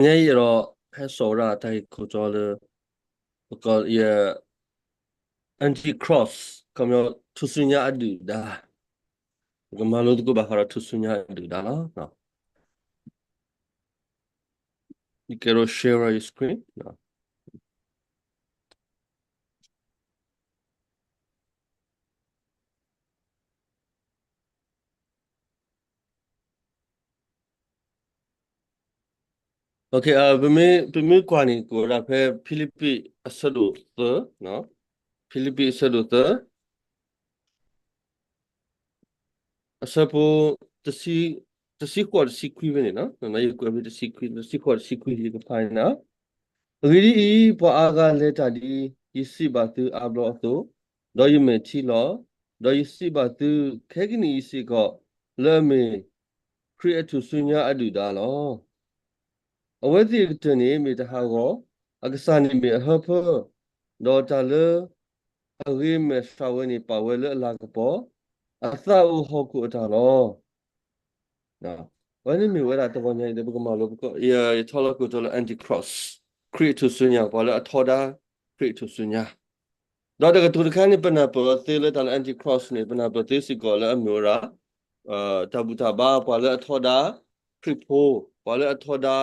တနံၤညါအံၤဒီး ဟဲစိာ်ဝဲဒၣ်တၢ်ဂ့ၢ်ခိၣ်တီလၢ ပကိးယ Antichrist ခီပညီ ထူၣ်စုညါအဒုၣ်ဒါ, ပကမၤလိသကိးဘၣ်ဃးဒီးထူၣ်စုညါအဒုၣ်ဒါလီၤ. You can share your screen. Okay, ပမ့ၢ်ကွၢ်န့ၣ် ကအိၣ်ဝဲဒၣ်ဖဲဖံလံးပံးအဆၢဒိၣ်သၢ, ဖံလံးပံးအဆၢဒိၣ်သၢ အဆၢဖိ တဆံဃိးတဆံခွံဖဲန့ၣ်, ယကွဲးဖဲတဆံခွံ, တဆံဃိးတဆံခွံ ယကဖးန့ၣ်လီၤ. အဂ့ၢ်ဒ်အံၤ, ပှၤအါဂၤလဲၤတၢ်ဒ်အံၤ, ယစံးဘၣ်သုအါဘျီအသိး, ဒီးယမဲာ်ထံလီၤ, ဒီးယစံးဘၣ်သုခဲကနံၣ်အံၤစ့ၢ်ကီး, လၢအမ့ၢ်ခရံာ်အထူၣ်စုညါအဒုၣ်ဒါလီၤ. အဝဲသ့ၣ်အကတၢၢ်န့ၣ်မ့ၢ်တၢ်ဟးဂီၤ, အကစၢ်န့ၣ်မ့ၢ်အဟၢဖၢ, ဒီးတၢ်လၢအဂ့ၤမဲာ်ဆှးဝဲန့ၣ်ပာ်ဝဲလၢအလၤကပီၤ, အသးအိၣ်ဟီၣ်ခိၣ်အတၢ်လီၤ. အဝဲန့ၣ်မ့ၢ်ဝဲဒၣ်တဂီၤညါအံၤလၢပကမၤလိ, ယထီလီၤကိၣ်တီလၢ Antichrist, ခရံာ်အထူၣ်စုညါ, ပှၤလၢအထီဒါခရံာ်အထူၣ်စုညါ ဒီးတကတိၤတခါန့ၣ် ပနၢ်ပၢၢ်သ့လၢတၢ်လၢ Antichrist န့ၣ် ပနၢ်ပၢၢ်သ့စ့ၢ်ကီးလၢအမ့ၢ်ဝဲဒၣ် တၢ်ဘူၣ်တၢ်ဘါ ပှၤလၢအထီဒါခရံာ်ဖိ, ပှၤလၢအထီဒါ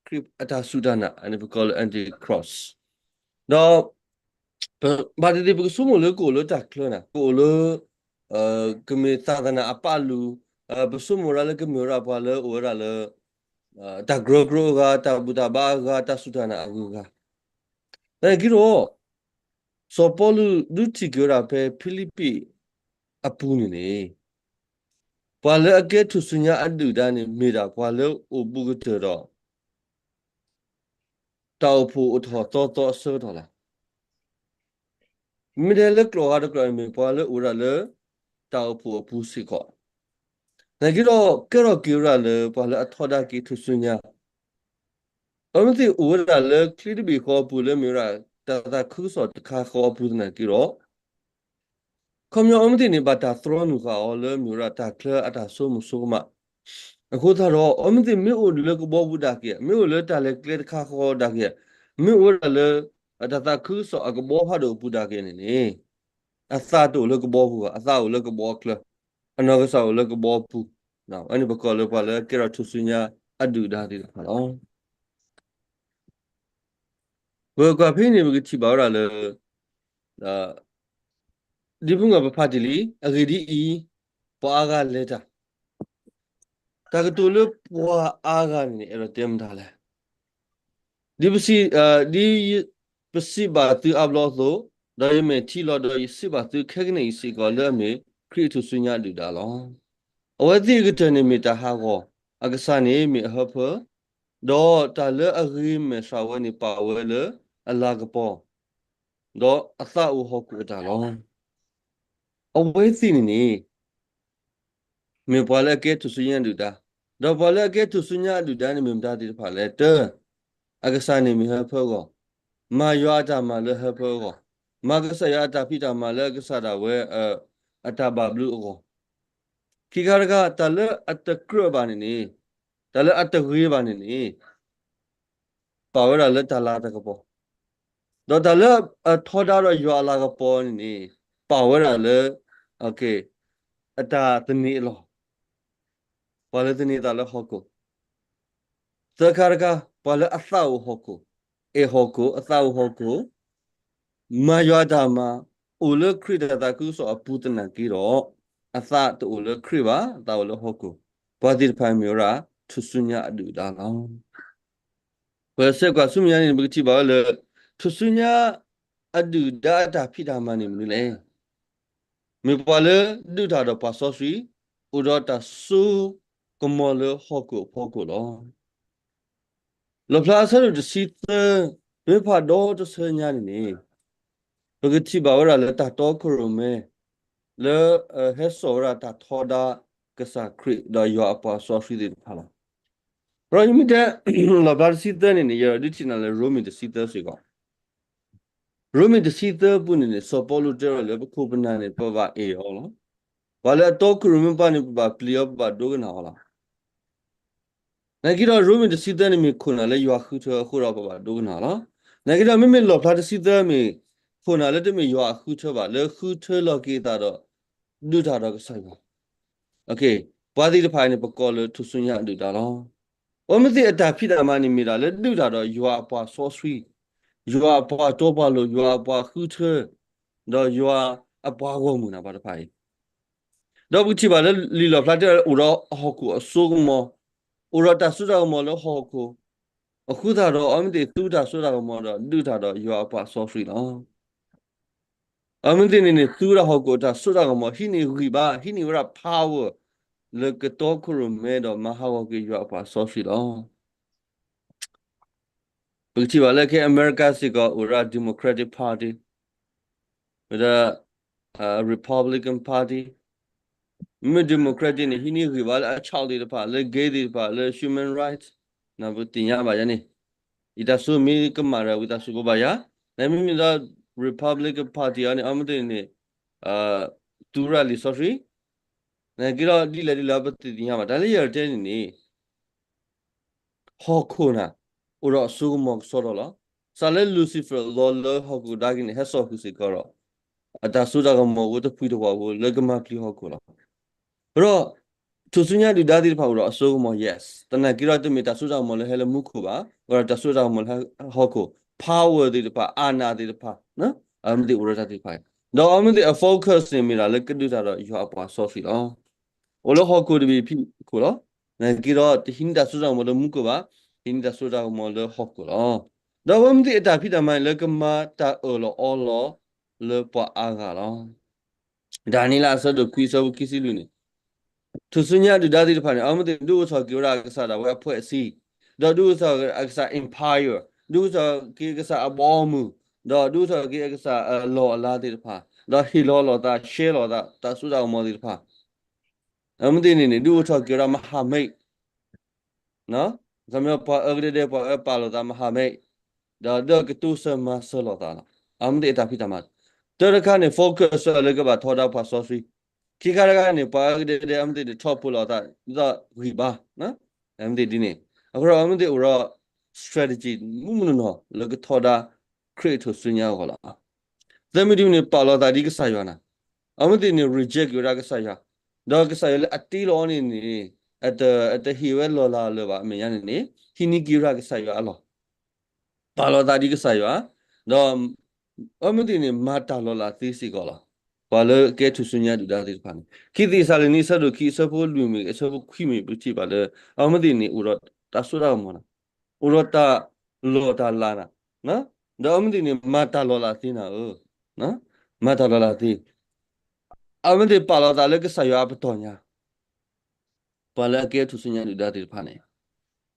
ခရံာ်အတၢ်စူၢ်တၢ်နာ်, အန့ၣ်ပကိးလၢ Antichrist. ဒီး ဘၣ်သ့ၣ်သ့ၣ် ပကဆိကမိၣ်လၢကအိၣ်လၢတၢ်ချၢန့ၣ်, ကအိၣ်လၢ ကမ့ၢ်သးသနၣ်အပာ်လုၢ်, ပဆိကမိၣ်ဝဲဒၣ်လၢကမ့ၢ်ဝဲဒၣ်ပှၤလၢအိၣ်ဝဲဒၣ်လၢ တၢ်ကရၢကရိအဂၤ, တၢ်ဘူၣ်တၢ်ဘါအဂၤ, တၢ်စူၢ်တၢ်နာ်အဂုၤအဂၤ, သနာ်က့ဒီး စီၤပီလူးဒုးထံၣ်က့ၤဝဲဒၣ်ဖဲဖံလံးပံးအပူၤန့ၣ်န့ၣ်, ပှၤလၢအကဲထူၣ်စုညါအဒုၣ်ဒါန့ၣ် မ့ၢ်ဒၣ်ပှၤလၢအိၣ်ဘူးကတၢၢ်ဒီး တၢ်အိၣ်ဖှိၣ်အိၣ်ထီၣ်သီသီအဆၢကတီၢ်လီၤ. မ့ၢ်တဲလၢကျိာ်ဂၤတကျိာ်န့ၣ် မ့ၢ်ပှၤလၢအိၣ်ဝဲဒၣ်လၢတၢ်အိၣ်ဖှိၣ်အပူၤစ့ၢ်ကီး, သနာ်က့ဒီး ကဲထီၣ်က့ၤဝဲဒၣ်လၢပှၤလၢအထီဒါက့ၤထူၣ်စုညါ အဝဲသ့ၣ်အိၣ်ဝဲဒၣ်လၢချံတဘ့ၣ်ဃီအပူၤ လၢမ့ၢ်ဝဲဒၣ် တၢ်သးခုကစီၣ်တခါဃီအပူၤသနာ်က့ဒီး, ခီပညီအဝဲသ့ၣ်န့ၣ် ဘၣ်တၢ်သြီနုာ်ဃာ်အီၤလၢမ့ၢ်ဝဲဒၣ်တၢ်ချၢအတၢ်ဆိကမိၣ်ဆိကမး, အဃိသတးဒီး အဝဲသ့ၣ်မ့ၢ်အိၣ်လၢကဘီပူၤဒၣ်က့ၤ, မ့ၢ်အိၣ်လၢတၢ်လဲၤကျဲတခါဃီဒၣ်က့ၤ, မ့ၢ်အိၣ်ဝဲဒၣ်လၢ တၢ်သးခုကစီၣ်အကဘီဖးဒိၣ်အပူၤဒၣ်က့ၤန့ၣ်န့ၣ်, အသးတအိၣ်လၢကဘီပူၤဘၣ်, အသးအိၣ်လၢကဘီအချၢ, အနီၢ်ကစၢ်အိၣ်လၢကဘီပူၤ, အန့ၣ်ပကိးလၢပှၤလၢကဲထီၣ်ထူၣ်စုညါအဒုၣ်ဒါသ့ၣ်တဖၣ်လီၤ. ပကွၢ်ဖဲန့ၣ် ပကထံၣ်ဘၣ်ဝဲဒၣ်လၢ ဒ်ဖုငါပဖးတ့ၢ်လံ, အဂ့ၢ်ဒ်အံၤ, ပှၤအါဂၤလဲၤတၢ်, တၢ်ကတိၤလၢပှၤအါဂၤန့ၣ်န့ၣ် အဲၣ်ဒိးတဲမတၤလဲၣ်. ဒ်ပစံး, ဒ်ပစံးဘၣ်သုအါဘျီအသိး, ဒီးယမဲာ်ထံလီၤ, ဒီးယစံးဘၣ်သုခဲကနံၣ်အံၤစ့ၢ်ကီး လၢအမ့ၢ်ခရံာ်အထူၣ်စုညါအဒုၣ်ဒါလီၤ. အဝဲသ့ၣ်အကတၢၢ်န့ၣ်မ့ၢ်တၢ်ဟးဂီၤ, အကစၢ်န့ၣ်မ့ၢ်အဟၢဖၢ, ဒီးတၢ်လၢအဂ့ၤမဲာ်ဆှးဝဲန့ၣ်ပာ်ဝဲလၢအလၤကပီၤ, ဒီးအသးအိၣ်ဟီၣ်ခိၣ်အတၢ်လီၤ. အဝဲသ့ၣ်န့ၣ်န့ၣ် မ့ၢ်ပှၤလၢအကဲထူၣ်စုညါအဒုၣ်ဒါ, ဒီးပှၤလၢအကဲထူၣ်စုညါအဒုၣ်ဒါန့ၣ် မ့ၢ်မတၤသ့ၣ်တဖၣ်လဲၣ်. တၢ, အကစၢ်န့ၣ်မ့ၢ်ဟၢဖၢအဂီၢ်, မၤယွၤအတၢ်မၤလၢဟၢဖၢအဂီၢ်, မၤကစၢ်ယွၤအတၢ်ဖံးတၢ်မၤလၢအကစၢ်ဒၣ်ဝဲ အတၢ်ဘၣ်ဘျုးအဂီၢ်, ခံခါတခါ တၢ်လၢအတကြၢးဘၣ်န့ၣ်န့ၣ်, တၢ်လၢအတဂ့ၤဘၣ်န့ၣ်န့ၣ် ပာ်ဝဲဒၣ်လၢတၢ်လၤတၢ်ကပီၤ, ဒီးတၢ်လၢအထီဒါဒီးယွၤအလၤကပီၤန့ၣ်န့ၣ် ပာ်ဝဲဒၣ်လၢ အတၢ်သန့ၤအလီၢ်, ပှၤလၢသန့ၤသးလၢဟီၣ်ခိၣ်, သၢခါတခါ ပှၤလၢအသးအိၣ်ဟီၣ်ခိၣ်, အဲၣ်ဟီၣ်ခိၣ်, အသးအိၣ်ဟီၣ်ခိၣ်, မၤယွၤအတၢ်မၤ, အိၣ်လၢခရံာ်တၢ်သးခုကစီၣ်အပူၤသနာ်က့ဒီး, အသးတအိၣ်လၢခရံာ်ဘၣ်, အသးအိၣ်လၢဟီၣ်ခိၣ်, ပှၤသ့ၣ်တဖၣ်မ့ၢ်ဝဲဒၣ် ထူၣ်စုညါအဒုၣ်အဒါလီၤ. ပဆဲးကွၢ်ဆူမဲာ်ညါန့ၣ် ပကထံၣ်ဘၣ်ဝဲလၢ ထူၣ်စုညါအဒုၣ်ဒါအတၢ်ဖံးတၢ်မၤန့ၣ်မနုၤလဲၣ်. မ့ၢ်ပှၤလၢဒုးတၢ်ဒီးပှၤစီဆှံ, အိၣ်ဒီးတၢ်စိကမီၤလၢဟီၣ်ခိၣ်အဖီခိၣ်လီၤ. လီၣ်ဖျါအဆၢဒိၣ်တဆံသၢ, မ့ၢ်ဖးဒီတဆၢညါန့ၣ်န့ၣ်, ပကထံၣ်ဘၣ်ဝဲဒၣ်လၢတၢ်တီခိၣ်ရိၣ်မဲ လၢဟဲစိာ်ဝဲဒၣ်တၢ်ထီဒါကစၢ်ခရံာ်ဒီးယွၤအပှၤစီဆှံသ့ၣ်တဖၣ်လီၤ. ဒီးယမ့ၢ်တဲ လီၣ်ဖျါတဆံသၢန့ၣ်န့ၣ် ယဒုးထံၣ်နၤလၢရိမ့ၤတဆံသၢစ့ၢ်ကီး. ရိမ့ၤတဆံသၢပူၤန့ၣ်န့ၣ် စီၤပီလူးတဲဝဲလၢပခိၣ်ပနၢ်န့ၣ် ပဘၣ်အဲၣ်အီၤလီၤ. ပှၤလၢအတီခိၣ်ရိၣ်မဲပှၤန့ၣ် ပဘၣ်ပျံၤအီၤ ပဘၣ်ဒိကနၣ်အီၤလီၤ. နာ်က့ဒီး ရိမ့ၤတဆံသၢန့ၣ်မ့ၢ်ခိၣ်နၢ်လၢယွၤဃုထၢအဃိဒီး ပဘၣ်ဒိကနၣ်လီၤ. နာ်က့ဒီး မ့မ့ၢ်လီၣ်ဖျါတဆံသၢမ့ၢ်ခိၣ်နၢ်လၢတမ့ၢ်ယွၤအဃုထၢဘၣ် လၢဃုထၢလီၤက့ၤအသးဒီး ဒုးတၢ်ဒီးကစၢ်ယွၤ, ပှၤသ့ၣ်တဖၣ်န့ၣ် ပကိးလၢထူၣ်စုညါအဒုၣ်ဒါလီၤ. အမ့ၢ်သ့ၣ်အတၢ်ဖံးတၢ်မၤန့ၣ်မ့ၢ်ဒၣ်လၢဒုးတၢ်ဒီးယွၤအပှၤစီဆှံ, ယွၤအပှၤတီပှၤလိၤ, ယွၤအပှၤဃုထၢ, ဒီးယွၤအပှၤဂီၢ်မုၢ်နၢ်ပှၤတဖၣ်အံၤ ဒီးပကထံၣ်ဘၣ်လၢလံာ်လီၣ်ဖျါတဲအိၣ်ဒီးဟီၣ်ခိၣ်အစိကမီၤ, အိၣ်ဒီးတၢ်စိတၢ်ကမီၤလၢဟီၣ်ခိၣ်, အဃိသတးဒီးအမ့ၢ်သ့ၣ်သူတၢ်စိတၢ်ကမီၤဒီးဒုးတၢ်ဒီးယွၤအပှၤစီဆှံလီၤ. အမ့ၢ်သ့ၣ်န့ၣ်န့ၣ် သူဝဲဒၣ်ဟီၣ်ခိၣ်အတၢ်စိတၢ်ကမီၤ ဟံးန့ၢ်ဂံၢ်ဘါ ဟံးန့ၢ်ဝဲဒၣ် power လၢကတီခိၣ်ရိၣ်မဲဒီးမၤဟးဂီၤက့ၤယွၤအပှၤစီဆှံလီၤ. ပကထံၣ်ဘၣ်လၢခဲအမဲရကၤစ့ၢ်ကီး အိၣ်ဝဲဒၣ် Democratic Party, ဝဲဒၣ် Republican Party, မ့မ့ၢ် Democratic န့ၣ် ဟံးန့ၢ်ဂံၢ်ဘါလၢအ child သ့ၣ်တဖၣ် လၢ gay သ့ၣ်တဖၣ် လၢ human rights ပသ့ၣ်ညါဘၣ်ယၤန့ၣ်, ယတၢ်ဆိမ့ၢ်ကမၣ်ဒီး ဝံသးစူၤဘိးဘၣ်ယၤ, နမ့မ့ၢ်ဒီး Republican Party အီၤန့ၣ် အမ့ၢ်သ့ၣ်န့ၣ် သူဝဲဒၣ်လံာ်စီဆှံ, နာ်က့ဒီးဒ်လဲၣ်ဒ်လဲၣ်ပသ့ၣ်သ့ၣ်ညါဘၣ် တၢ်လၢယတဲန့ၣ်န့ၣ် ဟီၣ်ခိၣ်နၢ် အိၣ်ဒီးအစိကမီၤကစီဒီလီၤ. စးလၢ Lucifer လီၤလၢဟီၣ်ခိၣ်ကဒါက့ၤန့ၣ် ဟဲစိာ်ဃုာ်စ့ၢ်ကီးဒီး အတၢ်စိတၢ်ကမီၤအိၣ်တဖှံတဝီဖိလၢကမၤပျံၤဟီၣ်ခိၣ်လီၤ. ဒီး ထူၣ်စုညါဒုၣ်ဒါသ့ၣ်တဖၣ်အိၣ်ဒီးအစိကမီၤ yes သနာ်က့ဒီးတမ့ၢ်တၢ်စိတၢ်ကမီၤလၢဟဲလၢမူခိၣ်ဘၣ်, အိၣ်ဒီးတၢ်စိတၢ်ကမီၤလၢဟဲဟီၣ်ခိၣ် power သ့ၣ်တဖၣ် အာဏာ သ့ၣ်တဖၣ် အမ့ၢ်သ့ၣ်အိၣ်ဒီးတၢ်သ့ၣ်တဖၣ်, ဒီးအမ့ၢ်သ့ၣ်အ focus န့ၣ်မ့ၢ်ဒၣ်လၢ ကဒုးတၢ်ဒီးယွၤအပှၤစီဆှံလီၤ. အိၣ်လၢဟီၣ်ခိၣ်တဘ့ၣ်ဖံးခိၣ်လီၤ. နာ်က့ဒီးတဟံးန့ၢ်တၢ်စိတၢ်ကမီၤလၢမူခိၣ်ဘၣ်, ဟံးန့ၢ်တၢ်စိတၢ်ကမီၤလၢဟီၣ်ခိၣ်လီၤ. ဒီးအမ့ၢ်သ့ၣ်အတၢ်ဖံးတၢ်မၤန့ၣ် လၢကမၤတၢ်အၢၣ်လီၤအီလီၤလၢပှၤအါဂၤလီၤ. ဒၤနံးယ့လးအဆၢဒိၣ်ခွံအဆၢဖိခံဆံလွံၢ်န့ၣ် ထူၣ်စုညါဒုၣ်ဒါသ့ၣ်တဖၣ်န့ၣ် အမ့ၢ်သ့ၣ်ဒုးအိၣ်ထီၣ်က့ၤဝဲဒၣ်အကစၢ်ဒၣ်ဝဲအဖှဲးအဆံ, ဒီးဒုးအိၣ်ထီၣ်က့ၤအကစၢ် empire, ဒုးအိၣ်ထီၣ်က့ၤအကစၢ်အဘီအမုၢ်, ဒီးဒုးအိၣ်ထီၣ်က့ၤအကစၢ်အလီၢ်အလၤသ့ၣ်တဖၣ်, ဒီးဟ့ၣ်လီၤလိာ်သး ရှဲလိာ်သး တၢ်စိတၢ်ကမီၤသ့ၣ်တဖၣ်, အမ့ၢ်သ့ၣ်န့ၣ်န့ၣ် ဒုးအိၣ်ထီၣ်က့ၤဝဲဒၣ် မဟာမိတ် ခီပညီ ပှၤအၢကဒဲဒဲ ပှၤအၢပာ်လိာ်သး မဟာမိတ်, ဒီးဒုးကတိၤဆၢမၤစၢၤလိာ်သးလီၤ. အမ့ၢ်သ့ၣ်အတၢ်ဖံးတၢ်မၤ, တၢတခါန့ၣ် focus လၢကဘၣ်ထီဒါပှၤစီဆှံ, ခံခါတခါန့ၣ် ပှၤအၢကဒဲဒဲ အမ့ၢ်သ့ၣ်န့ၣ် ထီၣ်ဖိးလိာ်သး ဒ်သိးဂံၢ်ဘါ, အမ့ၢ်သ့ၣ်ဒ်န့ၣ်, အဃိဒီးအမ့ၢ်သ့ၣ်အိၣ်ဒီး strategy မုၢ်မုၢ်နီၢ်နီၢ်လၢကထီဒါခရံာ်ထူၣ်စုညါအဂီၢ်လီၤ. သၢမံၤတမံၤန့ၣ် ပာ်လီၤသးဒ်ကစၢ်ယွၤနၤ, အမ့ၢ်သ့ၣ်န့ၣ် reject က့ၤဝဲဒၣ်ကစၢ်ယွၤ, ဒီးကစၢ်ယွၤလၢအတ့လီၤအီၤန့ၣ်န့ၣ် အတဟ့ၣ်ဝဲလီၢ်လၤလၢၤဘၣ် အမဲာ်ညါန့ၣ်န့ၣ် ဟံးန့ၢ်က့ၤဝဲဒၣ်ကစၢ်ယွၤအလီၢ်, ပာ်လီၤသးဒ်ကစၢ်ယွၤ, ဒီး အမ့ၢ်သ့ၣ်န့ၣ် မၤတၢ်လီၤလးသ့စ့ၢ်ကီးလီၤ. ပှၤလၢကဲထူၣ်စုညါဒုၣ်ဒါသ့ၣ်တဖၣ်န့ၣ် ခံသ့းစၤလနံ အဆၢဒိၣ်ခံ အဆၢဖိလွံၢ်မ့ၢ်ဂ့ၤ အဆၢဖိခွံမ့ၢ်ဂ့ၤ ပထံၣ်ဘၣ်လၢ အမ့ၢ်သ့ၣ်န့ၣ် အိၣ်ဒီးတၢ်စိတၢ်ကမီၤနၤ, အိၣ်ဒီးတၢ်လီၢ်တၢ်လၤနၤ, ဒီးအမ့ၢ်သ့ၣ်န့ၣ် မၤတၢ်လီၤလးသ့နၤဧၢ, မၤတၢ်လီၤလးသ့, အမ့ၢ်သ့ၣ်ပာ်လီၤသးလၢကစၢ်ယွၤအပတီၢ်ညါ ပှၤလၢအကဲထူၣ်စုညါဒုၣ်ဒါသ့ၣ်တဖၣ်န့ၣ်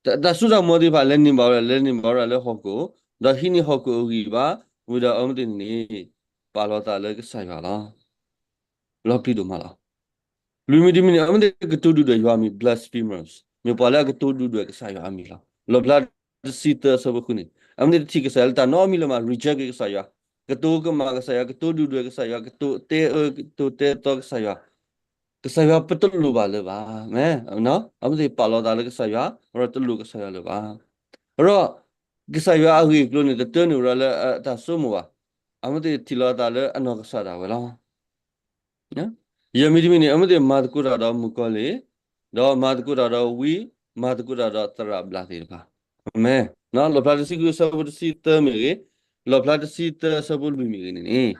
တၢ်စိတၢ်ကမီၤသ့ၣ်တဖၣ် လဲၤန့ၢ်ဘၣ်ဝဲဒၣ် လဲၤန့ၢ်ဘၣ်ဝဲဒၣ်လၢဟီၣ်ခိၣ်, ဒီးဟံးန့ၢ်ဟီၣ်ခိၣ်အဂံၢ်ဘါ, ဝံၤဒီးအမ့ၢ်သ့ၣ်န့ၣ် ပာ်လီၤသးလၢကစၢ်ယွၤလီၤ. လီၤပျံၤဒိၣ်မးလီၤ. လွံၢ်မံၤတမံၤန့ၣ် အမ့ၢ်သ့ၣ်ကတိၤဒုၣ်ဒွဲၣ်ယွၤမံၤ blasphemers, မ့ၢ်ပှၤလၢအကတိၤဒုၣ်ဒွဲၣ်ကစၢ်ယွၤအမံၤလီၤ. လီၣ်ဖျါတဆံသၢအဆၢဖိဃုန့ၣ် အမ့ၢ်သ့ၣ်တထံၣ်ကစၢ်ယွၤလၢတၢ်နီတမံၤလၢၤဘၣ် reject က့ၤကစၢ်ယွၤ, ကတိၤကမၣ်ကစၢ်ယွၤ, ကတိၤဒုၣ်ဒွဲၣ်ကစၢ်ယွၤ, ကတိၤတဲအၢ ကတိၤတဲသီကစၢ်ယွၤ, ကစၢ်ယွၤပတလိၣ်ဘၣ်လၢၤဘၣ်. မ့ၢ် အမ့ၢ်သ့ၣ်ပာ်လီၤသးလၢကစၢ်ယွၤ ဒီးတလိၣ်ကစၢ်ယွၤလၢၤဘၣ်. ဒီး ကစၢ်ယွၤအဂ့ၢ်အကျိၤန့ၣ် တတၢန့ၢ်ဝဲဒၣ်လၢအတၢ်စိမိၣ်ဘၣ်. အမ့ၢ်သ့ၣ်ထံၣ်လီၤသးလၢအနီၢ်ကစၢ်ဒၣ်ဝဲလီၤ. ယဲၢ်မံၤတမံၤန့ၣ် အမ့ၢ်သ့ၣ်မၤသကိးတၢ်ဒီးမုၣ်ကီၤလံၢ်, ဒီးမၤသကိးတၢ်ဒီးဝံ, မၤသကိးတၢ်ဒီးသရၣ်ဘျၣ်သ့ၣ်တဖၣ်. မ့ၢ် လီၣ်ဖျါတဆံဃုအဆၢဖိတဆံသၢမ့ၢ်ဂ့ၤ, လီၣ်ဖျါတဆံသၢအဆၢဖိလွံၢ်မ့ၢ်ဂ့ၤန့ၣ်န့ၣ်,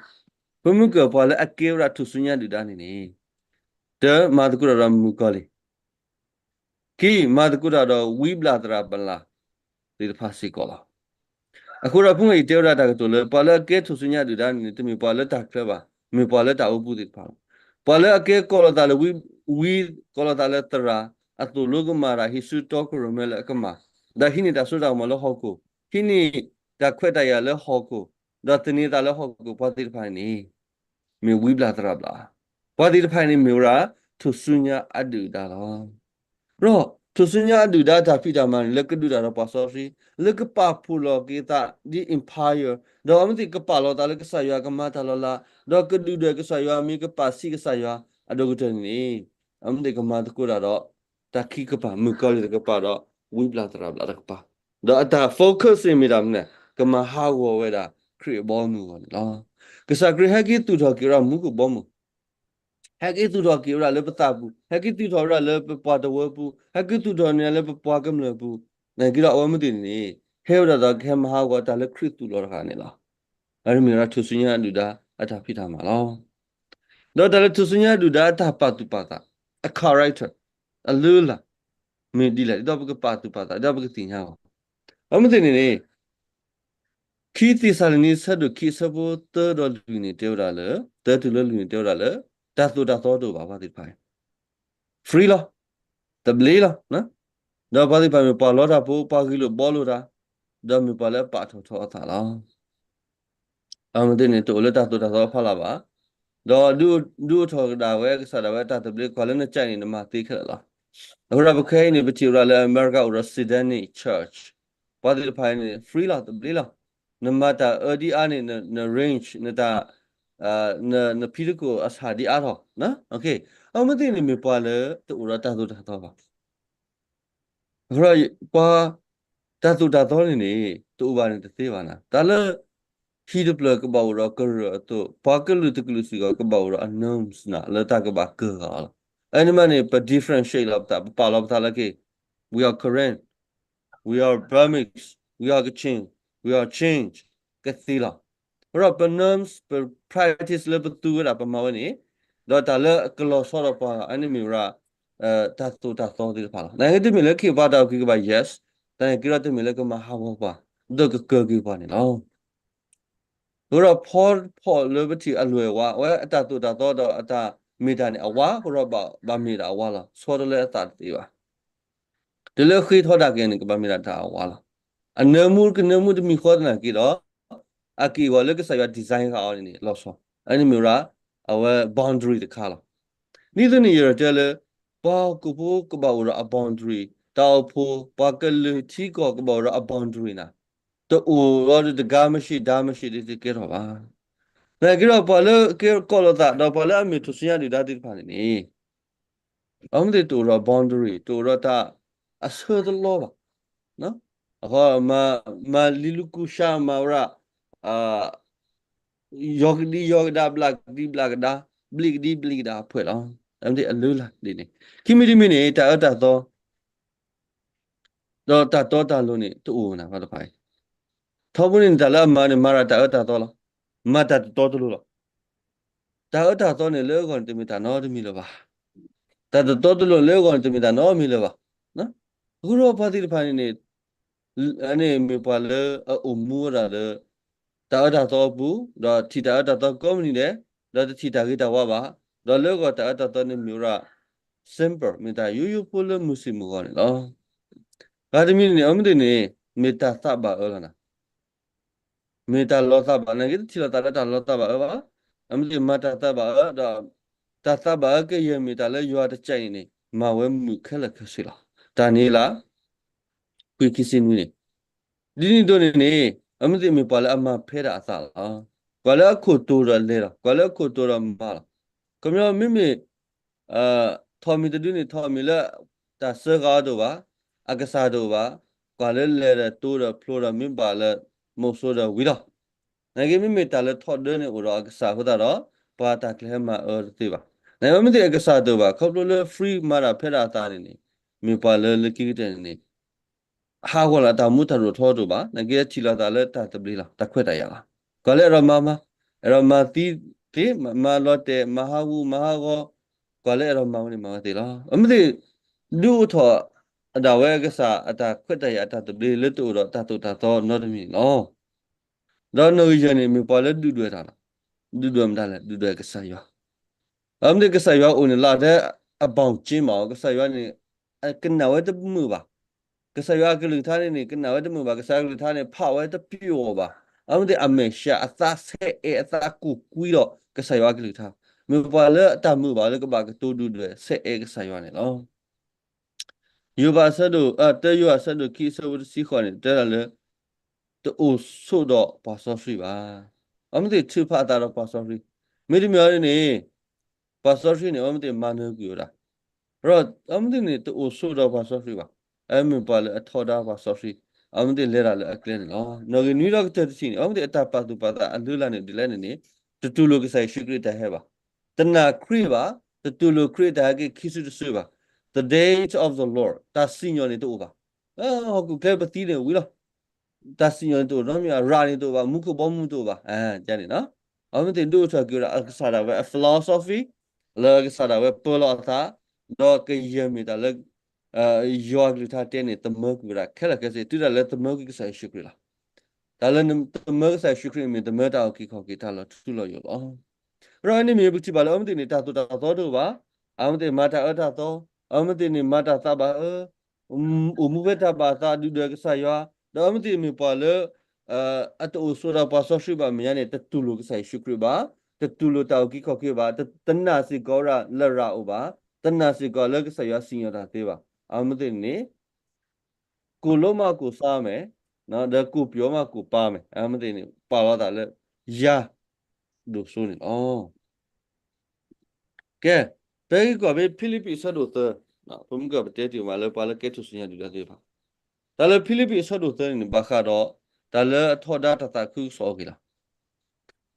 ဖိမုၣ်ကၢၢ်ပှၤလၢအကဲဝဲဒၣ်ထူၣ်စုညါဒုၣ်ဒါန့ၣ်န့ၣ်, တၢ မၤသကိးတၢ်ဒီးမုၣ်ကီၤလံၢ် ခံ, မၤသကိးတၢ်ဒီးဝံဘျၣ်သရၣ်ဘျၣ်သ့ၣ်တဖၣ်စ့ၢ်ကီးလီၤ. အဃိဒီး ဖုၣ်ကယံၤတဲဝဲဒၣ်တၢ်ကတိၤလၢ ပှၤလၢအကဲထူၣ်စုညါဒုၣ်ဒါန့ၣ်န့ၣ် တမ့ၢ်ပှၤလၢတၢ်ချၢဘၣ်, မ့ၢ်ပှၤလၢတၢ်အိပူၤသ့ၣ်တဖၣ်လီၤ. ပှၤလၢအကဲကိးလီၤသးလၢဝံ, ဝံကိးလီၤသးလၢသရၣ်, အသိၣ်လိကမၣ်တၢ် ဟံးစုတီခိၣ်ရိၣ်မဲလၢအကမၣ်, ဒီးဟံးန့ၢ်တၢ်စိတၢ်ကမီၤလၢဟီၣ်ခိၣ်, ဟံးန့ၢ်တၢ်ခွဲးတၢ်ယာ်လၢဟီၣ်ခိၣ်, ဒီးသန့ၤသးလၢဟီၣ်ခိၣ် ပှၤသ့ၣ်တဖၣ်န့ၣ်န့ၣ် မ့ၢ်ဝံဘျၣ်သရၣ်ဘျၣ်. ပှၤသ့ၣ်တဖၣ်န့ၣ်မ့ၢ်ဝဲဒၣ် ထူၣ်စုညါအဒုၣ်အဒါလီၤ. ဒီးထူၣ်စုညါအဒုၣ်ဒါတၢ်ဖံးတၢ်မၤန့ၣ် လၢကဒုးတၢ်ဒီးပှၤစီဆှံ, လၢကပာ်ဖှိၣ်လီၤက့ၤသးဒ် empire, ဒီးအမ့ၢ်သ့ၣ်ကပာ်လီၤသးလၢကစၢ်ယွၤကမၤတၢ်လီၤလး, ဒီးကဒုးဒွဲၣ်ကစၢ်ယွၤမ့ၢ်ကပာ်ဆံးကစၢ်ယွၤအဒိၣ်ကတၢၢ်န့ၣ်န့ၣ်, အမ့ၢ်သ့ၣ်ကမၤသကိးတၢ်ဒီး တၢ်ခံကပၤ မုၣ်ကီၤလံၢ်တကပၤဒီး ဝံဘျၣ်သရၣ်ဘျၣ်တကပၤ, ဒီးအတၢ် focus မ့ၢ်တၢ်မနုၤလဲၣ်, ကမၤဟးဂီၤဝဲဒၣ်ခရံာ်အဘီအမုၢ်အဂီၢ်န့ၣ်လီၤ. ကစၢ်ခရံာ်ဟဲက့ၤသူၣ်ထီၣ်က့ၤဝဲဒၣ်မူခိၣ်ဘီမုၢ်, ဟဲက့ၤသူၣ်ထီၣ်က့ၤဝဲဒၣ်လၢပသးပူၤ, ဟဲက့ၤသူၣ်ထီၣ်ဝဲဒၣ်လၢပပှၤတဝၢပူၤ, ဟဲက့ၤသူၣ်ထီၣ်န့ၣ်လၢပပှၤကမျၢၢ်ပူၤ, နာ်က့ဒီးအဝဲမ့ၢ်သ့ၣ်န့ၣ် ဟဲဝဲဒၣ်ဒီးကဟဲမၤဟးဂီၤတၢ်လၢခရံာ်သူၣ်လီၤတဂၤန့ၣ်လီၤ. အဝဲမ့ၢ်ဝဲဒၣ်ထူၣ်စုညါဒုၣ်ဒါအတၢ်ဖံးတၢ်မၤလီၤ. ဒီးတၢ်လၢထူၣ်စုညါဒုၣ်ဒါအတၢ်ပာ်သူၣ်ပာ်သး, အ character, အလုၢ်အလၢ် မ့ၢ်ဒ်လဲၣ် ဒ်သိးပကပာ်သူၣ်ပာ်သး ဒ်သိးပကသ့ၣ်ညါအီၤ, အဝဲမ့ၢ်သ့ၣ်န့ၣ်န့ၣ် ခံသ့းစၤလနံ ဆၢဒိၣ်ခံ အဆၢဖိသၢဒီးလွံၢ်န့ၣ် တဲဝဲဒၣ်လၢ, သၢတုၤလၢလွံၢ်န့ၣ် တဲဝဲဒၣ်လၢ တၢ်သိၣ်တၢ်သီတအိၣ်ဘၣ် ပှၤသ့ၣ်တဖၣ်အံၤ free လီၤ, သဘျ့လီၤ. ဒီးပှၤသ့ၣ်တဖၣ်မ့ၢ်ပှၤလီတၢ်ဖိ, ပှၤဂ့ၢ်လိာ်ဘှီလိာ်တၢ်, ဒီးမ့ၢ်ပှၤလၢအပာ်ထီၣ်ထီအသးလီၤ. အဝဲသ့ၣ်န့ၣ် တအိၣ်လၢတၢ်သိၣ်တၢ်သီအဖီလာ်ဘၣ်. ဒီးဒုးအိၣ်ထီၣ်ကဒါဝဲကစၢ်ဒၣ်ဝဲအတၢ်သဘျ့, ကွၢ်လၢနကၠဲးန့ၣ် နမၤသ့ခဲလၢာ်လီၤ. အဃိဒီးပခဲအံၤန့ၣ် ပထံၣ်ဝဲဒၣ်လၢအမဲရကၤအိၣ်ဒီး Satanic Church, ပှၤသ့ၣ်တဖၣ်အံၤန့ၣ် free လီၤ, သဘျ့လီၤ. နမၤတၢ်အၢဒ်အါန့ၣ် န range နတၢ် န နဖံးသကိးအဆၣ်ဒ်အါထီၣ်, အဝဲသ့ၣ်န့ၣ်မ့ၢ်ပှၤလၢတအိၣ်ဒီးတၢ်သိၣ်တၢ်သီဘၣ်. အဃိဒီးပှၤ တၢ်သိၣ်တၢ်သီန့ၣ်န့ၣ် တအိၣ်ဘၣ်န့ၣ်တသ့ဘၣ်နၤ. တၢ်လၢ ဟံၣ်တဖျၢၣ်ကဘၣ်အိၣ်ဒီးကရၢၢ်အသိး, ပှၤကလုာ်တကလုာ်စ့ၢ်ကီး ကဘၣ်အိၣ်ဒီးအ norms နၤ လၢတၢ်ကဘၣ်ကၢၤအီၤလီၤ. အန့ၣ်မးန့ၣ် ပ differentiate လီၤပသး, ပပာ်လီၤပသးလၢက့ၤ, we are Karen, we are Burmese, we are Kachin, we are Chin, ကသ့လီၤ. အဃိဒီးပ norms, ပ practice လၢပသူဝဲဒၣ်ပမၤဝဲန့ၣ်, ဒီးတၢ်လၢကလီၤဆီဒီးပှၤ အန့ၣ်မ့ၢ်ဝဲဒၣ် တၢ်သိၣ်တၢ်သီသ့ၣ်တဖၣ်လီၤ. နာ်က့တမ့ၢ်လၢကဟ့ၣ်ပှၤတၢ်အုၣ်က့ၤခီၣ်က့ၤဘၣ် yes, သနာ်က့ဒီးတမ့ၢ်လၢကမၤဟးဂီၤပှၤ, ဒီးကကၢၤက့ၤပှၤန့ၣ်လီၤ. အဃိဒီးဖီဖီၣ်လၢပထံၣ်အလွဲၢ်ဝါ, အဝဲအတၢ်သိၣ်တၢ်သီဒီးအတၢ်မ့ၢ်တၢ်န့ၣ်အဝါ, အဃိဒီးဘၣ်မ့ၢ်ဒၣ်အဝါလီၤ. ဆီတလဲအသးတသ့ဘၣ်. တုၤလၢအဃ့ထီဒၣ်က့ၤန့ၣ် ကဘၣ်မ့ၢ်ဒၣ်တၢ်အဝါလီၤ. အနၢမူကနၢမူတမံၤဃီသနာ်က့ဒီး အက့ၢ်အဂီၤလၢကစၢ်ယွၤ design ဃာ်အီၤန့ၣ်န့ၣ် လီၤဆီ. အန့ၣ်မ့ၢ်ဝဲဒၣ် အဝဲ boundary တခါလီၤ. ဒ်သိးန့ၣ်ယတဲလၢ ပှၤဟီၣ်ခိၣ်ဖိကဘၣ်အိၣ်ဒီးအ boundary, တၢ်အိၣ်ဖှိၣ် ပှၤကလုာ်ထံကီၢ်ကဘၣ်အိၣ်ဒီးအ boundary နၤ, တအိၣ်ဒီးတဂၤမ့ၢ်ဆံးဒါမ့ၢ်ဆံးဒ်တကဲထီၣ်ဘၣ်. နာ်က့ဒီးပှၤလၢကဲကီးလိာ်သး ဒီးပှၤလၢအမ့ၢ်ထူၣ်စုညါဒုၣ်ဒါသ့ၣ်တဖၣ်န့ၣ်န့ၣ် အမ့ၢ်သ့ၣ်တအိၣ်ဒီး boundary, တအိၣ်ဒီးတၢ်အဆၢတလီဘၣ်. အဃိ မၤလံလူကူၢ်ဆါ မၤဝဲဒၣ် ယီၤကဒံယီၤကဒါ, ဘျးကဒံဘျးကဒါ, ဘျံးကဒံဘျံးကဒါအဖှဲၣ်လီၤ. အမ့ၢ်သ့ၣ်အလုၢ်အလၢ်ဒ်န့ၣ်, ခံမံၤတမံၤန့ၣ် တၢ်အၢတၢ်သီ ဒီးတၢ်တီတၢ်လိၤန့ၣ် တအိၣ်နၤ ပှၤတဖၣ်အံၤ. ထီဘိန့ၣ် တၢ်လၢအမၤန့ၣ် မၤဒၣ်တၢ်အၢတၢ်သီလီၤ. မၤတၢ်တတီတလိၤလီၤ. တၢ်အၢတၢ်သီန့ၣ် လၢအဂီၢ်န့ၣ် တမ့ၢ်တၢ်နီတမံၤလၢၤဘၣ်. တၢ်တတီတလိၤလၢအဂီၢ်န့ၣ် တမ့ၢ်တၢ်နီတမံၤလၢၤဘၣ်. အဃိဒီးပှၤသ့ၣ်တဖၣ်န့ၣ်န့ၣ် အန့ၣ်မ့ၢ်ပှၤလၢအအိၣ်မူဝဲဒၣ်လၢ တၢ်အၢတၢ်သီအပူၤ, ဒီးထံၣ်တၢ်အၢတၢ်သီကိးမုၢ်နံၤဒဲး, ဒီးတထံၣ်တၢ်ဂ့ၤတၢ်ဝါဘၣ်, ဒီးလၢအဂီၢ်တၢ်အၢတၢ်သီန့ၣ်မ့ၢ်ဝဲဒၣ် simple, မ့ၢ်တၢ်ယိယိဖိလၢမုၢ်ဆ့ၣ်မုၢ်ဂီၤန့ၣ်လီၤ. ဂၤတမံၤန့ၣ် အမ့ၢ်သ့ၣ်န့ၣ် မ့ၢ်တၢ်သးဘၣ်အၢလီၤနၤ. မ့ၢ်တၢ်လီၤသးဘၣ်, နာ်က့တထံၣ်လိာ်သးလၢတၢ်လီၤသးဘၣ်အၢဘၣ်. အမ့ၢ်သ့ၣ်မၤတၢ်သးဘၣ်အၢ, ဒီးတၢ်သးဘၣ်အၢကယဲၢ်မ့ၢ်တၢ်လၢယွၤတကဲအံၤန့ၣ် မၤဝဲမုာ်ခဲလၢာ်ခဲဆ့လီၤ. တၢ်န့ၣ်လၢ ခွံခံဆံနွံန့ၣ်, ဒ်န့ၣ်အသိးန့ၣ်န့ၣ် အမ့ၢ်သ့ၣ်မ့ၢ်ပှၤလၢအမၤဖဲဒၣ်အသးလီၤ. ပှၤလၢအခိၣ်တိၤဒီးလဲၤလီၤ, ပှၤလၢအခိၣ်တိၤဒီးမၤလီၤ. ခီပညီမ့မ့ၢ် ထီၣ်မံၤတဒုန့ၣ် ထီၣ်မံၤလၢ တၢ်စၢဃာ်အီၤတအိၣ်ဘၣ်, အကစၢ်တအိၣ်ဘၣ်, ပှၤလၢလဲၤဒီးတိၤဒီးဖျိဒီးမ့ၢ်ဘၣ်လၢ မုဆိုးဒီးဝံၤလီၤ. နာ်က့မ့မ့ၢ်တၢ်လၢထီဒါန့ၣ်အိၣ်ဒီးအကစၢ်အဃိသတးဒီး ပှၤတၢ်ကျဲၤဟဲမၤအၢတသ့ဘၣ်. နာ်က့မ့ၢ်သ့ၣ်အကစၢ်တအိၣ်ဘၣ်, ခီဖျိလၢ free မၤတၢ်ဖဲဒၣ်အသးန့ၣ်န့ၣ် မ့ၢ်ပှၤလၢလၢခံကတၢၢ်န့ၣ်န့ၣ် ဟးဂီၤလၢတၢ်မူတၢ်ဒိၣ်ထီတအိၣ်ဘၣ်, နာ်က့ထံၣ်လိာ်သးလၢတၢ်သဘျ့လီၤ, တၢ်ခွဲးတၢ်ယာ်လီၤ. ကွၢ်လၢအဲၣ်ဒိးမၤမၤ, အဲၣ်ဒိးမၤသံသ့, မၤလီၤတဲာ်, မၤဟးဂူာ် မၤဟးဂီၤ, ကွၢ်လၢအဲၣ်ဒိးမၤဝဲန့ၣ်မၤဝဲသ့လီၤ. အမ့ၢ်သ့ၣ် ဒုးအိၣ်ထီၣ်ဒၣ်ဝဲအကစၢ်အတၢ်ခွဲးတၢ်ယာ်အတၢ်သဘျ့လၢတအိၣ်ဒီးတၢ်သိၣ်တၢ်သီနီတမံၤန့ၣ်လီၤ. ဒီးနီၣ်ဂံၢ်ယဲၢ်န့ၣ် မ့ၢ်ပှၤလၢဒုၣ်ဒွဲၣ်တၢ်လီၤ. ဒုၣ်ဒွဲၣ်မတၤလဲၣ်, ဒုၣ်ဒွဲၣ်ကစၢ်ယွၤ. အမ့ၢ်သ့ၣ်ကစၢ်ယွၤအိၣ်န့ၣ်လီၤ, တဲအဘီၣ်က့မး, ကစၢ်ယွၤန့ၣ် ကနၣ်ဝဲတမုာ်ဘၣ်. ကစၢ်ယွၤအကလုၢ်ကထါန့ၣ်န့ၣ် ကနၣ်ဝဲတမုာ်ဘၣ်, ကစၢ်ယွၤအကလုၢ်ကထါန့ၣ် ဖးဝဲတပျီအီၤဘၣ်. အမ့ၢ်သ့ၣ်အမဲာ်ဆှးအသးဆဲးအဲးအသးကူၣ်ကွံလီၤ ကစၢ်ယွၤအကလုၢ်ကထါ. မ့ၢ်ပှၤလၢအတၢ်မုာ်ဘၣ်လၢကဘၣ်ကတိၤဒုၣ်ဒွဲၣ်ဆဲးအဲးကစၢ်ယွၤန့ၣ်လီၤ. ယိၤဘးအဆၢဒိၣ်, တၢယိၤဟၣ်အဆၢဒိၣ်ခံအဆၢဖိတဆံဃိးန့ၣ် တဲဒၣ်လၢ တအိၣ်ဆိးဒီးပှၤစီဆှံဘၣ်. အမ့ၢ်သ့ၣ်ထုးဖးအသးဒီးပှၤစီဆှံ, မ့တမ့ၢ်အီၤန့ၣ်န့ၣ် ပှၤစီဆှံန့ၣ် အမ့ၢ်သ့ၣ်မၤနၢၤကွံာ်ဝဲဒၣ်, ဒီးအမ့ၢ်သ့ၣ်န့ၣ် တအိၣ်ဆိးဒီးပှၤစီဆှံဘၣ်. အမ့ၢ်ပှၤလၢအထီဒါပှၤစီဆှံ, အဝဲသ့ၣ်လဲၤတၢ်လၢအကျဲန့ၣ်လီၤ. နီၣ်ဂံၢ်နွံဒီးကတၢၢ်တထံၣ်န့ၣ် အဝဲသ့ၣ်အတၢ်ပာ်သူၣ်ပာ်သးအလုၢ်အလၢ်န့ၣ် ဒ်လဲၣ်န့ၣ်န့ၣ် တတူၢ်လိာ်ကစၢ်ယ့ၣ်ၡူးခရံာ်တၢ်ဟဲဘၣ်. တနာ်ခရံာ်ဘၣ်, တတူၢ်လိာ်ခရံာ်တၢ်ဟဲက့ၤခံစုတစုဘၣ်. The day of the Lord တၢ်စံၣ်ညီၣ်န့ၣ်တအိၣ်ဘၣ်. ဟီၣ်ခိၣ်ချၢပသံန့ၣ်ဝံၤလီၤ. တၢ်စံၣ်ညီၣ်န့ၣ်တအိၣ်နီတမံၤဘၣ်, ရၤန့ၣ်တအိၣ်ဘၣ်, မူခိၣ်ဘီမုၢ်တအိၣ်ဘၣ်, ဒ်န့ၣ်နီၤ. အဝဲသ့ၣ်ဒုးအိၣ်ထီၣ်က့ၤဝဲဒၣ်အကစၢ်ဒၣ်ဝဲအ philosophy လၢအကစၢ်ဒၣ်ဝဲပၢလီၤအသး, ဒီးကယဲၢ်မ့ၢ်တၢ်လၢ ယွၤအကလုၢ်ကထါတဲန့ၣ် သမၢကွံာ်ဝဲဒၣ်ခဲလၢာ်ခဲဆ့ တုၤဒၣ်လဲာ်သမၢကွံာ်ကစၢ်ယ့ၣ်ၡူးခရံာ်လီၤ. တၢ်လၢသမၢကစၢ်ယ့ၣ်ၡူးခရံာ်မ့ၢ်သမၢတၢ်အုၣ်က့ၤခီၣ်က့ၤတၢ်လီၤထူလီၤယိာ်လီၤ. ဒီးအန့ၣ်မ့ၢ်ပထံၣ်ဘၣ်လၢ အဝဲသ့ၣ်န့ၣ် တၢ်သိၣ်တၢ်သီတအိၣ်ဘၣ်, အဝဲသ့ၣ်မၤတၢ်အၢတၢ်သီ, အဝဲသ့ၣ်န့ၣ်မၤတၢ်သးဘၣ်အၢ, အိၣ်မူဖဲတၢ်ဘၣ်အသးဒုၣ်ဒွဲၣ်ကစၢ်ယွၤ, ဒီးအဝဲသ့ၣ်မ့ၢ်ပှၤလၢ အတအိၣ်ဆိးဒီးပှၤစီဆှံဘၣ်မဲာ်ညါန့ၣ် တတူၢ်လိာ်ကစၢ်ယ့ၣ်ၡူးခရံာ်ဘၣ်, တတူၢ်လိာ်တၢ်အုၣ်က့ၤခီၣ်က့ၤဘၣ်, တနာ်စ့ၢ်ကီးဝဲဒၣ်လရာ်အိၣ်ဘၣ်, တနာ်စ့ၢ်ကီးလၢကစၢ်ယွၤစံၣ်ညီၣ်တၢ်သ့ဘၣ်. အဝဲသ့ၣ်န့ၣ် ကိၢ်လိမးကိၢ်ဆါမဲာ်, ဒီးကိၢ်ပယီၤမးကိၢ်ပၢ်မဲာ်, အဝဲသ့ၣ်န့ၣ် ပာ်လီၤသးလၢ ယၤဒိၣ်စိန့ၣ်လီၤ. ကဲ, ပဟဲက့ၤကွၢ်ဖဲဖံလံးပံးအဆၢဒိၣ်သၢ, ပမ့ၢ်ကပတဲတ့ၢ်မးလၢပှၤလၢကဲထီၣ်ဆူညါဒုၣ်ဒါသ့ၣ်တဖၣ်, တၢ်လၢဖံလံးပံးအဆၢဒိၣ်သၢန့ၣ်န့ၣ် ဘၣ်ဃးဒီး တၢ်လၢအထီဒါတၢ်သးခုကစီၣ်အဂ့ၢ်လီၤ.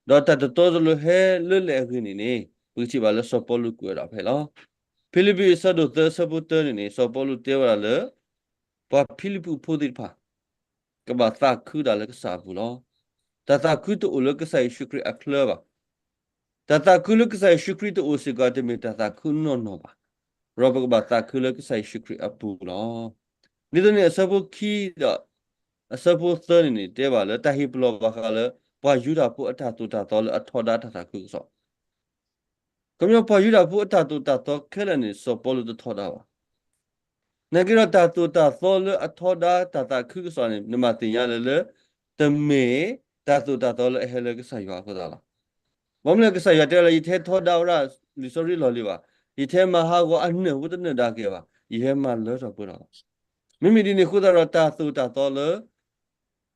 ဒီးတၢ်တတီတလိၤဟဲလၢလၢအဂ့ၢ်န့ၣ်န့ၣ် ပကထံၣ်ဘၣ်လၢစီၤပီလူးကွဲးဝဲဒၣ်ဖဲလီၤ. ဖံလံးပံးအဆၢဒိၣ်သၢအဆၢဖိတၢန့ၣ်န့ၣ် စီၤပီလူးတဲဝဲဒၣ်လၢ ပှၤဖံလံးပံးဖိသ့ၣ်တဖၣ် ကဘၣ်သးခုတၢ်လၢကစၢ်အပူၤလီၤ. တၢ်သးခုတအိၣ်လၢကစၢ်ယ့ၣ်ၡူးခရံာ်အချၢဘၣ်. တၢ်သးခုလၢကစၢ်ယ့ၣ်ၡူးခရံာ်တအိၣ်စ့ၢ်ကီး တမ့ၢ်တၢ်သးခုနီၢ်နီၢ်ဘၣ်. ဒီးပကဘၣ်သးခုလၢကစၢ်ယ့ၣ်ၡူးခရံာ်အပူၤလီၤ. ဒ်သိးန့ၣ် အဆၢဖိခံဒီး အဆၢဖိသၢန့ၣ်န့ၣ် တဲဘၣ်လၢ တၢ်ဟ့ၣ်ပလီၢ်ဘၣ်ဃးလၢ ပှၤယူဒၤဖိအတၢ်သိၣ်တၢ်သီလၢအထီဒါတၢ်သးခုကစီၣ် ခီပညီ ပှၤယူဒၤဖိအတၢ်သိၣ်တၢ်သီခဲလၢာ်န့ၣ် စီၤပီလူးတထီဒါဘၣ်. နာ်က့ဒီးတၢ်သိၣ်တၢ်သီလၢအထီဒါတၢ်သးခုကစီၣ်န့ၣ် နဘၣ်သ့ၣ်ညါလၢလၢ တမ့ၢ်တၢ်သိၣ်တၢ်သီလၢအဟဲလၢကစၢ်ယွၤအဃိသတးလီၤ. ဘၣ်မနုၤလဲၣ် ကစၢ်ယွၤတဲလၢ ယတဟဲထီဒါဝဲဒၣ်လံာ်စီဆှံအလီၢ်လံၤဘၣ်, ယတဟဲမၤဟးဂီၤအနၢၣ်ဖိတနၢၣ်ဒါက့ၤဘၣ်, ယဟဲမၤလၢထီၣ်ပှဲၤထီၣ်လီၤ. မ့မ့ၢ်ဒ်န့ၣ်အဃိသတးဒီး တၢ်သိၣ်တၢ်သီလၢ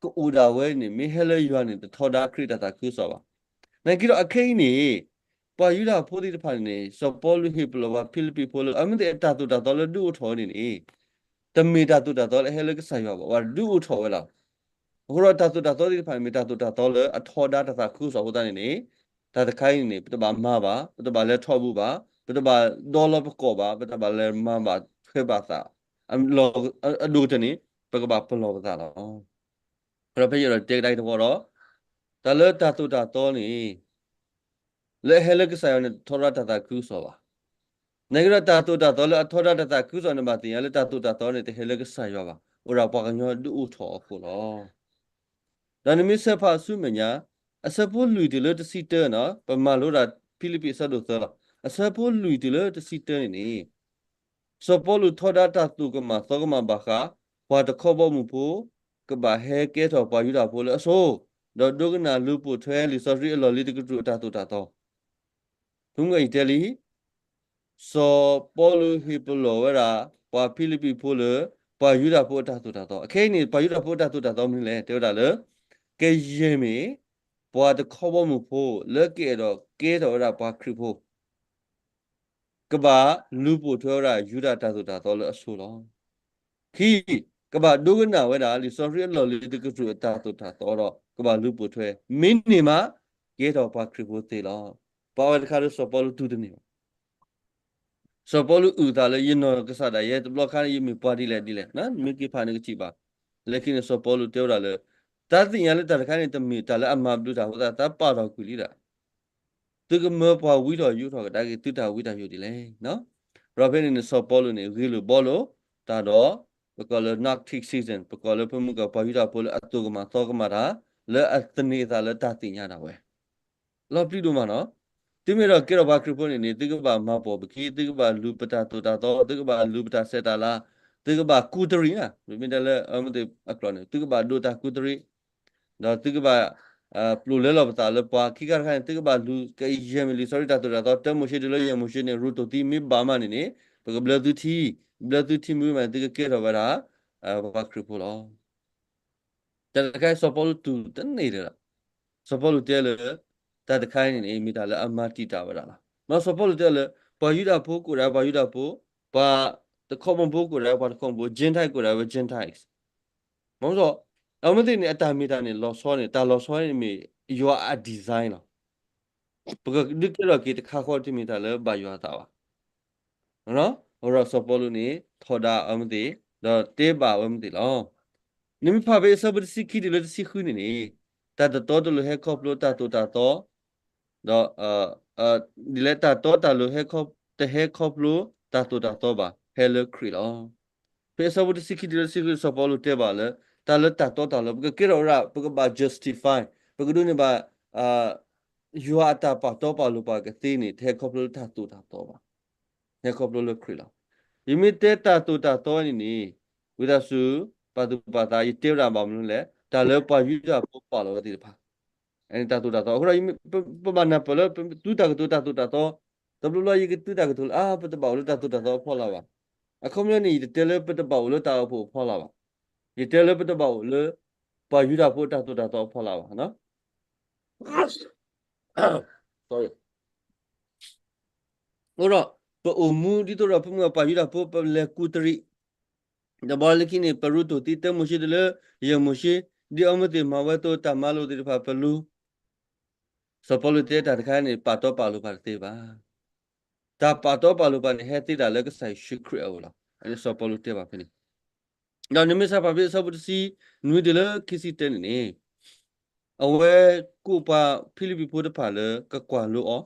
ကအိၣ်ဒၣ်ဝဲန့ၣ် မ့ၢ်ဟဲလၢယွၤန့ၣ် တထီဒါခရံာ်တၢ်သးခုကစီၣ်ဘၣ်. နာ်က့ဒီးအခဲအံၤန့ၣ် ပှၤယူဒၤဖိသ့ၣ်တဖၣ်န့ၣ်န့ၣ် စီၤပီလူးဟ့ၣ်ပလီၢ်ပှၤဖံလံးပံးဖိလၢ အဝဲသ့ၣ်အတၢ်သိၣ်တၢ်သီလၢဒုးအိၣ်ထီၣ်ဝဲန့ၣ်န့ၣ် တမ့ၢ်တၢ်သိၣ်တၢ်သီလၢအဟဲလၢကစၢ်ယွၤဘၣ်, ပှၤဒုးအိၣ်ထီၣ်ဝဲလီၤ. အဃိဒီးတၢ်သိၣ်တၢ်သီသ့ၣ်တဖၣ်န့ၣ် မ့ၢ်တၢ်သိၣ်တၢ်သီလၢအထီဒါတၢ်သးခုကစီၣ်အဃိသတးန့ၣ်န့ၣ် တၢ်တခါအံၤန့ၣ်န့ၣ် ပတဘၣ်မၤဘၣ်, ပတဘၣ်လဲၤထီၣ်ဘူၣ်ဘၣ်, ပတဘၣ်ဒီလီၤပကိာ်ဘၣ်, ပတဘၣ်လဲၤမၤဘၣ်ထွဲဘၣ်သး, အဒိၣ်ကတၢၢ်န့ၣ် ပကဘၣ်ပလီၢ်ပသးလီၤ. ဒီးဖဲယအဲၣ်ဒိးတဲကဒါက့ၤတဝီဒီး တၢ်လၢတၢ်သိၣ်တၢ်သီန့ၣ် လၢအဟဲလၢကစၢ်ယွၤန့ၣ် တထီဒါတၢ်သးခုကစီၣ်ဘၣ်. နာ်က့ဒီးတၢ်သိၣ်တၢ်သီလၢအထီဒါတၢ်သးခုကစီၣ်န့ၣ် ဘၣ်သ့ၣ်ညါလၢတၢ်သိၣ်တၢ်သီန့ၣ် တဟဲလၢကစၢ်ယွၤဘၣ်, အိၣ်ဒၣ်ပှၤကညီဒုးအိၣ်ထီၣ်အဃိလီၤ. ဒီးနမ့ၢ်ဆဲးဖးဆူမဲာ်ညါ အဆၢဖိလွံၢ်တုၤလၢတဆံတၢနီၤ, ပမၤလိဒၣ်ဖံလံးပံးအဆၢဒိၣ်သၢလီၤ. အဆၢဖိလွံၢ်တုၤလၢတဆံတၢန့ၣ်န့ၣ် စီၤပီလူးထီဒါတၢ်သိၣ်ကမၣ်သီကမၣ်ဘၣ်ဃး ပှၤတခီဘီမုၢ်ဖိ ကဘၣ်ဟဲကဲထီၣ်ပှၤယူဒၤဖိလၢအဆိ, ဒီးဒိကနၣ်လူၤပိာ်ထွဲလံာ်စီဆှံအလီၢ်လံၤတကတြူၢ်အတၢ်သိၣ်တၢ်သီ ဖုမုၢ်အံၤတဲလံ, စီၤပီလူးဟ့ၣ်ပလီၢ်ဝဲဒၣ် ပှၤဖံလံးပံးဖိလၢ ပှၤယူဒၤဖိအတၢ်သိၣ်တၢ်သီ. အခဲအံၤန့ၣ် ပှၤယူဒၤဖိအတၢ်သိၣ်တၢ်သီမနုၤလဲၣ် တဲဝဲဒၣ်လၢ ကယဲၢ်မ့ၢ် ပှၤတခီဘီမုၢ်ဖိ လၢကအဲၣ်ဒိးကဲထီၣ်ဝဲဒၣ်ပှၤခရံာ်ဖိ ကဘၣ်လူၤပိာ်ထွဲဝဲဒၣ်ယူဒၤတၢ်သိၣ်တၢ်သီလၢအဆိလီၤ. ခံ, ကဘၣ်ဒိကနၣ်ဝဲဒၣ် လံာ်စီဆှံအလီၢ်လံၤတကတြူၢ်အတၢ်သိၣ်တၢ်သီဒီး ကဘၣ်လူၤပိာ်ထွဲ, မ့ၢ်န့ၢ်မး ကဲထီၣ်ပှၤခရံာ်ဖိသ့လီၤ. ပာ်ဝဲတခါဒီးစီၤပီလူးတူၢ်တန့ၢ်ဘၣ်. စီၤပီလူးအုၣ်သးလၢ ယနီၢ်ကစၢ်ဒၣ်ယဲ တဘျီခါန့ၣ် ယမ့ၢ်ပှၤဒ်လဲၣ်ဒ်လဲၣ်, မ့ၢ်က့ၤဖးန့ၣ်ကထံၣ်ဘၣ်. လၢခံန့ၣ် စီၤပီလူးတဲဝဲဒၣ်လၢ တၢ်သ့ၣ်ညါလၢတၢ်တခါန့ၣ် တမ့ၢ်တၢ်လၢအမၤဘျုးတၢ်အဃိသတး တၢ်ပာ်ထီၣ်ကွံာ်လံဒၣ် သုကမၢပှၤဝံထီၣ်ယူထီၣ်ကဒါက့ၤသုတၢ်ဝံတၢ်ယိာ်ဒ်လဲၣ်. ဒီးဖဲန့ၣ်န့ၣ် စီၤပီလူးန့ၣ် ဂ့ၢ်လိာ်ဘှီလိာ်တၢ်ဒီး ပကိးလၢ Gnostic season, ပကိးလၢဖဲမုၢ်ကီၢ် ပှၤယူဒၤဖိလၢအသိၣ်ကမၣ်သီကမၣ်တၢ် လၢအသန့ၤအသးလၢတၢ်သ့ၣ်ညါဒၣ်ဝဲ လီၤပျံၤဒိၣ်မးနီၤ. သုမ့ၢ်အဲၣ်ဒိးကဲထီၣ်ပှၤခရံာ်ဖိန့ၣ်န့ၣ် သုကဘၣ်မၤပိာ်ပခံ, သုကဘၣ်လူၤပတၢ်သိၣ်တၢ်သီ, သုကဘၣ်လူၤပတၢ်ဆဲးတၢ်လၤ, သုကဘၣ်ကူတရံး, မ့မ့ၢ်တဲလၢအမ့ၢ်အကျိာ်န့ၣ် သုကဘၣ်ဒိးတၢ်ကူတရံး, ဒီးသုကဘၣ် ပျိာ်လဲလီၤပသးလၢပှၤခံခါတခါန့ၣ် သုကဘၣ်လူၤကယဲၢ်မ့ၢ်လံာ်စီဆှံတၢ်သိၣ်တၢ်သီ တၢမိၤၡ့တုၤလၢယဲၢ်မိၤၡ့န့ၣ် ရူၤတိၢ်သံမ့ၢ်ဘၣ်မးန့ၣ်န့ၣ် ပကဘျၢသုထံ, ဘျၢသုထံမ့ၢ်ဝံၤမးန့ၣ် သုကကဲထီၣ်ဝဲဒၣ် ပှၤခရံာ်ဖိလီၤ. တၢ်တခါအံၤ စီၤပီလူးတူၢ်တန့ၢ်လၢၤလီၤ. စီၤပီလူးတဲလၢ တၢ်တခါအံၤန့ၣ်န့ၣ် မ့ၢ်တၢ်လၢအမၤတံာ်တာ်ဝဲဒၣ်လီၤ. မ့ၢ်စီၤပီလူးတဲလၢ ပှၤယူဒၤဖိကိးဒၣ်ပှၤယူဒၤဖိ, ပှၤ တခီပီဖိကိးဒၣ်ဝဲပှၤတခီပီဖိ, Gentile ကိးဒၣ်ဝဲ Gentiles. မ့ၢ်, အဝဲသ့ၣ်န့ၣ် အတၢ်မ့ၢ်တၢ်န့ၣ် လီၤဆီန့ၣ် တၢ်လီၤဆီန့ၣ်မ့ၢ်ယွၤအ design လီၤ. ပကဒုးကဲထီၣ်က့ၤတခါဃီတမ့ၢ်တၢ်လၢဘၣ်ယွၤအသးဘၣ်. အဃိဒီးစီၤပီလူးန့ၣ် ထီဒါအဝဲသ့ၣ်, ဒီးတဲဘၣ်အဝဲသ့ၣ်လီၤ. နမ့ၢ်ဖးဖဲအဆၢဖိတဆံခံတုၤလၢတဆံဃုန့ၣ်န့ၣ်, တၢ်တတီတလိၤဟဲခီဖျိတၢ်သိၣ်တၢ်သီ, ဒီး ဒ်လဲၣ်တၢ်တီတၢ်လိၤဟဲခီ, တဟဲခီဖျိတၢ်သိၣ်တၢ်သီဘၣ်, ဟဲလၢခရံာ်လီၤ. ဖဲအဆၢဖိတဆံခံတုၤလၢတဆံဃု စီၤပီလူးတဲဘၣ်လၢ တၢ်လၢတၢ်တီတၢ်လိၤ ပကကဲထီၣ်ဝဲဒၣ် ပကဘၣ် justify, ပကဒိးန့ၢ်ဘၣ် ယွၤအတၢ်ပာ်တီပာ်လိၤပှၤကသ့န့ၣ် တဟဲခီဖျိလၢတၢ်သိၣ်တၢ်သီဘၣ်, ဟဲခီဖျိလၢခရံာ်လီၤ. ယမ့ၢ်တဲတၢ်သိၣ်တၢ်သီန့ၣ်န့ၣ်, ဝံသးစူၤ ပာ်သူၣ်ပာ်သး ယတဲဝဲဒၣ်ဘၣ်မနုၤလဲၣ်, တၢ်လၢပှၤယူဒၤဖိပာ်လီၤဝဲသ့ၣ်တဖၣ် တၢ်သိၣ်တၢ်သီ. အဃိဒီး ပဘၣ်နၢ်ပၢၢ်လၢ ပသုတၢ်ကတိၤတၢ်သိၣ်တၢ်သီ, တဘျီဘျီယကသုတၢ်ကတိၤလၢ အါ ပတဘၣ်အိၣ်လၢတၢ်သိၣ်တၢ်သီအဖီလာ်ဘၣ်. အခီပညီန့ၣ် ယတတဲလၢပတဘၣ်အိၣ်လၢတၢ်အိၣ်ဖှိၣ်အဖီလာ်ဘၣ်. ယတဲလၢပတဘၣ်အိၣ်လၢ ပှၤယူဒၤဖိတၢ်သိၣ်တၢ်သီအဖီလာ်ဘၣ်. အဃိဒီး ပအိၣ်မူဒ်သိးဒီး ပမ့ၢ်ပှၤယူဒၤဖိ ပလဲၤကူၣ်တရံး, ဒီးဘၣ်လၢခံန့ၣ် ပရူးတိၢ်သံ တၢမိၤၡ့တုၤလၢ ယဲၢ်မိၤၡ့, ဒ်အဝဲသ့ၣ်မၤဝဲအသိး တၢ်မၤလိာ်သ့ၣ်တဖၣ်ပလူၤ. စီၤပီလူးတဲတၢ်တခါန့ၣ် ပာ်တီပာ်လိၤပှၤတသ့ဘၣ်. တၢ်ပာ်တီပာ်လိၤပှၤန့ၣ် ဟဲသ့တၢ်လၢကစၢ်ယ့ၣ်ၡူးခရံာ်အအိၣ်လီၤ. စီၤပီလူးတဲဘၣ်ဖဲန့ၣ်, ဒီးနမ့ၢ်စးဖးဖဲအဆၢဖိတဆံနွံတုၤလၢခံဆံတၢန့ၣ်န့ၣ်, အဝဲကိးပှၤဖံလံးပံးဖိတဖၣ်လၢကကွၢ်လိအီၤ,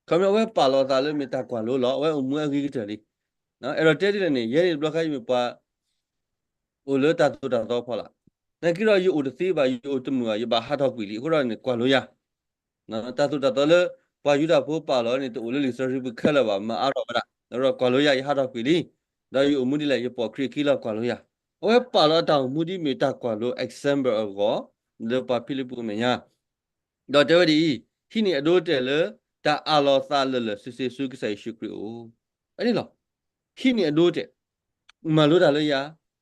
ခီပညီ အဝဲပာ်လီၤအသးလၢမ့ၢ်တၢ်ကွၢ်လိလီၤ. အဝဲအိၣ်မူအဂ့ၤကတၢၢ်လံ. အဲၣ်ဒိးတဲဒ်လဲၣ်န့ၣ်, ယဲန့ၣ်တဘျီခါ ယမ့ၢ်ပှၤ အိၣ်လၢတၢ်သိၣ်တၢ်သီအဖီလာ်, နာ်က့ဒီးယအိၣ်တသ့ဘၣ်, ယအိၣ်တမုာ်ဘၣ်, ယဘၣ်ဟးထီၣ်ကွံာ်လံ. အဃိဒီးန့ၣ် ကွၢ်လိယၤ. တၢ်သိၣ်တၢ်သီလၢ ပှၤယူဒၤဖိပာ်လီၤန့ၣ် တအိၣ်လၢလံာ်စီဆှံပူၤခဲလၢာ်ဘၣ်, မၤအါထီၣ်ဝဲဒၣ်. အဃိဒီးကွၢ်လိယၤ, ယဟးထီၣ်ကွံာ်လံ. ဒီးယအိၣ်မူဒ်လဲၣ်, ယပိာ်ခရံာ်အခံလီၤ, ကွၢ်လိယၤ. အဝဲပာ်လီၤအတၢ်အိၣ်မူဒ်မ့ၢ်တၢ်ကွၢ်လိ example အဂီၢ်, လၢပှၤဖံလံးပံးအမဲာ်ညါ ဒီးတဲဝဲဒ်အံၤ, ဟံးန့ၢ်အဒိအတဲာ်လၢ တၢ်အးလီၤသးလၢာ်လၢာ်ဆ့ဆ့ဆူကစၢ်ယ့ၣ်ၡူးခရံာ်အအိၣ်, အန့ၣ်လီၤ. ဟံးန့ၢ်အဒိအတဲာ်, မၤလိတၢ်လၢယၤ,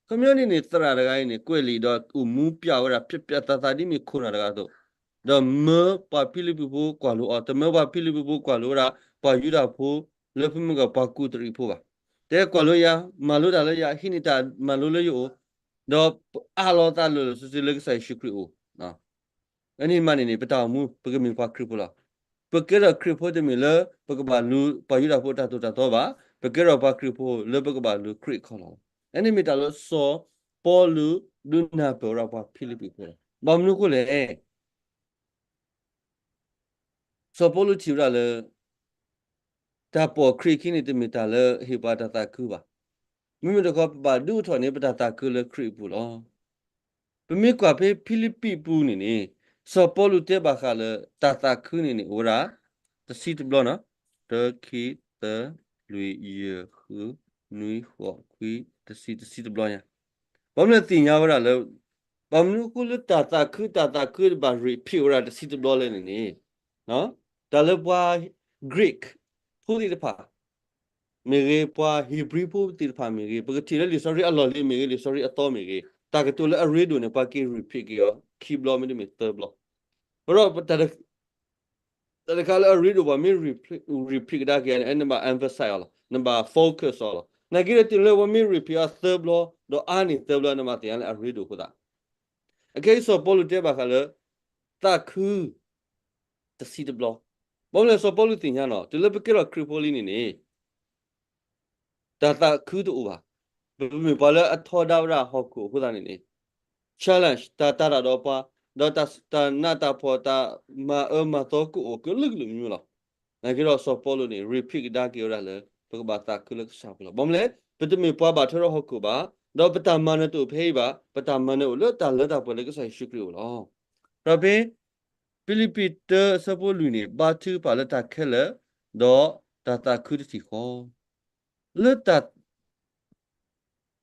ခီပညီန့ၣ်န့ၣ် သရၣ်တဂၤအံၤန့ၣ် ကွဲးလံာ်ဒီးအိၣ်မူပျးဝဲဒၣ် ပြတ်ပြတ်သားသား ဒ်မ့ၢ်ခိၣ်နၢ်တဂၤအသိး, ဒီးမၢပှၤဖံလံးပံးဖိကွၢ်လိအီၤ, တမၢပှၤဖံလံးပံးဖိကွၢ်လိဝဲဒၣ် ပှၤယူဒၤဖိ လၢဖဲမုၢ်ကီၢ်ပှၤကူးတရံးဖိဘၣ်. တဲကွၢ်လိယၤ, မၤလိတၢ်လၢယၤ, ဟံးန့ၢ်တၢ်မၤလိလၢယအိၣ်, ဒီးအးလီၤသးလၢာ်လၢာ်ဆ့ဆ့လၢကစၢ်ယ့ၣ်ၡူးခရံာ်အအိၣ် အန့ၣ်မးန့ၣ်န့ၣ် ပတၢ်အိၣ်မူ ပကမ့ၢ်ပှၤခရံာ်ဖိလီၤ. ပကဲထီၣ်ခရံာ်ဖိတမ့ၢ်လၢ ပကဘၣ်လူၤပှၤယူဒၤဖိတၢ်သိၣ်တၢ်သီဘၣ်, ပကဲထီၣ်ပှၤခရံာ်ဖိလၢပကဘၣ်လူၤခရံာ်အခီၣ်လီၢ်လီၤ. အန့ၣ်မ့ၢ်တၢ်လၢစီၤပီလူးဒုးနၢ်ပၢၢ်ဝဲဒၣ်ပှၤဖံလံးပံးဖိလီၤ. ဘၣ်မနုၤအဃိလဲၣ် စီၤပီလူးထံၣ်ဝဲဒၣ်လၢ တၢ်ပိာ်ခရံာ်အခံန့ၣ် တမ့ၢ်တၢ်လၢဟ့ၣ်ပှၤတၢ်သးခုဘၣ်. မ့မ့ၢ်တခီ ပဘၣ်ဒုးအိၣ်ထီၣ်န့ၢ်ပတၢ်သးခုလၢခရံာ်အပူၤလီၤ. ပမ့ၢ်ကွၢ်ဖဲဖံလံးပံးပူၤန့ၣ်န့ၣ် စီၤပီလူးတဲဘၣ်ဃးလၢ တၢ်သးခုန့ၣ်န့ၣ် အိၣ်ဝဲဒၣ် တဆံတဘျီနီၤ, တၢ ခံ သၢ လွံၢ် ယဲၢ် ဃု နွံ ဃိး ခွံ တဆံ တဆံတဘျီညါ. ဘၣ်မနုၤသ့ၣ်ညါဝဲဒၣ်လၢ ဘၣ်မနုၤအဃိလၢတၢ်သးခု တၢ်သးခုဘၣ် repeat ဝဲဒၣ်တဆံတဘျီလဲၣ်န့ၣ်န့ၣ်, တၢ်လၢပှၤ Greek ဖိသ့ၣ်တဖၣ် မ့ၢ်ဂ့ၤ, ပှၤဧ့ၤဘြံၤဖိသ့ၣ်တဖၣ်မ့ၢ်ဂ့ၤ, ပကထံၣ်လၢလံာ်စီဆှံအလီၢ်လံၤမ့ၢ်ဂ့ၤ, လံာ်စီဆှံအသီမ့ၢ်ဂ့ၤ, တၢ်ကတိၤလၢအရ့ဒိၣ်န့ၣ် ပှၤက့ၤ repeat က့ၤအီၤ ခံဘျီမ့တမ့ၢ်သၢဘျီ. အဃိဒီး တၢ်တခါလၢအရ့ဒိၣ် ပှၤမ့ၢ် repeat ကဒါက့ၤန့ၣ် နဘၣ် emphasize အီၤလီၤ, နဘၣ် focus အီၤလီၤ. နာ်က့ဒီး တုၤလၢပှၤမ့ၢ် repeat အီၤသၢဘျီ ဒီးအါန့ၢ်သၢဘျီ နဘၣ်သ့ၣ်ညါလၢအရ့ဒိၣ်အဃိသတး. အခဲအံၤစီၤပီလူးတဲဘၣ်ဃးလၢ သးခု တဆံတဘျီ. ဘၣ်မနုၤလဲၣ် စီၤပီလူးသ့ၣ်ညါနီၤ တုၤလၢပကဲထီၣ်ခရံာ်ဖိလံန့ၣ်န့ၣ် တၢ်သးခုတအိၣ်ဘၣ်. ပမ့ၢ်ပှၤလၢအထီဒါဝဲဒၣ်ဟီၣ်ခိၣ်အဃိသတးန့ၣ်န့ၣ် challenge တၢ်တာ်တၢ်ဒီးပှၤ, ဒီးတၢ်နးတၢ်ဖှီၣ် တၢ်မၤအၢမၤသီကအိၣ်ကလုာ်ကလုာ်မံၤမံၤလီၤ. နာ်က့ဒီးစီၤပီလူးန့ၣ် repeat ကဒါက့ၤဝဲဒၣ်လၢ ပကဘၣ်သးခုလၢကစၢ်အပူၤလီၤ. ဘၣ်မနုၤလဲၣ် ပတမ့ၢ်ပှၤဘၣ်ထွဲဒီးဟီၣ်ခိၣ်ဘၣ်, ဒီးပတၢ်မၤနၢၤတအိၣ်ဖဲအံၤဘၣ်, ပတၢ်မၤနၢၤအိၣ်လၢတၢ်လၢတၢ်ပှဲၤလၢကစၢ်ယ့ၣ်ၡူးခရံာ်အအိၣ်လီၤ. ဒီးဖဲ ဖံလံးပံးတၢအဆၢဖိလွံၢ်န့ၣ် ဘါထုကဖၣ်လၢတၢ်ခဲလၢာ်, ဒီးတၢ်သးခုတထံၣ်ဃီ လၢတၢ်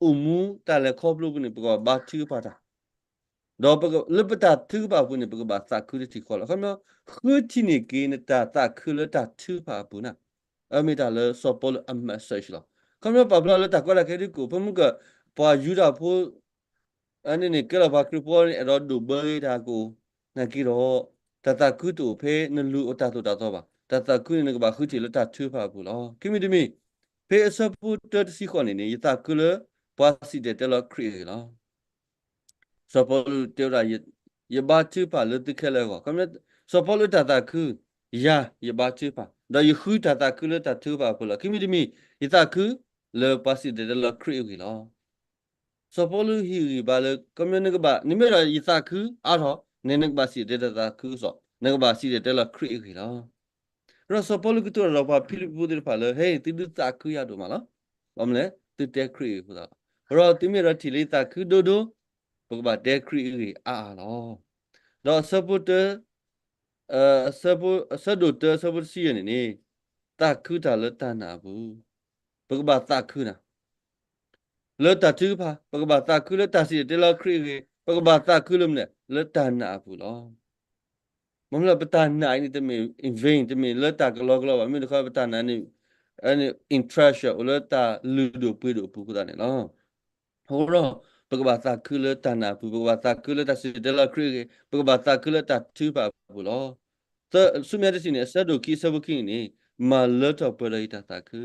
အိၣ်မူတၢ်လဲၤခီဖျိအပူၤန့ၣ် ပကဘၣ်ဘါထုကဖၣ်တၢ်, ဒီးလၢပတၢ်ထုကဖၣ်အပူၤန့ၣ် ပကဘၣ်သးခုတထံၣ်ဃီလီၤ. အခီပညီ ဃုထံၣ်န့ၢ်က့ၤနတၢ်သးခုလၢတၢ်ထုကဖၣ်အပူၤန့ၣ်, အမ့ၢ်တၢ်လၢစီၤပီလူးအ message လီၤ. အခီပညီ ပာ်ဖျါလၢတၢ်ကီတၢ်ခဲဒ်ကအိၣ် ဖဲမုၢ်ကီၢ် ပှၤယူဒၤဖိ အန့ၣ်န့ၣ် ကဲလီၤပှၤခရံာ်ဖိန့ၣ် အဲၣ်ဒိးဒိၣ်ဘၢဂ့ၤတၢ်ကအိၣ်, နာ်က့ဒီး တၢ်သးခုတအိၣ်ဖဲနလူၤအတၢ်သိၣ်တၢ်သီဘၣ်. တၢ်သးခုန့ၣ် နကဘၣ်ဃုထံၣ်လၢတၢ်ထုကဖၣ်အပူၤလီၤ. ခံမံၤတမံၤ, ဖဲအဆၢဖိတၢတဆံဃိးန့ၣ်န့ၣ် ယသးခုလၢပှၤစံၣ်တဲၤတဲလီၤခရံာ်အဂ့ၢ်လီၤ. စီၤပီလူးတဲဝဲဒၣ်, ယဘါထုကဖၣ်လၢသုခဲလၢာ်အဂီၢ်. စီၤပီလူးတၢ်သးခု, ယၤယဘါထုကဖၣ်, ဒီးယဃုတၢ်သးခုလၢတၢ်ထုကဖၣ်အပူၤလီၤ. ခံမံၤတမံၤ, ယသးခုလၢပှၤစံၣ်တဲၤတဲလီၤခရံာ်အဂ့ၢ်လီၤ. စီၤပီလူးဟ့ၣ်ဂံၢ်ဘါလၢ ခီပညီနကဘၣ်, နမ့ၢ်ဒီးယသးခုအါထီၣ်န့ၣ် နကဘၣ်စံၣ်တဲၤတဲလီၤသးခုစီၤ, နကဘၣ်စံၣ်တဲၤတဲလီၤခရံာ်အဂ့ၢ်လီၤ. ဒီးစီၤပီလူးကတိၤတၢ်ဒီးပှၤဖံလံးပံၤဖိသ့ၣ်တဖၣ်လၢ ဟဲ သုဒုးသးခုယၤဒိၣ်မးလီၤ. ဘၣ်မနုၤလဲၣ်, သုတဲခရံာ်အဂ့ၢ်အဃိသတးလီၤ. ဒီးသုမ့ၢ်ဒီးထံၣ်လၢယသးခုဒိၣ်ဒိၣ်, ပကဘၣ်တဲခရံာ်အဂ့ၢ်အါအါလီၤ. ဒီးအဆၢဖိတၢ အဆၢဒိၣ်တၢ အဆၢဖိတဆံယဲၢ်န့ၣ်န့ၣ်, သးခုတၢ်လၢတၢ်နာ်အပူၤ, ပကဘၣ်သးခုနၤ လၢတၢ်ထုကဖၣ်, ပကဘၣ်သးခုလၢတၢ်စံၣ်တဲၤတဲလီၤခရံာ်အဂ့ၢ်, ပကဘၣ်သးခုလၢမနုၤလဲၣ်, လၢတၢ်နာ်အပူၤလီၤ. မ့မ့ၢ်လၢပတၢ်နာ်အံၤန့ၣ် တမ့ၢ် in vain, တမ့ၢ်လၢတၢ်ကလီကလီဘၣ်, မ့ၢ်တခီပတၢ်နာ်န့ၣ် in treasure အိၣ်လၢတၢ်လုၢ်ဒိၣ်ပှ့ၤဒိၣ်အပူၤအဃိသတးန့ၣ်လီၤ. အဃိဒီး ပကဘၣ်သးခုလၢတၢ်နာ်အပူၤ, ပကဘၣ်သးခုလၢတၢ်စံၣ်တဲၤတဲလီၤခရံာ်အဂ့ၢ်, ပကဘၣ်သးခုလၢတၢ်ထုကဖၣ်အပူၤလီၤ. ဆူမဲာ်ညါတထံၣ်န့ၣ် အဆၢဒိၣ်ခံ အဆၢဖိခံန့ၣ်န့ၣ်, မၤလၢထီၣ်ပှဲၤဒီးယတၢ်သးခု.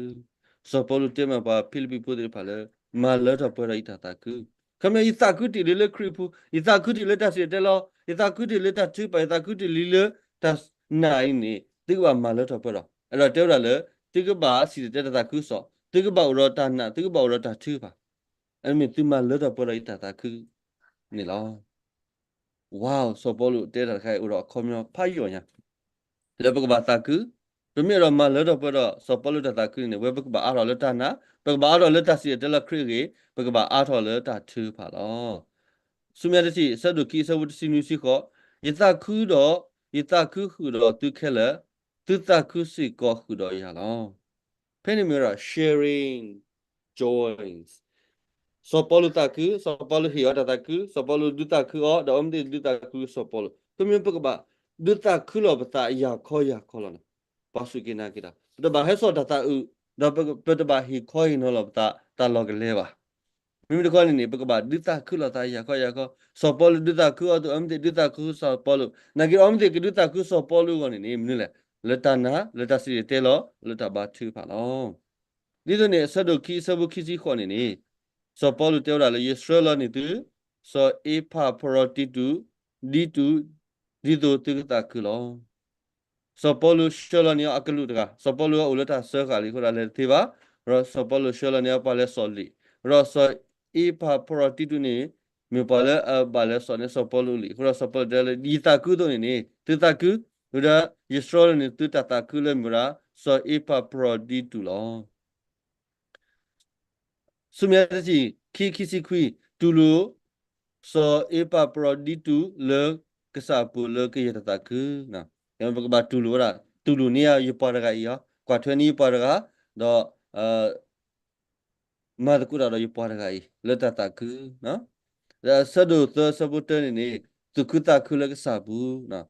စီၤပီလူးတဲမ့ၢ်ပှၤဖံလံးပံၤဖိသ့ၣ်တဖၣ်လၢ မၤလၢထီၣ်ပှဲၤဒီးယတၢ်သးခု. ခီမ့ၢ်ယသးခုတ့ၢ်လံလၢခရံာ်အပူၤ, ယသးခုတ့ၢ်လၢတၢ်စံၣ်တဲၤတဲလီၤ, ယသးခုတ့ၢ်လၢတၢ်ထုကဖၣ်, ယသးခုတ့ၢ်လံလၢတၢ်နာ်အံၤန့ၣ် သုကဘၣ်မၤလၢထီၣ်ပှဲၤဒီး, အဲၣ်ဒိးတဲဝဲဒၣ်လၢ သုကဘၣ်စံၣ်တဲၤတဲလီၤသးခုစီၤ, သုကဘၣ်အိၣ်ဒီးတၢ်နာ်, သုကဘၣ်အိၣ်ဒီးတၢ်ထုကဖၣ်, အမ့ၢ်သုမၤလၢထီၣ်ပှဲၤဒီးယတၢ်သးခုန့ၣ်လီၤ. ဝါ, စီၤပီလူးတဲတၢ်တခါအံၤအိၣ်ဒီးအခီပညီဖးယိာ်ညါ လၢပကဘၣ်သးခု, ပမ့ၢ်အဲၣ်ဒိးမၤလၢထီၣ်ပှဲၤဒီးစီၤပီလူးတၢ်သးခုန့ၣ်န့ၣ်, ဝဲပကဘၣ်အါထီၣ်လၢတၢ်နာ်, ပကဘၣ်အါထီၣ်လၢတၢ်စံၣ်တဲၤတဲလီၤခရံာ်အဂ့ၢ်, ပကဘၣ်အါထီၣ်လၢတၢ်ထုကဖၣ်လီၤ. ဆူမဲာ်ညါတထံၣ် အဆၢဒိၣ်ခံ အဆၢဖိတဆံနွံ တဆံဃိး, ယသးခုဒီး, ယသးခုဃုာ်ဒီးသုခဲလၢာ်, သုသးခုစ့ၢ်ကီးဃုာ်ဒီးယၤလီၤ. ဖဲန့ၣ်မ့ၢ်ဝဲဒၣ် sharing joy. စီၤပီလူးသးခု, စီၤပီလူးဟ့ၣ်အီၤတၢ်သးခု, စီၤပီလူးဒုးသးခုအီၤ, ဒီးအဝဲသ့ၣ်ဒုးသးခုစီၤပီလူး. ပမ့ၢ်ပကဘၣ်ဒုးသးခုလီၤပသးယၤခီယၤခီလီၤန့ၣ်, ပှၤစူၢ်က့ၤနာ်က့ၤတၢ်, ပတဘၣ်ဟဲစိာ်တၢ်သးအုး, ဒီးပတဘၣ်ဟ့ၣ်ခီဟ့ၣ်နီၤလီၤပသးတၢ်လီၢ်ကလဲၤဘၣ်. မ့မ့ၢ်တခီန့ၣ်န့ၣ် ပကဘၣ်ဒုးသးခုလီၤသးယၤခီယၤခီ, စီၤပီလူးဒုးသးခုအီၤအသိး အဝဲသ့ၣ်ဒုးသးခုစီၤပီလူး. နာ်က့ဒီး အဝဲသ့ၣ်ကဒုးသးခုစီၤပီလူးအဂီၢ်န့ၣ်န့ၣ် မနုၤလဲၣ်, လၢတၢ်နာ်, လၢတၢ်စံၣ်တဲၤတဲလီၤ, လၢတၢ်ဘါထုကဖၣ်လီၤ. ဒ်သိးန့ၣ် အဆၢဒိၣ်ခံ အဆၢဖိခံဆံဃိးန့ၣ်န့ၣ်, စီၤပီလူးတဲဝဲဒၣ်လၢ ယဆှၢလီၤန့ၢ်သု စီၤအ့ဖးဖြီဒံတူး, ဒံတူး, ဒ်သိးသုကသးခုလီၤ. စီၤပီလူးဆှၢလီၤန့ၢ်အီၤအကလူးတဂၤ, စီၤပီလူးအိၣ်လၢတၢ်စၢဃာ်လံအဃိဒီးလဲၤတသ့ဘၣ်, ဒီးစီၤပီလူးဆှၢလီၤန့ၢ်အီၤပှၤလဲၤစိာ်လံာ်, ဒီးစီၤအ့ဖးဖြီဒံတူးန့ၣ် မ့ၢ်ပှၤလၢအဘၣ်လဲၤစိာ်န့ၢ်စီၤပီလူးလံာ်အဃိဒီး စီၤပီလူးတဲလၢ ယသးခုအသိးန့ၣ်န့ၣ် သုသးခု, ဝဲဒၣ်ယဆှၢလီၤန့ၢ်သုတၢ်သးခုလၢမ့ၢ်ဝဲဒၣ် စီၤအ့ဖးဖြီဒံတူးလီၤ. ဆူမဲာ်ညါတထံၣ် ခံ ခံဆံခွံ, တူၢ်လိာ် စီၤအ့ဖးဖြီဒံတူးလၢကစၢ်အပူၤလၢကယဲၢ်တၢ်သးခု, ပကဘၣ်တူၢ်လိာ်ဝဲဒၣ်, တူၢ်လိာ်န့ၢ်ယပှၤတဂၤအံၤ, ကွၢ်ထွဲန့ၢ်ယပှၤတဂၤ, ဒီး မၤသကိးတၢ်ဒီးယပှၤတဂၤအံၤ လၢတၢ်သးခု, ဒီးအဆၢဒိၣ်သၢ အဆၢဖိတၢန့ၣ်န့ၣ် သူၣ်ခုသးခုလၢကစၢ်အပူၤ,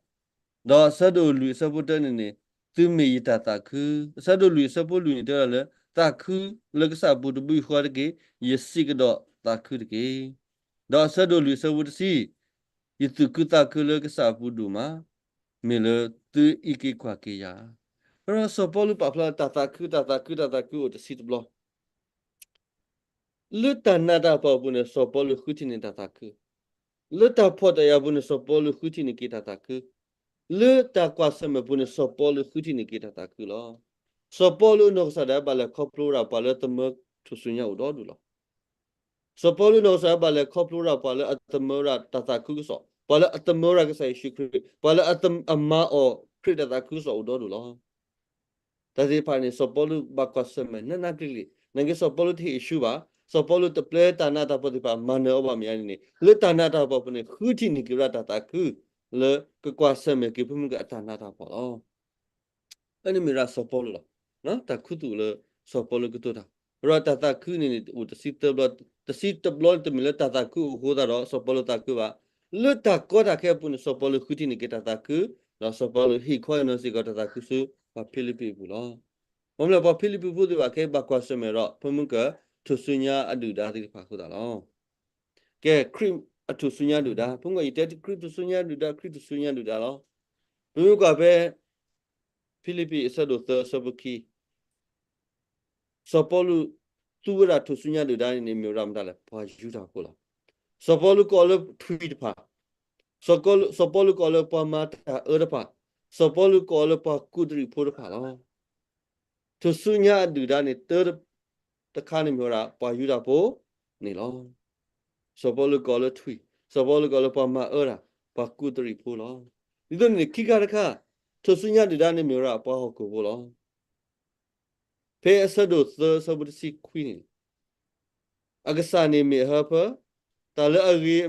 ဒီးအဆၢဒိၣ်လွံၢ် အဆၢဖိတၢန့ၣ်န့ၣ် သုမ့ၢ်ယတၢ်သးခု, အဆၢဒိၣ်လွံၢ် အဆၢဖိလွံၢ်န့ၣ် တဲဝဲဒၣ်လၢ သးခုလၢကစၢ်အပူၤတဘျီဃီတက့ၢ်, ယစံးကဒီးသးခုတက့ၢ်. ဒီးအဆၢဒိၣ်လွံၢ် အဆၢဖိတဆံ, ယသူၣ်ခုသးခုလၢကစၢ်အပူၤဒိၣ်မး, မ့ၢ်လၢသုအံးက့ၤကွၢ်က့ၤယၤ. ဒီးစီၤပီလူးပာ်ဖျါလၢတၢ်သးခု တၢ်သးခု တၢ်သးခုအိၣ်တဆံတဘျီ လၢတၢ်နာ်တၢ်ဖှီၣ်အပူၤန့ၣ် စီၤပီလူးဃုထံၣ်န့ၢ်တၢ်သးခု, လၢတၢ်ဖှီၣ်တၢ်ယာ်အပူၤန့ၣ် စီၤပီလူးဃုထံၣ်န့ၢ်က့ၤတၢ်သးခု, လၢတၢ်ကွၢ်ဆၢၣ်မဲာ်အပူၤန့ၣ် စီၤပီလူးဃုထံၣ်န့ၢ်က့ၤတၢ်သးခုလီၤ. စီၤပီလူးနီၢ်ကစၢ်ဒၣ်ဝဲဘၣ်လဲၤခီဖျိဝဲဒၣ်ပှၤလၢအသမၢထူၣ်စုညါအိၣ်ဒီဒူၣ်လီၤ. စီၤပီလူးနီၢ်ကစၢ်ဒၣ်ဝဲဘၣ်လဲၤခီဖျိဝဲဒၣ်ပှၤလၢအသမၢဝဲဒၣ်တၢ်သးခုကစီၣ်, ပှၤလၢအသမၢဝဲဒၣ်ကစၢ်ယ့ၣ်ၡူးခရံာ်, ပှၤလၢအမၤအီၤခရံာ်တၢ်သးခုကစီၣ်အိၣ်ဒီဒူၣ်လီၤ. တၢ်သ့ၣ်တဖၣ်န့ၣ် စီၤပီလူးဘၣ်ကွၢ်ဆၢၣ်မဲာ်နးနးကျံၤကျံၤ, နာ်က့စီၤပီလူးတဟ့ၣ်ဆူၣ်ဘၣ်, စီၤပီလူးတပျဲတၢ်နးတၢ်ဖှီၣ်သ့ၣ်တဖၣ်မၤနၢၤအီၤဘၣ်မ့ၢ်ဧါန့ၣ်န့ၣ်, လၢတၢ်နးတၢ်ဖှီၣ်အပူၤန့ၣ် ဃုထံၣ်န့ၢ်က့ၤဝဲဒၣ်တၢ်သးခု, လၢကကွၢ်ဆၢၣ်မဲာ်က့ၤဖဲမုၢ်ကၢအတၢ်နးတၢ်ဖှီၣ်လီၤ. အန့ၣ်မ့ၢ်ဝဲဒၣ်စီၤပီလူးလီၤ. တၢ်ခူသူၣ်လၢစီၤပီလူးကတိၤတၢ်, ဒီးတၢ်သးခုန့ၣ်န့ၣ် အိၣ်တဆံတဘျီ, တဆံတဘျီန့ၣ်တမ့ၢ်လၢတၢ်သးခုအိၣ်အဃိသတးဒီး စီၤပီလူးသးခုဘၣ်. လၢတၢ်ကီတၢ်ခဲအပူၤန့ၣ် စီၤပီလူးဃုထံၣ်န့ၢ်က့ၤတၢ်သးခု, ဒီးစီၤပီလူးဟ့ၣ်ခီဟ့ၣ်နီၤစ့ၢ်ကီးတၢ်သးခုဆူပှၤဖံလံးပံၤအပူၤလီၤ. ဘၣ်မနုၤလဲၣ် ပှၤဖံလံးပံၤဖိသ့ၣ်တဖၣ်ခဲအံၤဘၣ်ကွၢ်ဆၢၣ်မဲာ်ဒီး ဖဲမုၢ်ကၢထူၣ်စုညါအဒုၣ်ဒါသ့ၣ်တဖၣ်အဃိသတးလီၤ. ကဲ ခရံာ်အထူၣ်စုညါဒုၣ်ဒါ, ဖဲမုၢ်ကၢယတဲခရံာ်ထူၣ်စုညါဒုၣ်ဒါ, ခရံာ်ထူၣ်စုညါဒုၣ်ဒါလီၤ. ပမ့ၢ်ကွၢ်ဖဲ ဖံလံးပံၤအဆၢဒိၣ်သၢအဆၢဖိခံ စီၤပီလူးသူဝဲဒၣ်ထူၣ်စုညါဒုၣ်ဒါန့ၣ်န့ၣ် မ့ၢ်ဝဲဒၣ်မတၤလဲၣ်, ပှၤယူဒၤဖိလီၤ. စီၤပီလူးကိးလၢထွံၣ်တဖၣ်, စီၤပီလူး, စီၤပီလူးကိးလၢပှၤမၤတၢ်အၢတဖၣ်, စီၤပီလူးကိးလၢပှၤကူးတရံးဖိတဖၣ်လီၤ. ထူၣ်စုညါအဒုၣ်ဒါန့ၣ် တၢတခါန့ၣ်မ့ၢ်ဝဲဒၣ် ပှၤယူဒၤဖိန့ၣ်လီၤ. စီၤပီလူးကိးလၢထွံၣ်, စီၤပီလူးကိးလၢပှၤမၤအၢတၢ်, ပှၤကူးတရံးဖိလီၤ. ဒ်သိးန့ၣ် ခံခါတခါ, ထူၣ်စုညါဒုၣ်ဒါန့ၣ်မ့ၢ်ဝဲဒၣ်ပှၤဟီၣ်ခိၣ်ဖိလီၤ. ဖဲအဆၢဒိၣ်သၢ အဆၢဖိတဆံခွံန့ၣ်, အကစၢ်န့ၣ်မ့ၢ်အဟၢဖၢ, တၢ်လၢအဂ့ၤ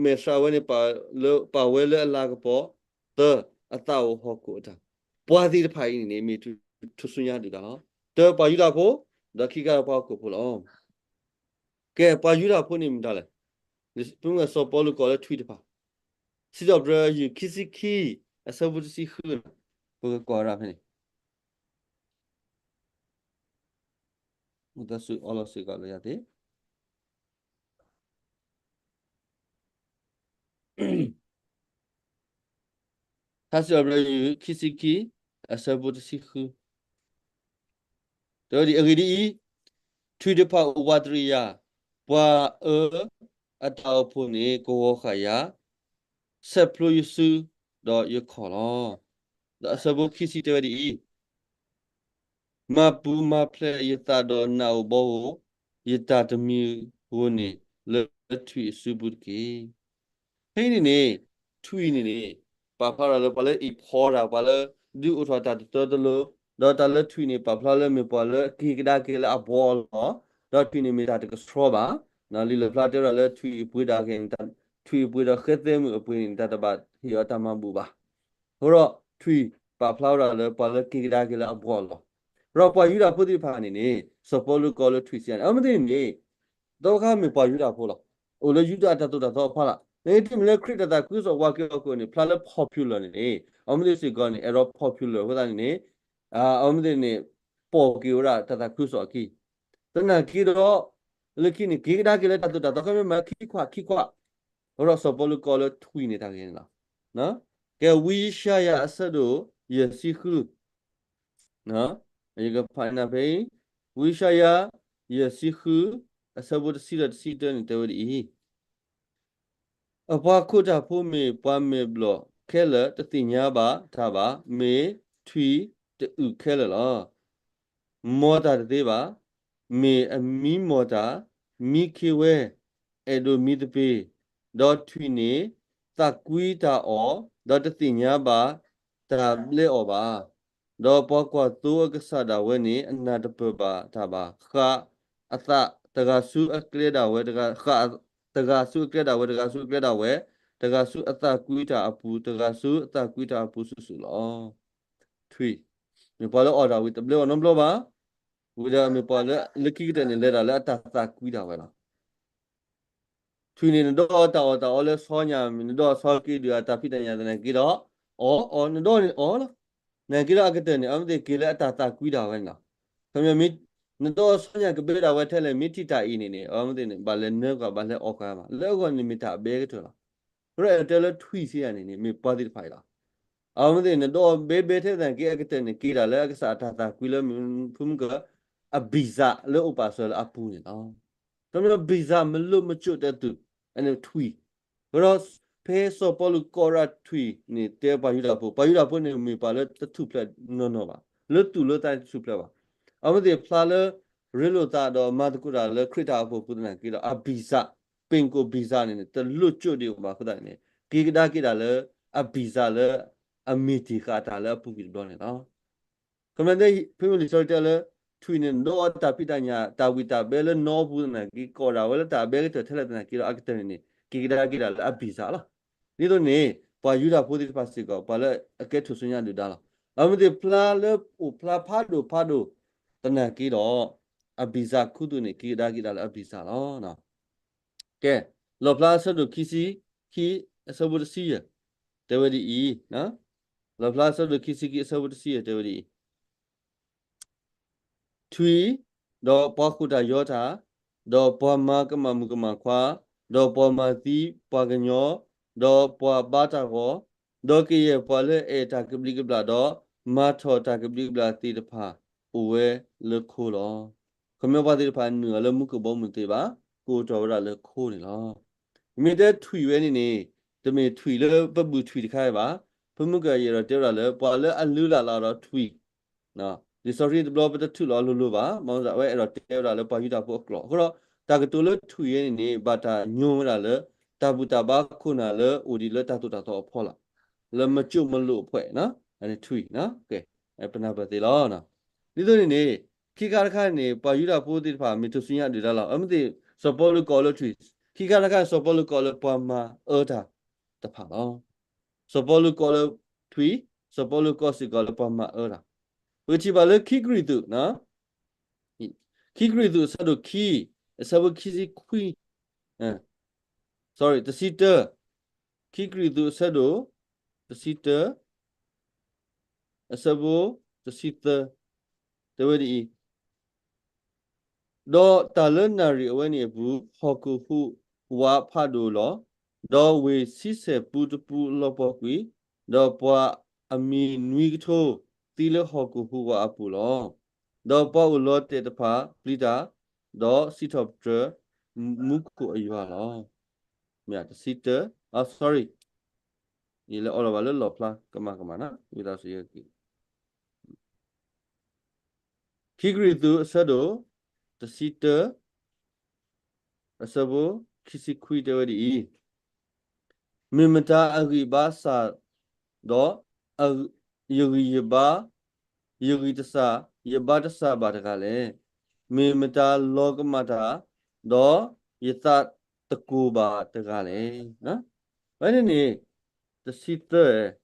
မဲာ်ဆှးဝဲန့ၣ် ပာ်ဝဲလၢအလၤကပီၤ, သၢ, အသးအိၣ်ဟီၣ်ခိၣ်အတၢ်, ပှၤသ့ၣ်တဖၣ်အံၤန့ၣ်န့ၣ် မ့ၢ်ထူၣ်စုညါဒုၣ်ဒါလီၤ. တၢ ပှၤယူဒၤဖိ, ဒီးခံခါဒီးပှၤဟီၣ်ခိၣ်ဖိလီၤ. ကဲ ပှၤယူဒၤဖိန့ၣ်မတၤလဲၣ်. ပမ့ၢ်စီၤပီလူးကိးလၢထွံၣ်တဖၣ်, စံးထီၣ်ပတြၢၤယုၢ်ခံဆံခံ အဆၢဖိတဆံဃုန့ၣ်, ပကကွၢ်ဝဲဒၣ်ဖဲန့ၣ်, မုသးစူၤအီလီၤစ့ၢ်ကီးလၢယၤသ့ ထါစံးထီၣ်ပတြၢၤယုၢ်ခံဆံခံ အဆၢဖိတဆံဃု, တဲဝဲဒ်အဂ့ၢ်ဒ်အံၤ, ထွံၣ်တဖၣ်အိၣ်ပှၤတရံးယၤ, ပှၤအၢအတၢ်အိၣ်ဖှိၣ်န့ၣ် ကဝီၤဃာ်ယၤ, ဆဲးဖျိယစု, ဒီးယခီၣ်လီၤ. ဒီးအဆၢဖိခံဆံတဲဝဲဒ်အံၤ, မၤပူၤမၤဖျဲးယသးဒီးနးဧိၤဘီဧိၤ, ယတၢ်တမံၤဧိၤန့ၣ် လၢထွံၣ်အစုပူၤတက့ၢ်. ဖဲအံၤန့ၣ်န့ၣ်, ထွံၣ်န့ၣ်န့ၣ်, ပာ်ဖျါထီၣ်လၢပှၤလၢအံၣ်ဖီတၢ်, ပှၤလၢဒုးအိၣ်ထီၣ်တၢ်တတၢတလိၤ, ဒီးတၢ်လၢထွံၣ်န့ၣ် ပာ်ဖျါလၢမ့ၢ်ပှၤလၢအက့ၤကဒါက့ၤလၢအဘှီအလီၢ်, ဒီးထွံၣ်န့ၣ်မ့ၢ်တၢ်တကဆှီဘၣ်. လံာ်လီၣ်ဖျါတဲဝဲဒၣ်လၢထွံၣ်အပှ့ၤဒၣ်က့ၤန့ၣ်, ထွံၣ်အပှ့ၤဒီးဃဲသဲမုၢ်အပှ့ၤန့ၣ် တၢ်တဘၣ်ဟ့ၣ်အီၤတၢ်မၤဘူၣ်ဘၣ်. အဃိဒီးထွံၣ်ပာ်ဖျါဝဲဒၣ်လၢပှၤလၢက့ၤကဒါက့ၤလၢအဘှီအလီၢ်, ဒီးပှၤယူဒၤဖိသ့ၣ်တဖၣ်န့ၣ်န့ၣ် စီၤပီလူးကိးလၢထွံၣ်စံးန့ၣ်, အဝဲသ့ၣ်န့ၣ်န့ၣ် ဒီးခါမ့ၢ်ပှၤယူဒၤဖိလီၤ. အိၣ်လၢယူဒၤအတၢ်သိၣ်တၢ်သီအဖီလာ်, နမ့ၢ်လၢခရံာ်တၢ်သးခုကစီၣ်ဝါက့ၤအီၤကီးန့ၣ် ဖျါလၢ popular န့ၣ်န့ၣ်, အဝဲသ့ၣ်စ့ၢ်ကီးန့ၣ် အဲၣ်ဒိး popular အဃိသတးန့ၣ်န့ၣ်, အဝဲသ့ၣ်န့ၣ် ပိာ်က့ၤဝဲဒၣ်တၢ်သးခုကစီၣ်အခံ, သနာ်က့ဒီး လၢခံန့ၣ် က့ၤကဒါက့ၤလၢတၢ်သိၣ်တၢ်သီ ခီမ့ၢ်မၤခံခွးခံခွး, အဃိဒီးစီၤပီလူးကိးလၢထွံၣ်န့ၣ်တၢ်ဂ့ၢ်န့ၣ်လီၤ. ကဲ ဝံယၡါယၤအဆၢဒိၣ်ယဲၢ်ဆံဃု, ယကဖးနၤဖဲအံၤ, ဝံယၡါယၤ ယဲၢ်ဆံဃု အဆၢဖိတဆံဒီးတဆံတၢန့ၣ် တဲဝဲဒ်အံၤ, အပှၤခိးတၢ်ဖိမ့ၢ်ပှၤမဲာ်ဘျီၣ်ခဲလၢာ် တသ့ၣ်ညါဘၣ်တၢ်ဘၣ်, မ့ၢ်ထွံၣ်တအုၣ်ခဲလၢာ်လီၤ. မီၤတၢ်တသ့ဘၣ်, မ့ၢ်အမံမီၢ်တၢ်, မံခ့ဝဲ, အဲၣ်ဒိးမံသပ့ၤ, ဒီးထွံၣ်န့ၣ်သးကွံတၢ်အီၣ်, ဒီးတသ့ၣ်ညါဘၣ်တၢ်ဘျဲအီၤဘၣ်. ဒီးပှၤကွၢ်သိအကစၢ်ဒၣ်ဝဲန့ၣ် အနၢ်တပၢၢ်ဘၣ်တၢ်ဘၣ်, ဃၣ်အသးတဂၤဆူအကျဲဒၣ်ဝဲ, ဃၣ်တဂၤဆူအကျဲဒၣ်ဝဲ, တဂၤဆူအကျဲဒၣ်ဝဲ, တဂၤဆူအသးကွံတၢ်အပူၤ, တဂၤဆူအသးကွံတၢ်အပူၤစုာ်စုာ်လီၤ. ထွံၣ်, မ့ၢ်ပှၤလၢအီၣ်တၢ်ဝံၤတဘျဲအီၤနီတဘျီဘၣ်, ဝံၤဒီးမ့ၢ်ပှၤလၢလၢခံကတၢၢ်န့ၣ် လဲၤတၢ်လၢအတၢ်သးကွံတၢ်ဝဲလီၤ. ထွံၣ်န့ၣ် နဒီးတၢ်အီၣ်တၢ်အီလၢဆီညၣ်, နဒီးဆီက့ၤဒုးအတၢ်ဖံးတၢ်ညၣ်သနာ်က့ဒီး, အီၣ်အီၣ်, နဒီးန့ၣ်အီၣ်လီၤ. သနာ်က့ဒီးအကတၢၢ်န့ၣ် အဝဲသ့ၣ်က့ၤလၢအတၢ်သးကွံတၢ်ဝဲန့ၣ်လီၤ. ခီပညီမ့ၢ် နဒီးဆီညၣ်ကဘဲဒၣ်ဝဲထဲလဲၣ် မ့ၢ်ထံၣ်တၢ်အံၤန့ၣ်န့ၣ် အဝဲသ့ၣ်န့ၣ် ဘၣ်လဲၤနၢကွၢ် ဘၣ်လဲၤအီၣ်ကွၢ်မး လၢအဂီၢ်န့ၣ်မ့ၢ်တၢ်အဘဲကတၢၢ်လီၤ. ရၢၣ်အဲၣ်တဲလၢထွံၣ်စံးယၤန့ၣ်န့ၣ် မ့ၢ်ပှၤသ့ၣ်တဖၣ်အံၤလီၤ. အဝဲသ့ၣ်န့ၣ် နဒီးဘဲဘဲထဲသနာ်က့ အကတၢၢ်န့ၣ် က့ၤဒၣ်လၢအကစၢ်အတၢ်သးကွံလၢ ဖုမုၢ်က အဘံၣ်စၢ်လၢအိၣ်ပာ်စၢၤလၢအပူၤန့ၣ်လီၤ. ခီပညီဘံၣ်စၢ်မလိာ်မစိာ်တၢ်သုး, အန့ၣ်ထွံၣ်, အဃိဒီး ဖဲစီၤပီလူးကိးဒၣ်ထွံၣ်န့ၣ် တဲပှၤယူဒၤဖိ, ပှၤယူဒၤဖိန့ၣ်မ့ၢ်ပှၤလၢတထူၣ်ဖျဲးနီၢ်နီၢ်ဘၣ်, လၢသူၣ်လၢသးတထူၣ်ဖျဲးဘၣ်. အဝဲသ့ၣ်ဖျါလၢ ရ့လိာ်သးဒီးမၤသကိးတၢ်လၢခရံာ်တၢ်အိၣ်ဖှိၣ်အပူၤသနာ်က့ဒီး အဘံၣ်စၢ်, ပ့ၤကိၣ်ဘံၣ်စၢ်န့ၣ်န့ၣ် တလိာ်စိာ်ဒံးအိၣ်ဘၣ်အဃိသတးန့ၣ် က့ၤကဒါက့ၤဒၣ်လၢ အဘံၣ်စၢ်လၢ အမ့ၢ်တ့ၢ်ဃာ်တၢ်လၢအပူၤကွံာ်တဘျီန့ၣ်လီၤ. ခီပညီ ဖဲမ့ၢ်လံာ်စီဆှံတဲလၢ ထွံၣ်န့ၣ် နဒီးအီတၢ်ဖံးတၢ်ညၣ် တၢ်ဝံၣ်တၢ်ဘဲလၢနီပူၤသနာ်က့ ကိးဒၣ်ဝဲလၢတၢ်အဘဲကတၢၢ်ထဲလဲၣ်သနာ်က့ဒီး အကတၢၢ်န့ၣ်န့ၣ် က့ၤကဒါက့ၤဒၣ်လၢအဘံၣ်စၢ်လီၤ. ဒ်သိးန့ၣ် ပှၤယူဒၤဖိသ့ၣ်တဖၣ်စ့ၢ်ကီး ပှၤလၢအကဲထူၣ်စုညါဒုၣ်ဒါလီၤ. အဝဲသ့ၣ်ဖျါလၢအိၣ်ဖျါဖးဒိၣ်ဖးဒိၣ်သနာ်က့ဒီး အဘံၣ်စၢ်ခူသူၣ်န့ၣ် က့ၤကဒါက့ၤဒၣ်လၢအဘံၣ်စၢ်လီၤ. ကဲ, လီၣ်ဖျါအဆၢဒိၣ်ခံဆံခံ အဆၢဖိတဆံယဲၢ် တဲဝဲဒ်အံၤ, လီၣ်ဖျါအဆၢဒိၣ်ခံဆံခံ အဆၢဖိတဆံယဲၢ် တဲဝဲဒ်အံၤ, ထွံၣ်, ဒီးပှၤဃိာ်တၢ်ယီတၢ်, ဒီးပှၤမၤကမၣ်မုၣ်ကမၣ်ခွါ, ဒီးပှၤမၤသံပှၤကညီ, ဒီးပှၤဘါတၢ်ဂီၤ, ဒီးကယဲၢ်ပှၤလၢအအဲၣ်တၢ်ကဘျံးကဘျၣ်, ဒီးမၤထီၣ်တၢ်ကဘျံးကဘျၣ်သ့ၣ်တဖၣ် အိၣ်ဝဲလၢခိလီၤ. ခီပညီပှၤသ့ၣ်တဖၣ်နုာ်အီၤလၢမူခိၣ်ဘီမုၢ်သ့ၣ်တဖၣ်, ကိးထီၣ်ဝဲဒၣ်လၢခိန့ၣ်လီၤ. မ့ၢ်တဲထွံၣ်ဝဲန့ၣ်န့ၣ်, တမ့ၢ်ထွံၣ်လၢပဘူၣ်ထွံၣ်တခါဘၣ်. ဖုမုၢ်ကယဲၢ်ဒီးတဲဝဲဒၣ်လၢ ပှၤလၢအလုၢ်အလၢ်လီၤဒီးထွံၣ် လံာ်စီဆှံတဘျီပတထုးလီၤလိၤလိၤဘၣ်, မ့ၢ်ဝဲအဲၣ်ဒိးတဲဝဲဒၣ်လၢပှၤယူဒၤဖိအကျိာ်. အဃိဒီး တၢ်ကတိၤလၢထွံၣ်ဝဲန့ၣ်န့ၣ် ဘၣ်တၢ်ညိဝဲဒၣ်လၢ တၢ်ဘူၣ်တၢ်ဘါခိၣ်နၢ်လၢအိၣ်ဒံးလၢတၢ်သိၣ်တၢ်သီအဖီလာ်, လၢမကၠိၣ်မလိၣ်အဖှဲး, ထွံၣ်, ပနၢ်ပၢၢ်သ့လီၤ. ဒ်သိးန့ၣ်န့ၣ်, ခံခါတခါန့ၣ် ပှၤယူဒၤဖိသ့ၣ်တဖၣ် မ့ၢ်ထူၣ်စုညါအဒုၣ်ဒါလီၤ. အမ့ၢ်သ့ၣ် စီၤပီလူးကိးလၢထွံၣ်, ခံခါတခါန့ၣ် စီၤပီလူးကိးလၢပှၤမၤအၢတၢ်တဖၣ်လီၤ. စီၤပီလူးကိးလၢထွံၣ်, စီၤပီလူးကိးစ့ၢ်ကီးလၢပှၤမၤအၢတၢ်. ပကထံၣ်ဘၣ်လၢခံကရံၣ်သူး, ခံကရံၣ်သူးအဆၢဒိၣ်ခံ, အဆၢဖိခံဆံခွံ, sorry, တဆံတၢ, ခံကရံၣ်သူးအဆၢဒိၣ် တဆံတၢ, အဆၢဖိ တဆံသၢ, တဲဝဲဒ်အံၤ, ဒီးတၢ်လၢနၣ်ရံၣ်အဝဲန့ၣ်အပူၤ ဟီၣ်ခိၣ်ဟူးဝးဖးဒိၣ်လီၤ. ဒီးဝ့ၢ်ဆံဆဲၣ်ပူတပူလီၤပှီၢ်ကွံာ်, ဒီးပှၤအမံၤနွံကထိသံလၢဟီၣ်ခိၣ်ဟူးဝးအပူၤလီၤ. ဒီးပှၤအိၣ်လီၤတဲာ်တဖၣ်ပျံၤတၢ်, ဒီးစံးထီၣ်ပတြၢၤမူခိၣ်အယွၤလီၤ. မ့ၢ်တဆံတၢ, sorry, ယလဲၤအီလီၤဘၣ်လၢလီၣ်ဖျါကမၣ်ကမၣ်နီၤ, ဝံသးစူၤ ခံကရံၣ်သူးအဆၢဒိၣ် တဆံတၢ, အဆၢဖိ ခံဆံခွံတဲဝဲဒ်အံၤ, မ့ၢ်မတၤအဂံၢ်ဘါစၢ်, ဒီး ယဂံၢ်ယဘါ, ယဂံၢ်တစၢ်, ယဘါတစၢ်ဘၣ်တဂၤလဲၣ်. မ့ၢ်မတၤလီၤကမၣ်တၢ်, ဒီးယသးတကိၤဘၣ်တဂၤလဲၣ်. ဝဲန့ၣ်န့ၣ်, တဆံသၢ,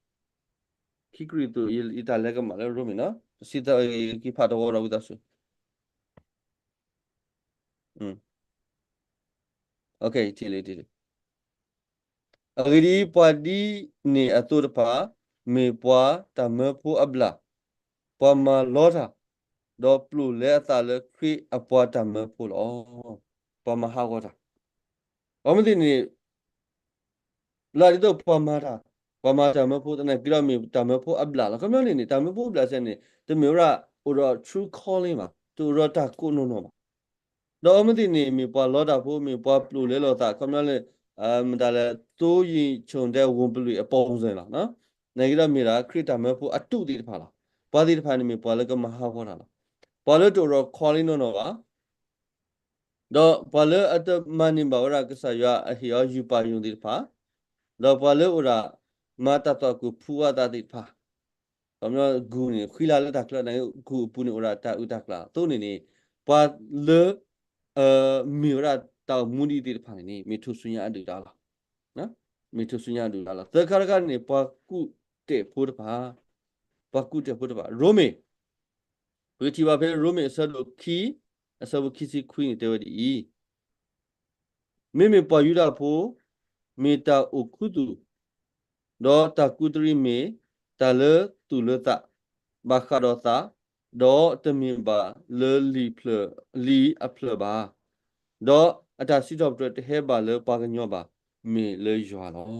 ခံကရံၣ်သူး ယတၢ်လဲၤကမၣ်လၢရိမ့ၤနီၤ, တဆံသၢ က့ၤဖးတဝီဒီးဝံသးစူၤ ထံၣ်လံ, ထံၣ်လံ. အဂ့ၢ်ဒ်အံၤ, ပှၤဒ်န့ၣ်အသိးတဖၣ် မ့ၢ်ပှၤတၢ်မၢဖိအဘျၣ်, ပှၤမၤလီတၢ်, ဒီးပျိာ်လဲအသးလၢခရံာ်အပှၤတၢ်မၢဖိလီၤ. ပှၤမၤဟးဂီၤတၢ်, အမ့ၢ်သ့ၣ်န့ၣ် လၢဒ်သိးပှၤမၤတၢ်, ပှၤမၤတၢ်မၢဖိသနာ်က့ဒီးမ့ၢ်တၢ်မၢဖိအဘျၣ်လီၤ. ခီပညီန့ၣ်န့ၣ် တၢ်မၢဖိအဘျၣ်စဲန့ၣ် တမ့ၢ်ဝဲဒၣ်အိၣ်ဒီး true calling ဘၣ်, တအိၣ်ဒီးတၢ်ကိးနီၢ်နီၢ်ဘၣ်. ဒီးအမ့ၢ်သ့ၣ်န့ၣ် မ့ၢ်ပှၤလီတၢ်ဖိ, မ့ၢ်ပှၤပျိာ်လဲလိာ်သး, ခီပညီလၢ မတၤလဲၣ်, သိယိၣ်ဆိၣ်ဒဲး ဝံၤပလွံၢ်အပီၢ်စၢၤလီၤ. သနာ်က့ဒီးမ့ၢ်ဒၣ် ခရံာ်တၢ်မၢဖိအတူးသ့ၣ်တဖၣ်လီၤ. ပှၤသ့ၣ်တဖၣ်န့ၣ်မ့ၢ်ပှၤလၢကမၤဟးဂီၤတၢ်လီၤ. ပှၤလၢတအိၣ်ဒီး calling နီၢ်နီၢ်ဘၣ် ဒီးပှၤလၢအတမၤန့ၢ်ဘၣ်ဝဲဒၣ်ကစၢ်ယွၤအဟ့ၣ်အီၤယုၢ်ပာ်ယိၣ်သ့ၣ်တဖၣ်, ဒီးပှၤလၢအိၣ်ဒၣ် မၤတၢ်သွၣ်ခိၣ်ဖုဝဲသးသ့ၣ်တဖၣ်, ဂုၢ်န့ၣ် ဃံလၤလၢတၢ်ချၢန့ၣ် ဂုၢ်အပူၤန့ၣ်အိၣ်ဒၣ်တၢ်အုၣ်တၢ်ကျၢၤအသိးန့ၣ်န့ၣ်, ပှၤလၢ မ့ၢ်ဝဲဒၣ်တၢ်အိၣ်မူဒံးသ့ၣ်တဖၣ်န့ၣ်န့ၣ် မ့ၢ်ထူၣ်စုညါအဒုၣ်ဒါလီၤ. မ့ၢ်ထူၣ်စုညါအဒုၣ်ဒါလီၤ. သၢခါတခါန့ၣ် ပှၤကူၣ်တဲာ်ဖိတဖၣ်, ပှၤကူၣ်တဲာ်ဖိတဖၣ်, ရိမ့ၤ ပကထံၣ်ဘၣ်ဖဲရိမ့ၤအဆၢဒိၣ်ခံ, အဆၢဖိခံဆံခွံန့ၣ်တဲဝဲဒ်အံၤ, မ့မ့ၢ်ပှၤယူဒၤဖိ, မ့ၢ်တၢ်အိၣ်ခူသူၣ်, ဒီးတၢ်ကူးတရံးမ့ၢ်တၢ်လၢသူၣ်လၢသး, ဘၣ်ဃးဒီးသး, ဒီးတမ့ၢ်ဘၣ်လၢလံာ်ဖျၢၣ်, လံာ်အဖျၢၣ်ဘၣ်, ဒီးအတၢ်စံးထီၣ်ပတြၢၤတဟဲဘၣ်လၢပှၤကညီဘၣ်, မ့ၢ်လၢယွၤလီၤ.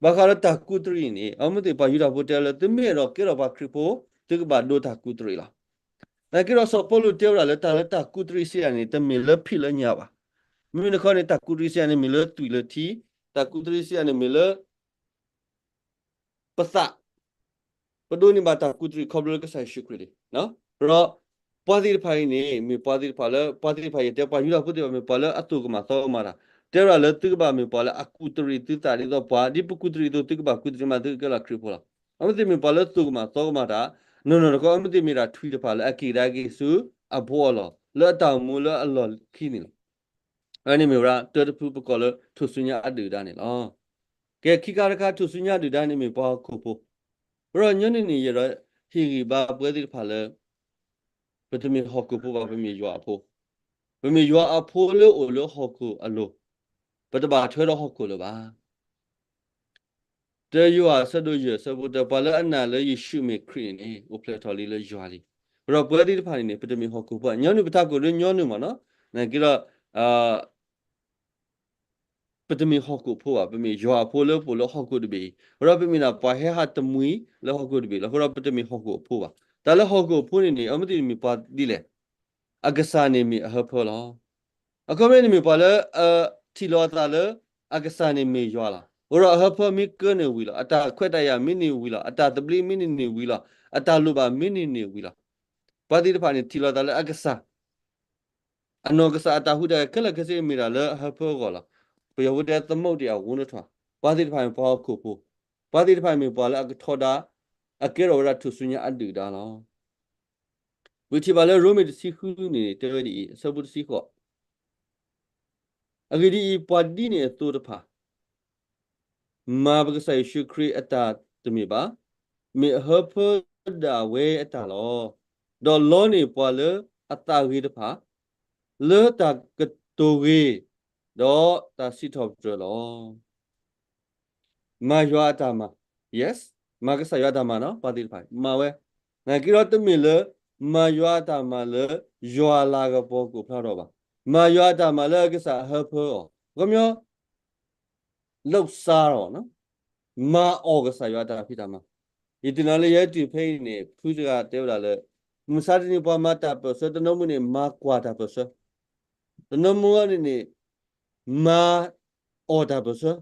ဘၣ်ဃးလၢတၢ်ကူးတရံးန့ၣ် အမ့ၢ်သ့ၣ်ပှၤယူဒၤဖိတဲလၢ သုမ့ၢ်အဲၣ်ဒိးကဲထီၣ်ပှၤခရံာ်ဖိ, သုကဘၣ်ဒိတၢ်ကူးတရံးလီၤ. သနာ်က့ဒီးစီၤပီလူးတဲဝဲဒၣ်လၢတၢ်လၢတၢ်ကူးတရံးစံးယၤန့ၣ် တမ့ၢ်လၢဖံးလၢညၣ်ဘၣ်. မ့မ့ၢ်တခီန့ၣ် တၢ်ကူးတရံးစံးယၤန့ၣ် မ့ၢ်လၢသွံၣ်လၢထံ, တၢ်ကူးတရံးစံးယၤန့ၣ် မ့ၢ်လၢ ပသး, ပဒိးန့ၢ်ဘၣ်တၢ်ကူးတရံးခီဖျိလၢကစၢ်ယ့ၣ်ၡူးခရံာ်န့ၣ်, ဒီးပှၤသ့ၣ်တဖၣ်အံၤန့ၣ် မ့ၢ်ပှၤသ့ၣ်တဖၣ်လၢ ပှၤသ့ၣ်တဖၣ်ယတဲပှၤယူဒၤဖိသ့ၣ်တဖၣ် မ့ၢ်ပှၤလၢအသိၣ်ကမၣ်သီကမၣ်တၢ်, တဲဝဲဒၣ်လၢသုကဘၣ်မ့ၢ်ပှၤလၢအကူးတရံးသုသးဒ်သိးပှၤ, ဒ်ပကူးတရံးအသိး သုကဘၣ်ကူးတရံးမး သုကကဲလီၤခရံာ်ဖိလီၤ. အမ့ၢ်သ့ၣ်မ့ၢ်ပှၤလၢသိၣ်ကမၣ်သီကမၣ်တၢ်, နီၢ်နီၢ်တခီ အမ့ၢ်သ့ၣ်မ့ၢ်ဒၣ်ထွံၣ်တဖၣ်လၢအက့ၣ်ကဒါက့ၤဆူအဘီအလီၢ် လၢအတၢ်အိၣ်မူလၢအလီၢ်ခံန့ၣ်လီၤ. အဝဲန့ၣ်မ့ၢ်ဝဲဒၣ် တၢတဖုပကိးလၢ ထူၣ်စုညါအဒုၣ်အဒါန့ၣ်လီၤ. ကဲ ခံခါတခါ ထူၣ်စုညါအဒုၣ်အဒါန့ၣ်မ့ၢ်ပှၤဟီၣ်ခိၣ်ဖိ, ဒီးညီနုၢ်န့ၣ် ယအဲၣ်ဒိးဟ့ၣ်ဂံၢ်ဘါပဝဲသ့ၣ်တဖၣ်လၢ ပတမ့ၢ်ဟီၣ်ခိၣ်ဖိဘၣ်, ပမ့ၢ်ယွၤအဖိ, ပမ့ၢ်ယွၤအဖိလၢအိၣ်လၢဟီၣ်ခိၣ်အလိၤ, ပတဘၣ်ထွဲဒီးဟီၣ်ခိၣ်လၢၤဘၣ်. တၢယိၤဟၣ်အဆၢဒိၣ်ယဲၢ်အဆၢဖိတၢ, ပှၤလၢအနာ်လၢယ့ၣ်ၡူးမ့ၢ်ခရံာ်န့ၣ်န့ၣ် အိၣ်ဖျဲၣ်ထီၣ်လံလၢယွၤလံ. အဃိဒီးပဝဲသ့ၣ်တဖၣ်န့ၣ်န့ၣ် ပတမ့ၢ်ဟီၣ်ခိၣ်ဖိဘၣ်, ညီနုၢ်ပထးခိၣ်ဒီးညီနုၢ်မးနီၤ, သနာ်က့ဒီး ပတမ့ၢ်ဟီၣ်ခိၣ်ဖိဘၣ်, ပမ့ၢ်ယွၤအဖိလၢပအိၣ်လၢဟီၣ်ခိၣ်တဘ့ၣ်အံၤ, အဃိဒီးပမ့ၢ်ဒၣ်ပှၤဟဲဟးတမှံၤလၢဟီၣ်ခိၣ်တဘ့ၣ်လီၤ. အဃိဒီးပတမ့ၢ်ဟီၣ်ခိၣ်အဖိဘၣ်. တၢ်လၢဟီၣ်ခိၣ်အဖိန့ၣ်န့ၣ် အမ့ၢ်သ့ၣ်မ့ၢ်ပှၤဒ်လဲၣ် အကစၢ်န့ၣ်မ့ၢ်အဟၢဖၢလီၤ. အခီပညီန့ၣ်မ့ၢ်ပှၤလၢ အ ထံၣ်လိာ်အသးလၢ အကစၢ်န့ၣ်မ့ၢ်ယွၤလီၤ. အဃိဒီးအဟၢဖၢမ့ၢ်ကၢန့ၣ်ဝံၤလီၤ. အတၢ်ခွဲးတၢ်ယာ်မ့ၢ်န့ၢ်ဝံၤလီၤ. အတၢ်သဘျ့မ့ၢ်န့ၢ်န့ၢ်ဝံၤလီၤ. အတၢ်လိၣ်ဘၣ်မ့ၢ်န့ၢ်န့ၢ်ဝံၤလီၤ. ပှၤသ့ၣ်တဖၣ်န့ၣ် ထံၣ်လိာ်သးလၢအကစၢ် အနီၢ်ကစၢ်အတၢ်ဟူးတၢ်ဂဲၤခဲလၢာ်ခဲဆ့မ့ၢ်တၢ်လၢအဟၢဖၢအဂီၢ်လီၤ. ပယီၤဖိတဲသမုဒ္ဒရာ အဝိနုတ္ထ ပှၤသ့ၣ်တဖၣ်မ့ၢ်ပှၤဟီၣ်ခိၣ်ဖိ, ပှၤသ့ၣ်တဖၣ်မ့ၢ်ပှၤလၢအကထီဒါ အကဲထီၣ်ဝဲဒၣ်ထူၣ်စုညါအဒုၣ်အဒါလီၤ. ပကထံၣ်ဘၣ်လၢရိမ့ၤတဆံဃုန့ၣ် တဲဝဲဒ်အံၤ, အဆၢဖိတဆံဃိး, အဂ့ၢ်ဒ်အံၤ, ပှၤဒ်န့ၣ်အသိးတဖၣ် မၤပကစၢ်ယ့ၣ်ၡူးခရံာ်အတၢ်တမ့ၢ်ဘၣ်, မ့ၢ်အဟၢဖၢဒၣ်ဝဲအတၢ်လီၤ. ဒီးလီန့ၢ်ပှၤလၢအသးဂ့ၤတဖၣ် လၢတၢ်ကတိၤဂ့ၤ ဒီးတၢ်စံးထီၣ်ပတြၢၤလီၤ. မၤယွၤအတၢ်မၤ, yes, မၤကစၢ်ယွၤအတၢ်မၤနီၤ, ပှၤသ့ၣ်တဖၣ် မၤဝဲ, နာ်က့ဒီးတမ့ၢ်လၢ မၤယွၤအတၢ်မၤလၢ ယွၤအလၤကပီၤကအိၣ်ဖျါထီၣ်ဘၣ်. မၤယွၤအတၢ်မၤလၢအကစၢ်အဟၢဖၢအီၤ, ခီပညီ လုပ်စားလီၤ, မၤအီၣ်ကစၢ်ယွၤအတၢ်ဖံးတၢ်မၤ. ယသ့ၣ်နီၣ်လၢယဟဲတုၤဖဲအံၤန့ၣ် ဖုတဂၤတဲဝဲဒၣ်လၢ မုၢ်မဆါတနံၤပှၤမၤတၢ်ပၢၢ်ဆၢ တနီၤမုၢ်န့ၣ် မၤကွၢ်တၢ်ပၢၢ်ဆၢ, တနီၤမုၢ်န့ၣ်န့ၣ် မၤအီၣ်တၢ်ပၢၢ်ဆၢ,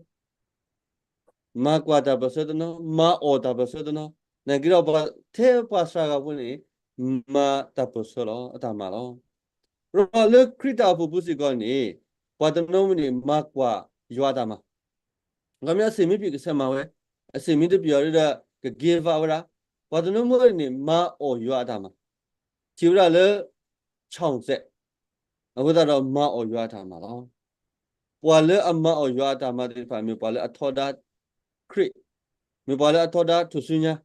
မၤကွၢ်တၢ်ပၢၢ်ဆၢတနီၤ, မၤအီၣ်တၢ်ပၢၢ်ဆၢတနီၤ, နာ်က့ဒီးပှၤထဲပှၤစှၤဂၤဖိန့ၣ် မၤတၢ်ပၢၢ်ဆၢလီၤ, အတၢ်မၤလီၤ. ဒီးလၢခရံာ်တၢ်အိၣ်ဖှိၣ်ပူၤစ့ၢ်ကီးန့ၣ် ပှၤတနီၤမုၢ်န့ၣ် မၤကွၢ်ယွၤအတၢ်မၤ, ခီပညီအဆ့ၣ်မ့ၢ်ပျံၤကဆဲးမၤဝဲ, အဆ့ၣ်မ့ၢ်တပျံၤအီၤဒီး က give up ဝဲဒၣ်, ပှၤတနီၤမုၢ်န့ၣ် မၤအီၣ်ယွၤအတၢ်မၤ, ထံၣ်ဝဲဒၣ်လၢ ခြောက်ဆယ်, အဃိသတးဒီးမၤအီၣ်ယွၤအတၢ်မၤလီၤ. ပှၤလၢအမၤအီၣ်ယွၤအတၢ်မၤသ့ၣ်တဖၣ် မ့ၢ်ပှၤလၢအထီဒါခရံာ်, မ့ၢ်ပှၤလၢအထီဒါထူၣ်စုညါ,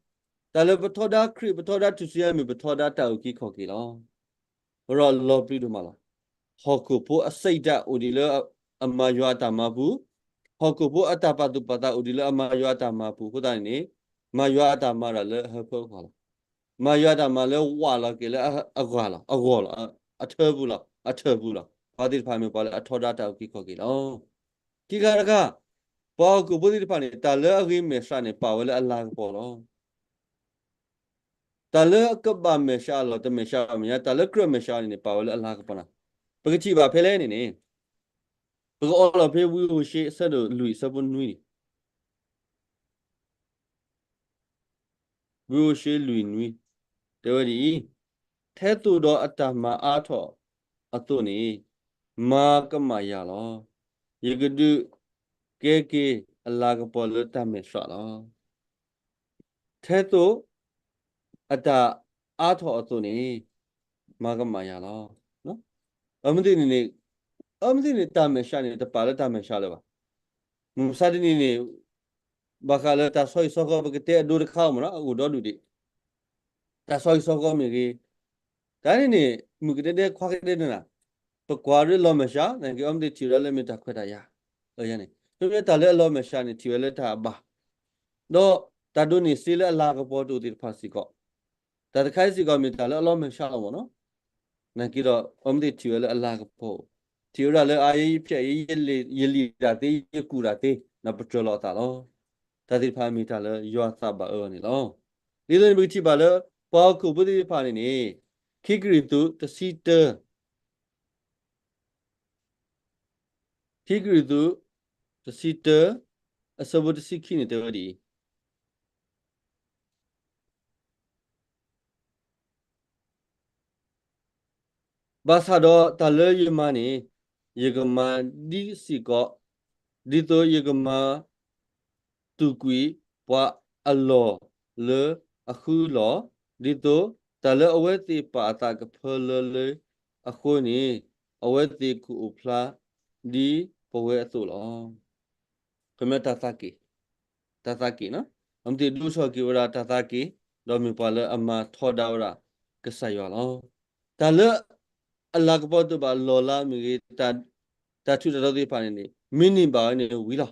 တၢ်လၢပထီဒါခရံာ် ပထီဒါထူၣ်စုညါ မ့ၢ်ပထီဒါတၢ်အုၣ်က့ၤခီၣ်က့ၤလီၤ. အဃိဒီးလီၤပျံၤဒိၣ်မးလီၤ. ဟီၣ်ခိၣ်ဖိအစိတ်ဓာတ်အိၣ်ဒံးလၢအမၤယွၤအတၢ်မၤပူၤ, ဟီၣ်ခိၣ်ဖိအတၢ်ပာ်သူၣ်ပာ်သးအိၣ်ဒံးလၢအမၤယွၤအတၢ်မၤပူၤအဃိသတးန့ၣ်န့ၣ်, မၤယွၤအတၢ်မၤတၢ်လၢအဟၢဖၢအဂီၢ်လီၤ. မၤယွၤအတၢ်မၤလၢဝးလီၤက့ၤလၢအဂီၢ်လီၤ, အဂီၢ်လီၤ, အထၢပူၤလီၤ, အထၢပူၤလီၤ. ပှၤသ့ၣ်တဖၣ်မ့ၢ်ပှၤလၢအထီဒါတၢ်အုၣ်က့ၤခီၣ်က့ၤလီၤ. ခံခါတခါ, ပှၤဟီၣ်ခိၣ်ဖိသ့ၣ်တဖၣ်န့ၣ် တၢ်လၢအဂ့ၤမဲာ်ဆှးန့ၣ် ပာ်ဝဲလၢအလၤကပီၤလီၤ. တၢ်လၢအကဘၣ်မဲာ်ဆှးအလီၢ် တမဲာ်ဆှးဘၣ်မ့ၢ်ညါ, တၢ်လၢကြၢးမဲာ်ဆှးန့ၣ် ပာ်ဝဲလၢအလၤကပီၤနၤ. ပကထံၣ်ဘၣ်ဖဲလဲၣ်န့ၣ်န့ၣ်, ပကအိးလီၤဖဲဝံဧိၤၡ့ အဆၢဒိၣ်လွံၢ် အဆၢဖိနွံန့ၣ်, ဝံဧိၤၡ့လွံၢ်နွံ, တဲဝဲဒ်အံၤ, ထဲသိးဒီးအတၢ်မၤအါထီၣ်အသိးန့ၣ်, မၤကမၣ်ယၤလီၤ. ယကဒုးကဲက့ၤအလၤကပီၤလၢတၢ်မဲာ်ဆှးလီၤ. ထဲသိးအတၢ်အါထီၣ်အသိးန့ၣ်, မၤကမၣ်ယၤလီၤ. အမ့ၢ်သ့ၣ်န့ၣ်န့ၣ်, အမ့ၢ်သ့ၣ်န့ၣ် တၢ်မဲာ်ဆှးန့ၣ် တပာ်လၢတၢ်မဲာ်ဆှးလၢၤဘၣ်. မုၢ်မဆါတနံၤန့ၣ် ဘၣ်ဃးလၢတၢ်ဆီဟံၣ်ဆီဃီ ပကတဲအဒိတခါမ့ၢ်နီၤ အအိၣ်ဒီဒူၣ်ဒံး, တၢ်ဆီဟံၣ်ဆီဃီမ့ၢ်ဂ့ၤ, တၢ်န့ၣ်န့ၣ် မုၣ်ကဒဲဒဲခွါကဒဲဒဲနၤ, ပကွၢ်ဒ်လီၤမဲာ်ဆှး နာ်က့ အမ့ၢ်သ့ၣ်ထံၣ်ဝဲဒၣ်လၢမ့ၢ်တၢ်ခွဲးတၢ်ယာ်, လၢယၤန့ၣ် မ့မ့ၢ်တၢ်လၢအလီၤမဲာ်ဆှးန့ၣ် ထံၣ်ဝဲလၢတၢ်အဘၣ်, ဒီးတၢ်ဒိးန့ၢ်စ့လၢအလၤကပီၤတအိၣ်သ့ၣ်တဖၣ်စ့ၢ်ကီး, တၢ်တခါအံၤစ့ၢ်ကီးမ့ၢ်တၢ်လၢအလီၤမဲာ်ဆှးလီၤမ့ၢ်နီၤ, နာ်က့ဒီး အမ့ၢ်သ့ၣ်ထံၣ်ဝဲလၢအလၤကပီၤ, ထံၣ်ဝဲဒၣ်လၢအအံၤယဖျဲးအံၤ ယလံၣ်တၢ်သ့ ယကူၣ်တၢ်သ့ နပတြၢၤလီၤအသးလီၤ. တၢ်သ့ၣ်တဖၣ်မ့ၢ်တၢ်လၢယွၤသးဘၣ်အၢအီၤန့ၣ်လီၤ. ဒ်သိးန့ၣ်ပကထံၣ်ဘၣ်လၢ ပှၤဟီၣ်ခိၣ်ဖိသ့ၣ်တဖၣ်န့ၣ်န့ၣ်, ခံကရံၣ်သူး တဆံတၢ ခံကရံၣ်သူး တဆံတၢ အဆၢဖိတဆံခံန့ၣ်တဲဝဲဒ်အံၤ, ဘၣ်ဆၣ်ဒီးတၢ်လၢယမၤန့ၣ်, ယကမၤဒ်စ့ၢ်ကီး, ဒ်သိးယကမၤသူၣ်ကွံာ်ပှၤအလီၢ်လၢအဃုလီၤ, ဒ်သိးတၢ်လၢအဝဲသ့ၣ်ပာ်အသးကဖၢလၢလၢအဃိန့ၣ်, အဝဲသ့ၣ်ကအိၣ်ဖျါဒ်ပဝဲအသိးလီၤ. ခီမ့ၢ်တၢ်သးက့ၣ်, တၢ်သးက့ၣ်နီၤ, အမ့ၢ်သ့ၣ်ဒိၣ်ထီၣ်က့ၤဝဲဒၣ်တၢ်သးက့ၣ်, ဒီးမ့ၢ်ပှၤလၢအမၤထီဒါဝဲဒၣ်ကစၢ်ယွၤလီၤ. တၢ်လၢအလၤကပီၤတအိၣ်ဘၣ်လီၢ်လၤမ့ၢ်ဂ့ၤ, တၢ်ထူးတၢ်တီၤသ့ၣ်တဖၣ်န့ၣ်န့ၣ် မ့ၢ်န့ၢ်ဘၣ်ဝဲန့ၣ်ဝံၤလီၤ.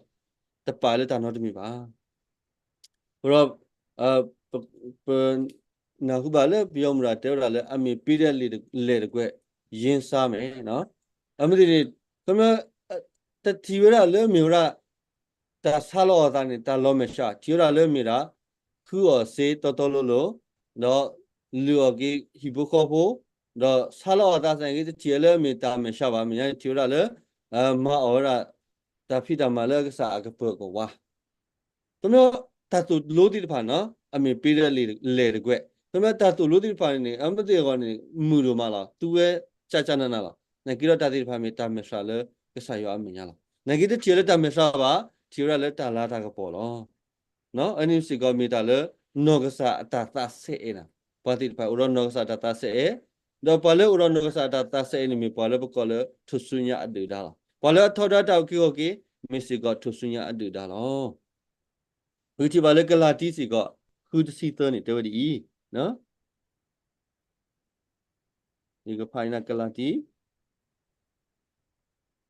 တပာ်လၢတၢ်နီတမံၤဘၣ်. အဃိဒီး ပ ပနၢ်ဟူဘၣ်လၢပယီၤမုၢ်ဒၣ်တဲဝဲဒၣ်လၢ အမ့ၢ်ပ့ၤဒဲးလဲၤတကွဲး ယ့ၢ်စါမဲာ်, အမ့ၢ်သ့ၣ်န့ၣ် ခီမ့ၢ် တထံၣ်ဝဲဒၣ်လၢမ့ၢ်ဝဲဒၣ် တၢ်ဆါလီၤအသးန့ၣ် တၢ်လီၤမဲာ်ဆှး, ထံၣ်ဝဲဒၣ်လၢမ့ၢ်ဒၣ် ဃုအီၣ်စ့တီတီလိၤလိၤ, ဒီးလုၢ်အီၣ်က့ၤဟံၣ်ဖိဃီဖိ, ဒီးဆါလီၤအီၤသးစဲက့ တထံၣ်ဝဲလၢအမ့ၢ်တၢ်မဲာ်ဆှးဘၣ်, မဲာ်ညါန့ၣ်ထံၣ်ဝဲဒၣ်လၢ မၤအီၣ်ဝဲဒၣ် တၢ်ဖံးတၢ်မၤလၢအကစၢ်အကပၢၤကဝါ ခီဖျိတၢ်သိၣ်လိသ့ၣ်တဖၣ်န့ၣ် အမ့ၢ်ပ့လၢလဲၢ်တကွဲး, ခီဖျိတၢ်သိၣ်လိသ့ၣ်တဖၣ်န့ၣ် အမ့ၢ်သ့ၣ်အဂီၢ်န့ၣ် မုာ်ဒိၣ်မးလီၤ, သူဝဲကၠးကၠးနးနးလီၤ. နာ်က့ဒီးတၢ်သ့ၣ်တဖၣ်မ့ၢ်တၢ်မဲာ်ဆှးလၢကစၢ်ယွၤအမဲာ်ညါလီၤ. နာ်က့တထံၣ်ဝဲလၢတၢ်မဲာ်ဆှးဘၣ်, ထံၣ်ဝဲဒၣ်လၢတၢ်လၤတၢ်ကပီၤလီၤ. အန့ၣ်စ့ၢ်ကီးမ့ၢ်တၢ်လၢ နီၢ်ကစၢ်အတၢ်သးစဲအဲၣ်နၤ, ပှၤသ့ၣ်တဖၣ်အိၣ်ဒီးနီၢ်ကစၢ်အတၢ်သးစဲအဲၣ်, ဒီးပှၤလၢအိၣ်ဒီးနီၢ်ကစၢ်အတၢ်သးစဲအဲၣ်န့ၣ် မ့ၢ်ပှၤလၢပကိးလၢထူၣ်စုညါအဒုၣ်ဒါလီၤ. ပှၤလၢအထီဒါတၢ်အုၣ်က့ၤခီၣ်က့ၤ မ့ၢ်စ့ၢ်ကီးထူၣ်စုညါအဒုၣ်ဒါလီၤ. ပကထံၣ်ဘၣ်လၢကလၤတံစ့ၢ်ကီး ဃုတဆံသၢန့ၣ် တဲဝဲဒ်အံၤ, ယကဖးကလၤတံ,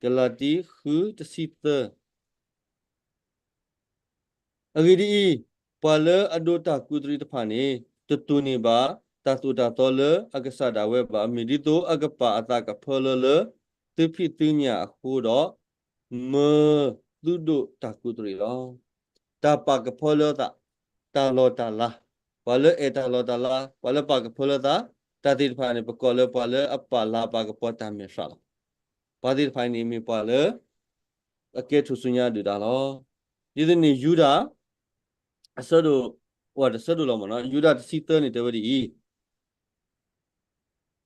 ကလၤတံဃုတဆံသၢ အဂ့ၢ်ဒ်အံၤ, ပှၤလၢအဒိးတၢ်ကူးတရံးတဖၣ်န့ၣ် တတိၢ်န့ၢ်ဘၣ် တၢ်သိၣ်တၢ်သီလၢအကစၢ်ဒၣ်ဝဲဘၣ်, မ့ၢ်ဒ်သိးအကပာ်အသးကဖၢလၢလၢ သုဖံးသုညၣ်အဃိဒီး, မၢသုဒိးတၢ်ကူးတရံးလီၤ. တၢ်ပာ်ကဖၢလၢသး, တၢ်လီၢ်တၢ်လၤ, ပှၤလၢအဲၣ်တၢ်လီၢ်တၢ်လၤ, ပှၤလၢပာ်ကဖၢလၢသး, တၢ်သ့ၣ်တဖၣ်န့ၣ် ပကိးလၢပှၤလၢအပာ်လၤပာ်ကပီၤတၢ်မဲာ်ဆှးလီၤ. ပှၤသ့ၣ်တဖၣ်န့ၣ်မ့ၢ်ပှၤလၢ အကဲထူၣ်စုညါဒုၣ်ဒါလီၤ. ဒ်သိးန့ၣ် ယူဒၤ အဆၢဒိၣ်, အိၣ်တဆၢဒိၣ်လီၤမ့ၢ်နီၤ, ယူဒၤတဆံသၢန့ၣ်တဲဝဲဒ်အံၤ,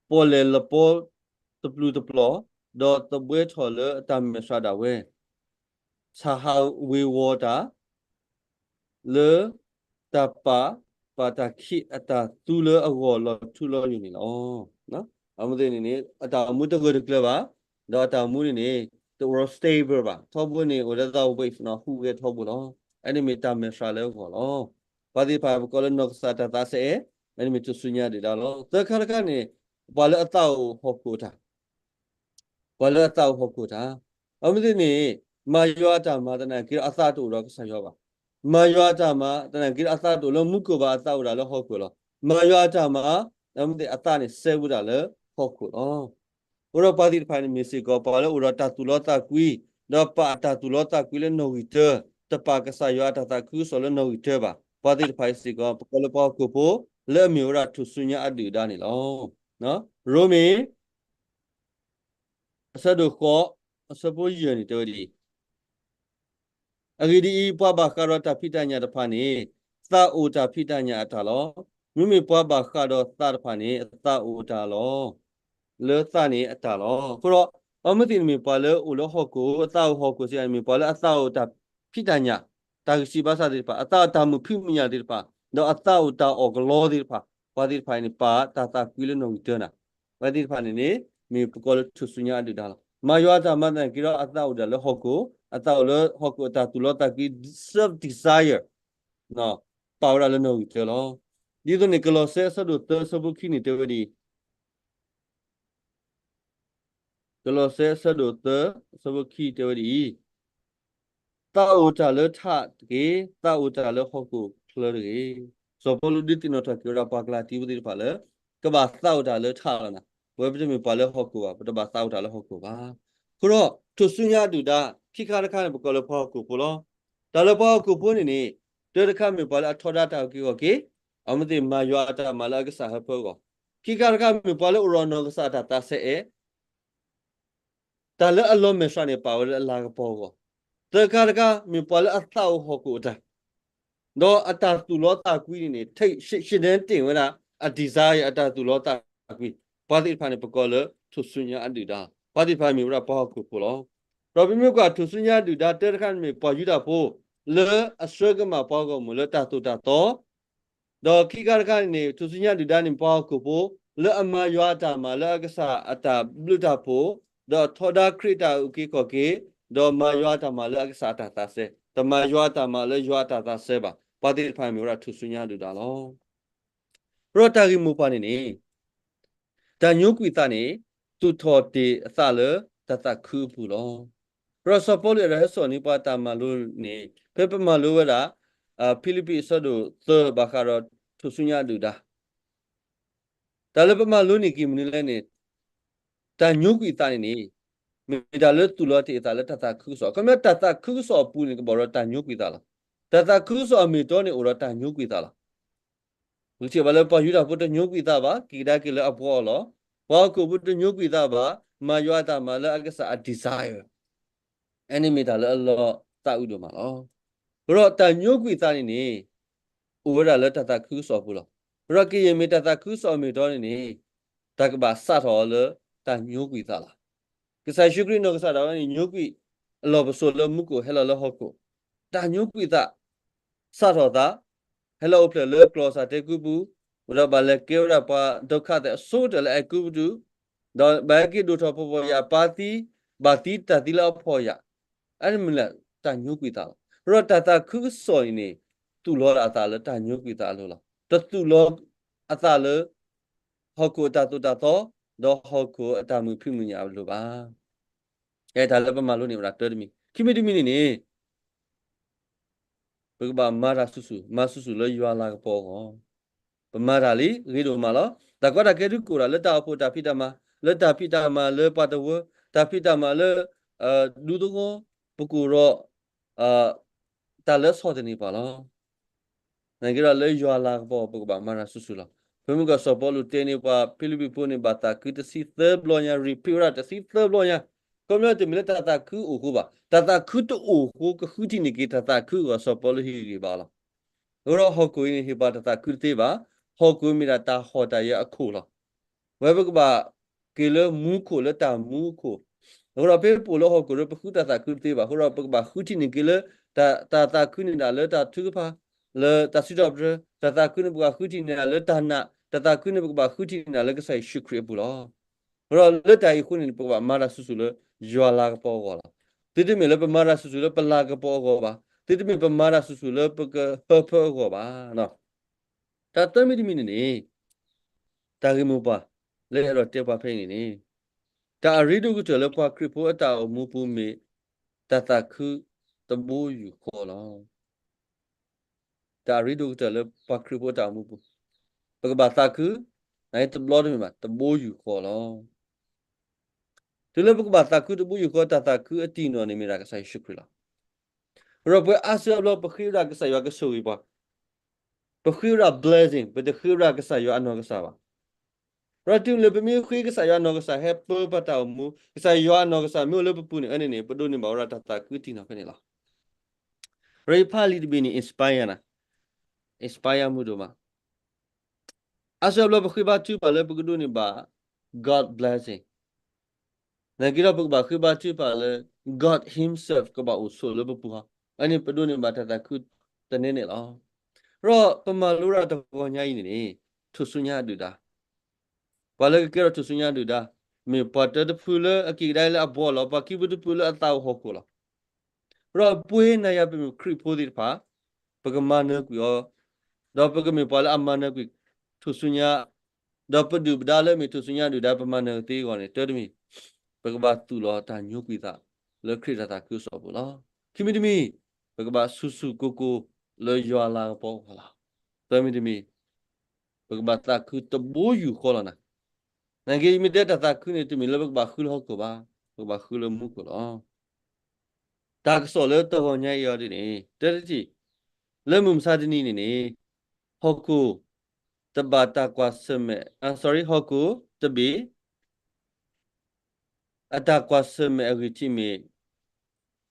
ပီၣ်လဲၣ်လပီတပျုာ်တပျီၤ, ဒီးသဘှဲထီၣ်လၢအတၢ်မဲာ်ဆှးဒၣ်ဝဲ, ဆၣ်ဟးဝ့ၤဝီၤတၢ် လၢ တၢ်ပာ်, ပာ်တၢ်ခံးအတၢ်သူလၢအဂီၢ်လီၤထူလီၤယိာ်န့ၣ်လီၤ. အမ့ၢ်သ့ၣ်န့ၣ်န့ၣ် အတၢ်အိၣ်မူတဂၢၢ်တကျၢၤဘၣ်, ဒီးအတၢ်အိၣ်မူန့ၣ်န့ၣ် တအိၣ်ဒီး stable ဘၣ်, ထီဘိန့ၣ် အိၣ်ဒီး wave နီၤ ဟူးဂဲၤထီဘိလီၤ. အန့ၣ်မ့ၢ်တၢ်မဲာ်ဆှးလၢအဂီၢ်လီၤ. ပှၤသ့ၣ်တဖၣ်ပကိးလၢနီၢ်ကစၢ်တၢ်သးစဲအဲၣ်, အန့ၣ်မ့ၢ်ထူၣ်စုညါဒုၣ်ဒါလီၤ. သၢခါတခါန့ၣ် ပှၤလၢအသးအိၣ်ဟီၣ်ခိၣ်တၢ် ပှၤလၢအသးအိၣ်ဟီၣ်ခိၣ်တၢ်, အမ့ၢ်သ့ၣ်န့ၣ် မၤယွၤအတၢ်မၤသနာ်က့ဒီးအသးတအိၣ်ဒီးကစၢ်ယွၤဘၣ်. မၤယွၤအတၢ်မၤသနာ်က့ဒီးအသးတအိၣ်လၢမူခိၣ်ဘၣ်, အသးအိၣ်ဒၣ်လၢဟီၣ်ခိၣ်လီၤ. မၤယွၤအတၢ်မၤ, အမ့ၢ်သ့ၣ်အသးန့ၣ်စဲဘူးဒၣ်လၢဟီၣ်ခိၣ်လီၤ. အဃိဒီးပှၤသ့ၣ်တဖၣ်န့ၣ်မ့ၢ်စ့ၢ်ကီး ပှၤလၢအိၣ်ဒီးတၢ်သူၣ်လီသးကွံ, ဒီးပာ်အတၢ်သူၣ်လီသးကွံလၢနီၣ်ဂံၢ်တၢ, တပာ်ကစၢ်ယွၤအတၢ်သးခုကစီၣ်လၢနီၣ်ဂံၢ်တၢဘၣ်. ပှၤသ့ၣ်တဖၣ်အံၤစ့ၢ်ကီး ပကိးလၢပှၤဟီၣ်ခိၣ်ဖိ လၢအမ့ၢ်ဝဲဒၣ်ထူၣ်စုညါအဒုၣ်အဒါန့ၣ်လီၤ. ရိမ့ၤ အဆၢဒိၣ်ဃိး အဆၢဖိယဲၢ်န့ၣ်တဲဝဲဒ်အံၤ, အဂ့ၢ်ဒ်အံၤ, ပှၤဘၣ်ဃးဒီးတၢ်ဖံးတၢ်ညၣ်တဖၣ်န့ၣ် သးအိၣ်တၢ်ဖံးတၢ်ညၣ်အတၢ်လီၤ. မ့မ့ၢ်ပှၤဘၣ်ဃးဒီးသးတဖၣ်န့ၣ် အသးအိၣ်တၢ်လီၤ, လၢသးန့ၣ်အတၢ်လီၤ. အဃိဒီး အမ့ၢ်သ့ၣ်န့ၣ်မ့ၢ်ပှၤလၢအိၣ်လၢဟီၣ်ခိၣ်, အသးအိၣ်ဟီၣ်ခိၣ်စ့ၢ်ကီးန့ၣ် မ့ၢ်ပှၤလၢအသးအိၣ်တၢ်ဖံးတၢ်ညၣ်, တၢ်ဂံၢ်စၢ်ဘါစၢ်သ့ၣ်တဖၣ်, အသးအိၣ်တၢ်မုာ်ဖံးမုာ်ညၣ်သ့ၣ်တဖၣ်, ဒီးအသးအိၣ်တၢ်အီၣ်ကလီသ့ၣ်တဖၣ်, ပှၤသ့ၣ်တဖၣ်အံၤန့ၣ် ပာ်တၢ်သးကွံလၢနီၣ်ဂံၢ်တၢနၤ, ပှၤသ့ၣ်တဖၣ်န့ၣ်န့ၣ် မ့ၢ်ပကိးလၢထူၣ်စုညါအဒုၣ်ဒါလီၤ. မၤယွၤအတၢ်မၤသနာ်က့ဒီး အသးအိၣ်ဒၣ်လၢဟီၣ်ခိၣ်, အသးအိၣ်လၢဟီၣ်ခိၣ်အတၢ်သူၣ်လီသးကွံ self desire ပာ်ဝဲဒၣ်လၢနီၣ်ဂံၢ်တၢလီၤ. ဒ်သိးန့ၣ် ကလီးစဲအဆၢဒိၣ်သၢ အဆၢဖိခံန့ၣ်တဲဝဲဒ်အံၤ, ကလီးစဲအဆၢဒိၣ်သၢ အဆၢဖိခံတဲဝဲဒ်အံၤ, သးအိၣ်တၢ်လၢထးတက့ၢ်, သးအိၣ်တၢ်လၢဟီၣ်ခိၣ်ချၢတဂ့ၤ. စီၤပီလူးဒုးသ့ၣ်နီၣ်ထီၣ်က့ၤဝဲဒၣ်ပှၤကလၤတံဖိသ့ၣ်တဖၣ်လၢ ကဘၣ်သးအိၣ်တၢ်လၢထးလီၤနၤ, ပဝဲပတမ့ၢ်ပှၤလၢဟီၣ်ခိၣ်ဘၣ်, ပတဘၣ်သးအိၣ်တၢ်လၢဟီၣ်ခိၣ်ဘၣ်. အဃိဒီး ထူၣ်စုညါအဒုၣ်ဒါ ခံခါတခါန့ၣ် ပကိးလၢပှၤဟီၣ်ခိၣ်ဖိလီၤ. တၢ်လၢပှၤဟီၣ်ခိၣ်ဖိန့ၣ်န့ၣ် တၢတခါမ့ၢ်ပှၤလၢအထီဒါတၢ်အုၣ်က့ၤခီၣ်က့ၤ, အမ့ၢ်သ့ၣ်မၤယွၤအတၢ်မၤလၢအကစၢ်ဟၢဖၢအဂီၢ်, ခံခါတခါမ့ၢ်ပှၤလၢအိၣ်ဒီးနီၢ်ကစၢ်အတၢ်သးစဲအဲၣ် တၢ်လၢအလီၤမဲာ်ဆှးန့ၣ် ပာ်ဝဲလၢအလၤကပီၤအဂီၢ်, သၢခါတခါ မ့ၢ်ပှၤလၢအသးအိၣ်ဟီၣ်ခိၣ်အတၢ်, ဒီးအတၢ်သူၣ်လီသးကွံန့ၣ်န့ၣ် ထံၣ်ရှဲရှဲနဲတ့ၢ်ဝဲဒၣ် အ desire အတၢ်သူၣ်လီသးကွံ, ပှၤသ့ၣ်တဖၣ်န့ၣ် ပကိးလၢထူၣ်စုညါအဒုၣ်ဒါ, ပှၤသ့ၣ်တဖၣ်မ့ၢ်ဝဲဒၣ်ပှၤဟီၣ်ခိၣ်ဖိလီၤ. ဒီးပမ့ၢ်ကွၢ်ထူၣ်စုညါအဒုၣ်ဒါ တၢတခါန့ၣ်မ့ၢ်ပှၤယူဒၤဖိ လၢအဆှၢကမၣ်ပှၤဂီၢ်မုၢ်လၢတၢ်သိၣ်တၢ်သီ ဒီးခံခါတခါန့ၣ်န့ၣ် ထူၣ်စုညါဒုၣ်ဒါန့ၣ် ပှၤဟီၣ်ခိၣ်ဖိ လၢအမၤယွၤအတၢ်မၤလၢအကစၢ်အတၢ်ဘျုးတၢ်ဖှိၣ်, ဒီးထီဒါခရံာ်တၢ်အုၣ်က့ၤခီၣ်က့ၤ, ဒီးမၤယွၤအတၢ်မၤလၢအကစၢ်အတၢ်သးစဲ, တမၤယွၤအတၢ်မၤလၢယွၤအတၢ်သးစဲဘၣ်, ပှၤသ့ၣ်တဖၣ်မ့ၢ်ဝဲဒၣ်ထူၣ်စုညါဒုၣ်ဒါလီၤ. ဒီးတၢ်ဂ့ၢ်မိၢ်ပှၢ်န့ၣ်န့ၣ် တၢ်ညိကွံာ်သးန့ၣ် သူၣ်ထီၣ်တ့ၢ်အသးလၢတၢ်သးခုအပူၤလီၤ. ဒီးစီၤပီလူးအဲၣ်ဒိးဟဲစိာ်န့ၢ်ပှၤတၢ်မၤလိန့ၣ် ဖဲပမၤလိဝဲဒၣ် ဖံလံးပံးအဆၢဒိၣ်သၢဘၣ်ဃးဒီးထူၣ်စုညါဒုၣ်ဒါ တၢ်လၢပမၤလိန့ၢ်က့ၤမနုၤလဲၣ်န့ၣ် တၢ်ညိကွံာ်သးန့ၣ်န့ၣ် မ့ၢ်တၢ်လၢသူၣ်လီၤတ့ၢ်အသးလၢတၢ်သးခုကစီၣ်, ခီဖျိတၢ်သးခုကစီၣ်အပူၤန့ၣ် ကဘၣ်ဒီးတၢ်ညိကွံာ်သးလီၤ. တၢ်သးခုကစီၣ်အမ့ၢ်အတီန့ၣ် အိၣ်ဒီးတၢ်ညိကွံာ်သးလီၤ. ပကထံၣ်ဘၣ်လၢပှၤယူဒၤဖိတညိကွံာ်သးဘၣ်, က့ၤကဒါက့ၤလၢအဘှီအီၤလီၤ. ပှၤဟီၣ်ခိၣ်ဖိတညိကွံာ်သးဘၣ်, မၤယွၤအတၢ်မၤလၢအကစၢ်အ desire အန့ၣ်မ့ၢ်တၢ်လၢအလီၤသးအုးဒိၣ်မးလီၤ. ဒီးတၢ်ညိကွံာ်သးန့ၣ်န့ၣ် အိၣ်ဝဲဒၣ်လၢတၢ်သးခုကစီၣ်အပူၤလီၤ. ဒီးကယဲၢ်မ့ၢ်တၢ်သးခုကစီၣ်အမ့ၢ်အတီန့ၣ်န့ၣ် တၢ်ကဘၣ်စးထီၣ်အီၤလၢတၢ်ညိကွံာ်သးလီၤ. ကစၢ်ယ့ၣ်ၡူးခရံာ်နီၢ်ကစၢ်ဒၣ်ဝဲန့ၣ် ညိကွံာ်အလီၢ်ပစိာ်လၢမူခိၣ်ဟဲလီၤလၢဟီၣ်ခိၣ်, တၢ်ညိကွံာ်သး စးထီၣ်သး ဟဲလီၤအိၣ်ဖျဲၣ်လၢကျီၢ်စၢ်တဲကုပူၤ, ဝံၤဒီးဘၣ်လဲၤကဲဝဲဒၣ်ပှၤဒိၣ်ခးသဲးအဆိကတၢၢ်လၢအဲၤကူပတူး, ဒီးဘၣ်ဟဲက့ၤဒိၣ်ထီၣ်ဖှီၣ်ဖှီၣ်ယာ်အပၢ်သံ, ဘၣ်သံတၢ်သံလၢအဖှီၣ်ယာ်, အန့ၣ်မ့ၢ်လၢတၢ်ညိကွံာ်သးလီၤ. ဒီးတၢ်သးခုကစီၣ်အံၤန့ၣ် သူၣ်လီၤဒၣ်အသးလၢတၢ်ညိကွံာ်သးအလိၤလီၤ. တသူၣ်လီၤအသးလၢ ဟီၣ်ခိၣ်အတၢ်သိၣ်တၢ်သီ, ဒီးဟီၣ်ခိၣ်အတၢ်မုာ်ဖံးမုာ်ညၣ်အလိၤဘၣ်. အဲတၢ်လၢပမၤလိန့ၢ်ဝဲဒၣ်တၢ်တမံၤ, ခံမံၤတမံၤန့ၣ်န့ၣ် ပကဘၣ်မၤတၢ်ဆူၣ်ဆူၣ်, မၤဆူၣ်ဆူၣ်လၢယွၤလၤကပီၤအဂီၢ်, ပမၤတၢ်လံ ဂ့ၤဒိၣ်မးလီၤ. တၢ်ကီတၢ်ခဲဒုးကအိၣ်ဒၣ်လၢတၢ်အိၣ်ဖှိၣ်တၢ်ဖံးတၢ်မၤ, လၢတၢ်ဖံးတၢ်မၤလၢပှၤတဝၢ, တၢ်ဖံးတၢ်မၤလၢ ဒူသဝီ, ပကအိၣ်ဒီး တၢ်လၢဆီၣ်သနံးပှၤလီၤ. နာ်က့ဒီးလၢယွၤလၤကပီၤ ပကဘၣ်မၤတၢ်ဆူၣ်ဆူၣ်လီၤ. ဖဲမုၢ်ကီၢ်စီၤပီလူးတဲန့ၢ်ပှၤဖံလံးပံၤဖိန့ၣ် ဘၣ်သးခုတဆံသၢဘျီညါ, repeat ဝဲဒၣ်တဆံသၢဘျီညါ, ခီပညီတမ့ၢ်လၢတၢ်သးခုအိၣ်အဃိဘၣ်, တၢ်သးခုတအိၣ်အဃိ ကဃုထံၣ်န့ၢ်က့ၤတၢ်သးခုအဂီၢ် စီၤပီလူးဟ့ၣ်ဂံၢ်ဘါလီၤ. အဃိဒီးဟီၣ်ခိၣ်အံၤန့ၣ် ဟ့ၣ်ပှၤတၢ်သးခုတသ့ဘၣ်, ဟီၣ်ခိၣ်မ့ၢ်ဒၣ်တၢ်ဟီၣ်တၢ်ယၢၤအခိၣ်လီၤ. ဝဲပကဘၣ်က့ၤလၢမူခိၣ်လၢတၢ်မူအခိၣ်, အဃိဒီးဖဲပအိၣ်လၢဟီၣ်ခိၣ်ဒီး ပဃုတၢ်သးခုတသ့ဘၣ်, အဃိဒီးပကဘၣ်ဃုထံၣ်န့ၢ်က့ၤလၢ တၢ် တၢ်သးခုန့ၣ်ဒၣ်လၢတၢ်ထုကဖၣ်, လၢတၢ်စံးထီၣ်ပတြၢၤ, တၢ်သးခုန့ၣ်ပကဘၣ်ဃုထံၣ်န့ၢ်ဒၣ်လၢတၢ်နာ်, တၢ်သးခုန့ၣ်ပကဘၣ်ဃုထံၣ်န့ၢ်ဒၣ်လၢကစၢ်ယ့ၣ်ၡူးခရံာ်အပူၤလီၤ. အဃိဒီးလၢတၢ်အံၤအဃိန့ၣ် ပကဘၣ်မၤတၢ်ဆူၣ်ဆူၣ်လၢယွၤလၤကပီၤအဂီၢ်လီၤ. သုတမ့ၢ်လၢပမၤတၢ်ဆူၣ်ဆူၣ်လၢပလၤကပီၤအဂီၢ်ဘၣ်, သုတမ့ၢ်ပမၤတၢ်ဆူၣ်ဆူၣ်လၢပကဟၢဖၢအဂီၢ်ဘၣ်. တၢ်သၢမံၤတမံၤန့ၣ်န့ၣ် တၢ်ဂ့ၢ်မိၢ်ပှၢ် လၢအဲၣ်ဒိးတဲပှၤဖဲအံၤန့ၣ်န့ၣ် တၢ်အရ့ဒိၣ်ကတၢၢ်လၢပှၤခရံာ်ဖိအတၢ်အိၣ်မူပူၤမ့ၢ် တၢ်သးခုတဘိယူၢ်ဃီလီၤ. တၢ်အရ့ဒိၣ်ကတၢၢ်လၢပှၤခရံာ်ဖိအတၢ်အိၣ်မူပူၤ, ပကဘၣ်သးခု, နတဘျီတမ့ၢ်ဘၣ် တဘိယူၢ်ဃီလီၤ. တုၤလၢပကဘၣ်သးခုတဘိယူၢ်ဃီ တၢ်သးခုအတံၢ်နီၢ်န့ၣ် မ့ၢ်ဒၣ်ကစၢ်ယ့ၣ်ၡူးခရံာ်လီၤ. ဒီးပှၤအါစုအါဘျီ ပဃ့ဝဲဒၣ်ကစၢ်ယွၤကဆိၣ်ဂ့ၤပှၤ, ပဃ့ဝဲဒၣ် blessing, ပတဃ့ဝဲဒၣ်ကစၢ်ယွၤအနီၢ်ကစၢ်ဘၣ်. ဒီးတုၤလၢပမ့ၢ်ဃ့ကစၢ်ယွၤအနီၢ်ကစၢ်ဟဲပၢပှၤတၢ်အိၣ်မူ, ကစၢ်ယွၤအနီၢ်ကစၢ်မ့ၢ်အိၣ်လၢပပူၤန့ၣ် အန့ၣ်န့ၣ် ပဒိးန့ၢ်ဘၣ်ဝဲဒၣ်တၢ်သးခုတံၢ်နီၢ်ဖဲန့ၣ်လီၤ. ဒီးယဖးလံာ်တဘ့ၣ်န့ၣ် inspire နၤ, inspire မုာ်ဒိၣ်မး. အါစုအါဘျီပဃ့ဘါထုကဖၣ်လၢပကဒိးန့ၢ်ဘၣ် God blessing နာ်က့ဒီးပကဘၣ်ဃ့ဘါထုကဖၣ်လၢ God himself ကဘၣ်အိၣ်ဆိးလၢပပူၤဟီ, အန့ၣ်ပဒိးန့ၢ်ဘၣ်တၢ်သးခုတန့ၢ်န့ၣ်လီၤ. ဒီးပမၤလိဒၣ်တဂီၤညါအံၤန့ၣ်န့ၣ် ထူၣ်စုညါအဒုၣ်ဒါ, ပှၤလၢကကဲထီၣ်ထူၣ်စုညါအဒုၣ်ဒါ မ့ၢ်ပှၤတၢတဖုလၢအက့ၤကဒါလၢအဘှီလီၤ, ပှၤခံဖုတဖုလၢအသးအိၣ်ဟီၣ်ခိၣ်လီၤ. ဒီးပှၤနၤယၤပမ့ၢ်ခရံာ်ဖိသ့ၣ်တဖၣ် ပကမၤနၢၤကွံာ်အီၤ, ဒီးပကမ့ၢ်ပှၤလၢအမၤနၢၤကွံာ်ထူၣ်စုညါ, ဒီးပဒုၣ်ပဒါလၢအမ့ၢ်ထူၣ်စုညါဒုၣ်ဒါ ပမၤနၢၤသ့အဂီၢ်န့ၣ် တၢတမံၤ, ပကဘၣ်သူၣ်လီၤတၢ်ညိကွံာ်သးလၢခရံာ်တၢ်သးခုကစီၣ်အပူၤလီၤ. ခံမံၤတမံၤ, ပကဘၣ်ဆူၣ်ဆူၣ်ကိၢ်ကိၢ်လၢယွၤလၤကပီၤအဂီၢ်လီၤ. သၢမံၤတမံၤ, ပကဘၣ်သးခုတဘိယူၢ်ဃီလီၤနၤ. နာ်က့ ယမ့ၢ်တဲတၢ်သးခုန့ၣ် တမ့ၢ်လၢပကဘၣ်ဃုလၢဟီၣ်ခိၣ်ဘၣ်, ပကဘၣ်ဃုလၢမူခိၣ်လီၤ. တၢ်ကစီၣ်လၢတဂီၤညါအံၤအီၤဒ်န့ၣ် တၢတထံၣ်, လၢမုၢ်မဆါတနံၤန့ၣ်န့ၣ် ဟီၣ်ခိၣ်တဘ့ၣ်တၢ်ကွၢ်ဆၢၣ်မဲာ်, အ sorry, ဟီၣ်ခိၣ်တဘ့ၣ် အတၢ်ကွၢ်ဆၢၣ်မဲာ်အဂံၢ်ထံးမ့ၢ်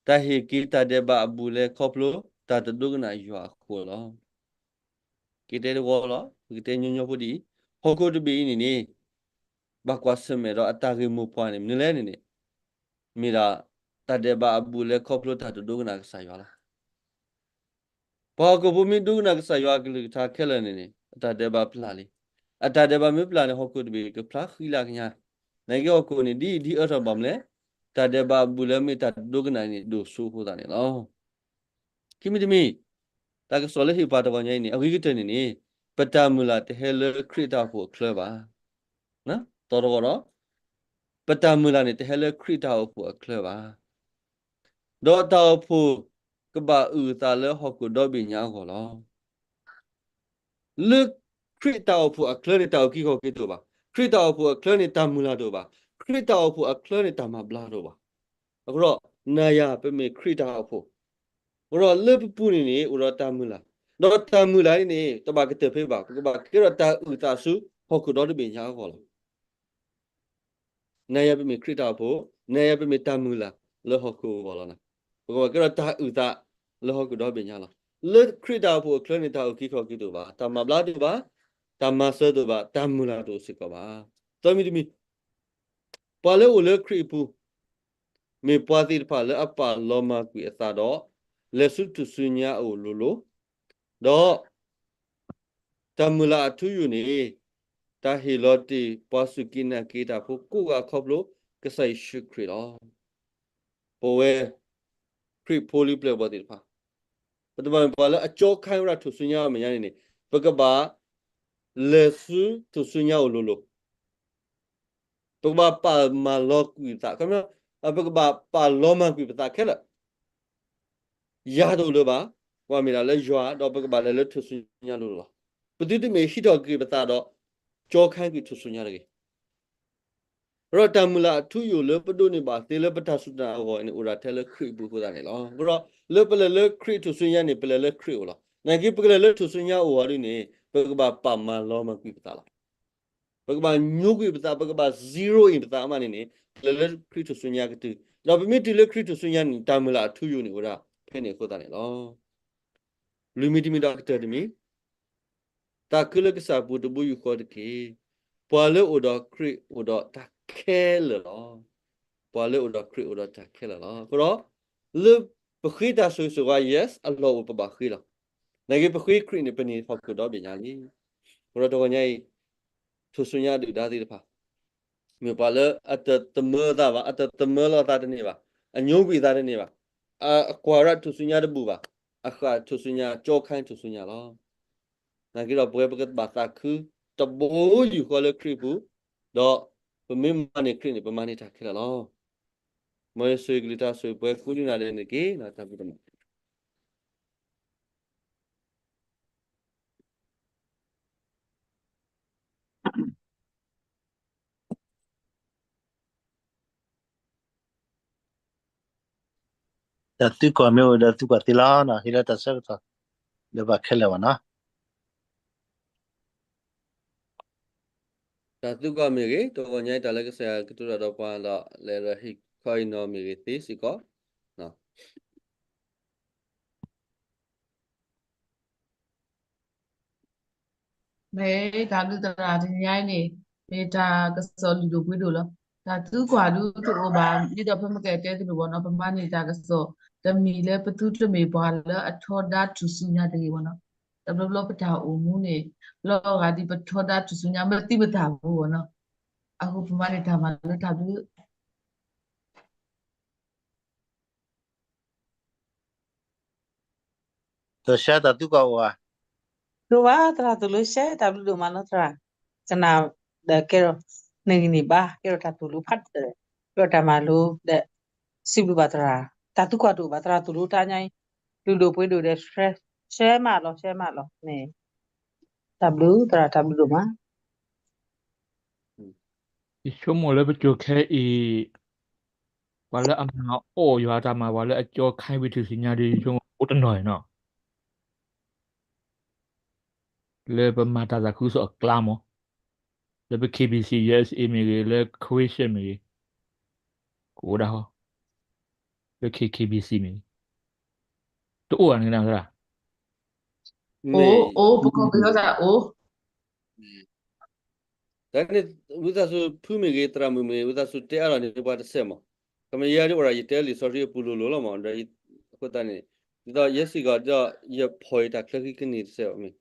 တၢ်ဟ့ၣ်က့ၤတၢ်ဒဲးဘးအဘူးအလဲခီဖျိတၢ်တဒိကနၣ်ယွၤအဃိလီၤ. ကတဲတဝီလီၤ, ပကတဲညီညီဖိဒ်အံၤ, ဟီၣ်ခိၣ်တဘ့ၣ်အံၤန့ၣ်န့ၣ် ဘၣ်ကွၢ်ဆၢၣ်မဲာ်ဒီးအတၢ်ဂ့ၢ်မိၢ်ပှၢ်န့ၣ် မနုၤလဲၣ်န့ၣ်န့ၣ် မ့ၢ်ဒၣ်တၢ်ဒဲးဘးအဘူးအလဲခီဖျိတၢ်တဒိကနၣ်ကစၢ်ယွၤလီၤ. ပှၤဟီၣ်ခိၣ်ဖိမ့ၢ်ဒိကနၣ်ကစၢ်ယွၤအကလုၢ်ကထါခဲလၢာ်န့ၣ်န့ၣ် အတၢ်ဒဲးဘးပျၢ်လံ. အတၢ်ဒဲးဘးမ့ၢ်ပျၢ်န့ၣ် ဟီၣ်ခိၣ်တဘ့ၣ်ကဖျါဃံလၢကညါ, နာ်က့ဟီၣ်ခိၣ်န့ၣ် ဒ်အံၤဒ်အၢထီၣ်ဘၣ်မနုၤလဲၣ်, တၢ်ဒဲးဘးအဘူးအလဲမ့ၢ်တၢ်တဒိကနၣ်န့ၣ် ဒိၣ်စိအဃိသတးန့ၣ်လီၤ. ခံမံၤတမံၤ, တၢ်ကစီၣ်လၢဟ့ၣ်ပှၤတဂီၤညါအံၤန့ၣ် အဂ့ၤကတၢၢ်န့ၣ်န့ၣ် ပတၢ်မုၢ်လၢ်တဟဲလၢခရံာ်တၢ်အိၣ်ဖှိၣ်အချၢဘၣ်. သီတဂီၤဒီး ပတၢ်မုၢ်လၢ်န့ၣ် တဟဲလၢခရံာ်တၢ်အိၣ်ဖှိၣ်အချၢဘၣ်. ဒီးတၢ်အိၣ်ဖှိၣ်ကဘၣ်အုၣ်အသးလၢဟီၣ်ခိၣ်ဒီဘ့ၣ်ညါအဂီၢ်လီၤ. လၢခရံာ်တၢ်အိၣ်ဖှိၣ်အချၢန့ၣ် တၢ်အုၣ်က့ၤခီၣ်က့ၤတအိၣ်ဘၣ်. ခရံာ်တၢ်အိၣ်ဖှိၣ်အချၢန့ၣ် တၢ်မုၢ်လၢ်တအိၣ်ဘၣ်. ခရံာ်တၢ်အိၣ်ဖှိၣ်အချၢန့ၣ် တၢ်မၤဘျါတအိၣ်ဘၣ်. အဃိဒီး နၤယၤပမ့ၢ်ခရံာ်တၢ်အိၣ်ဖှိၣ်, အဃိဒီးလၢပပူၤန့ၣ်န့ၣ် အိၣ်ဒီးတၢ်မုၢ်လၢ်, ဒီးတၢ်မုၢ်လၢ်န့ၣ်န့ၣ် တဘၣ်ကတၢၢ်ဖဲဘၣ်, ပကဘၣ်ကဲထီၣ်တၢ်အုၣ်သးဆူဟီၣ်ခိၣ်ဒီတဘ့ၣ်ညါအဂီၢ်လီၤ. နၤယၤပမ့ၢ်ခရံာ်တၢ်အိၣ်ဖှိၣ်, နၤယၤပမ့ၢ်တၢ်မုၢ်လၢ်လၢဟီၣ်ခိၣ်အဂီၢ်လီၤ. ပကဘၣ်ကဲထီၣ်တၢ်အုၣ်သးလၢဟီၣ်ခိၣ်ဒီဘ့ၣ်ညါလီၤ. လၢခရံာ်တၢ်အိၣ်ဖှိၣ်အချၢန့ၣ် တၢ်အုၣ်က့ၤခီၣ်က့ၤတအိၣ်ဘၣ်, တၢ်မၤဘျါတအိၣ်ဘၣ်, တၢ်မၤစၢၤတအိၣ်ဘၣ်, တၢ်မုၢ်လၢ်တအိၣ်စ့ၢ်ကီးဘၣ်. သၢမံၤတမံၤ, ပှၤလၢအအိၣ်လၢခရံာ်အပူၤ မ့ၢ်ပှၤသ့ၣ်တဖၣ်လၢအပာ်လီၤမၢ်ကွံာ်အသးဒီး လဲၤဆူထူၣ်စုညါအအိၣ်လိၤလိၤ, ဒီး တၢ်မုၢ်လၢ်အထူအယိာ်န့ၣ် တၢ်ဟ့ၣ်လီၤတ့ၢ်ပှၤစူၢ်က့ၤနာ်က့ၤတၢ်ဖိကိးဂၤခီဖျိကစၢ်ယ့ၣ်ၡူးခရံာ်လီၤ. ပဝဲ ခရံာ်ဖိလံၤပျဲၢ်ဘီၣ်သ့ၣ်တဖၣ်, ပတဘၣ်မ့ၢ်ပှၤလၢအကၠီခါဝဲဒၣ်ထူၣ်စုညါအမဲာ်ညါန့ၣ်န့ၣ်, ပကဘၣ် လဲၤဆူထူၣ်စုညါအိၣ်လိၤလိၤ ပကဘၣ်ပာ်မၢ်လီၤကွံာ်ပသး, ပကဘၣ်ပာ်လီၤမၢ်ကွံာ်ပသးခဲလၢာ်, ယၤတအိၣ်လၢၤဘၣ်, ပှၤမ့ၢ်ဒၣ်လၢယွၤ ဒီးပကဘၣ်လဲၤလၢထူၣ်စုညါလိၤလိၤလီၤ. ပသုတမ့ၢ်ဟံးထီၣ်က့ၤပသးဒီး ကၠီခါကွံာ်ထူၣ်စုညါတဂ့ၤ. ဒီးတၢ်မုၢ်လၢ်အထူအယိာ်လၢပဒိးန့ၢ်ဘၣ်သ့လၢပတၢ်စူၢ်တၢ်နာ်အဂီၢ်န့ၣ် အိၣ်ဒၣ်ထဲလၢခရံာ်အပူၤအဃိသတးန့ၣ်လီၤ. အဃိဒီး လၢပလဲၤလၢခရံာ်ထူၣ်စုညါန့ၣ် ပလဲၤလၢခရံာ်အအိၣ်လီၤ. နာ်က့ပကလဲၤလၢထူၣ်စုညါအအိၣ်အီၤဒ်န့ၣ် ပကဘၣ်ပာ်မၢ်လီၤမၢ်ကွံာ်ပသးလီၤ. ပကဘၣ်ညိကွံာ်ပသး, ပကဘၣ် zero in ပသးမးန့ၣ်န့ၣ် ပလဲၤလၢခရံာ်ထူၣ်စုညါကတုၤ, ဒီးပမ့ၢ်တုၤလၢခရံာ်ထူၣ်စုညါန့ၣ် တၢ်မုၢ်လၢ်အထူအယိာ်န့ၣ်အိၣ်ဝဲဒၣ်ဖဲန့ၣ်အဃိသတးန့ၣ်လီၤ. လွံၢ်မံၤတမံၤဒီးကတၢၢ်တမံၤ, သးခုလၢကစၢ်အပူၤတဘိယူၢ်ဃီတက့ၢ်. ပှၤလၢအိၣ်ဒီးခရံာ်အိၣ်ဒီးတၢ်ခဲလၢာ်လီၤ. ပှၤလၢအိၣ်ဒီးခရံာ်အိၣ်ဒီးတၢ်ခဲလၢာ်လီၤ. အဃိဒီး လၢပဃ့တၢ်ဆိၣ်ဂ့ၤဆိၣ်ဝါ yes အလီၢ်အိၣ်ပဘၣ်ဃ့လီၤ. နာ်က့ပဃ့ခရံာ်န့ၣ် ပန့ၢ်ဟီၣ်ခိၣ်ဒီဘ့ၣ်ညါလံ. အဃိဒီးတဂီၤညါအံၤ ထူၣ်စုညါဒုၣ်ဒါသ့ၣ်တဖၣ် မ့ၢ်ပှၤလၢအတသမၢသးဘၣ်, အတသမၢလီၤသးတန့ၢ်ဘၣ်, အညိကွံာ်သးတန့ၢ်ဘၣ်, အကွၢ်ဝဲဒၣ်ထူၣ်စုညါတဘူၣ်ဘၣ်, အဃၣ်ထူၣ်စုညါ ကၠီခါထူၣ်စုညါလီၤ. နာ်က့ဒီးပဝဲပကဘၣ်သးခု တဘိယူၢ်ဃီလၢခရံာ်ပူၤ, ဒီးပမ့ၢ်မၤန့ၢ်ခရံာ်န့ၣ် ပမၤန့ၢ်တၢ်ခဲလၢာ်လီၤ. မ်ယွၤဆိၣ်ဂ့ၤကလုၢ်ကထါဆိၣ်ဂ့ၤပှၤကိးဒံးနၤဒဲးန့ၣ်တက့ၢ်. တၢ်ဘျုးဒိၣ်မး တၢ်သုကွၢ်မ့ၢ်အိၣ်ဒီးသုကွၢ်သ့လီၤ. ဟ့ၣ်လီၤတၢ်ဆၢကတီၢ် လၢပှၤခဲလၢာ်ဘၣ်နီၤ. တၢ်သုကွၢ်မ့ၢ်ဂ့ၤ, တဂီၤညါအံၤတၢ်လၢကစၢ်ယွၤကတိၤတၢ်ဒီးပှၤဒီး လဲၤဒီးဟ့ၣ်ခီအံၤနီၤမ့ၢ်ဂ့ၤသ့စ့ၢ်ကီး မ့ၢ်တၢ်ဘျုးသရၣ်တနံၤညါအံၤန့ၣ် မ့ၢ်တၢ်ကစီၣ်လုၢ်ဒိၣ်ပှ့ၤဒိၣ်လီၤ. တၢ်သံကွၢ်ဒုးတအိၣ်ဘၣ်, ဒ်သိးဖဲမ့ၢ်ကတဲသ့ၣ်တဖၣ်ဘၣ်နီၤ, ပမၤန့ၢ်တၢ်ကစီၣ် တမံၤလၢပသုတမ့ၢ်ပှၤလၢအထီဒါထူၣ်စုညါတဂ့ၤဘၣ်နီၤ. တဘျီဘျီပတၢ်အိၣ်မူန့ၣ် လီၤဂာ်ဒ်ပထီဒါထူၣ်စုညါမ့ၢ်သံမတၤဘၣ်ဘၣ်နီၤ. အဃိပမၤန့ၢ်တၢ်မၤလၢတၢ်ဘျုး တၢ်ဆှၢတၢ်သံကွၢ်အိၣ်ဧါ. ဒိၣ်ဘၣ် သရၣ်သိၣ်လိရှဲ တၢ်ဘျုးဒိၣ်မးနီၤသရၣ်, ကနၣ်ဒီးကဲထီၣ် နဂ့ၤန့ၣ်ဘၣ် ကဲထီၣ်တၢ်သိၣ်လိဖးဒိၣ်, ကဲထီၣ်တၢ်မၤလိဒီး စံးဘျုးဘၣ်သရၣ်, တၢ်သံကွၢ်တအိၣ်ဘၣ် သရၣ်သိၣ်လိတၢ်ညါအံၤ လုၢ်ဒိၣ်ပှ့ၤဒိၣ်ဒီး ရှဲမးလီၤ ရှဲမးလီၤန့ၣ်, တၢ်ဘျုးသရၣ် တၢ်ဘျုးဒိၣ်မး ယဆိကမိၣ်လၢပစိၤခဲအံၤ ပှၤလၢအမၤအီၣ်ယွၤတၢ်မၤ ပှၤလၢအကၠီခါဝံၤထူၣ်စုညါဒီး ယဆိကမိၣ်အိၣ်တနီၤနီၤ, လၢပမၤတၢ်သးခုကစီၣ်အကျါမး, လၢပ K B C U S A မ့ၢ်ဂ့ၤ, လၢ Christian မ့ၢ်ဂ့ၤ, ကအိၣ်ဒၣ်ဟီ, လၢ K K B C မ့ၢ်ဂ့ၤ, တအိၣ်ဘၣ်န့ၣ် အိၣ် အိၣ် ပကီၢ်ပယီၤတၢ်အိၣ် တၢ်န့ၣ် ဝံသးစူၤဖုမ့ၢ်ဂ့ၤ သရၣ်မုၣ်မ့ၢ်ဂ့ၤ ဝံသးစူၤတဲအါထီၣ်န့ၣ် ပှၤတစဲးမး, ခမယါဒ်အိၣ်ဒၣ် ယတဲလံာ်စီဆှံအပူၤလိၤလိၤလီၤမး, ဒီးအဃိသတးန့ၣ် ဒ်သိးယဲစ့ၢ်ကီး ဒ်သိးယဖီၣ်အံၤတၢ်ချၢခံကန့ၢ်တစဲးဘၣ်မ့ၢ်,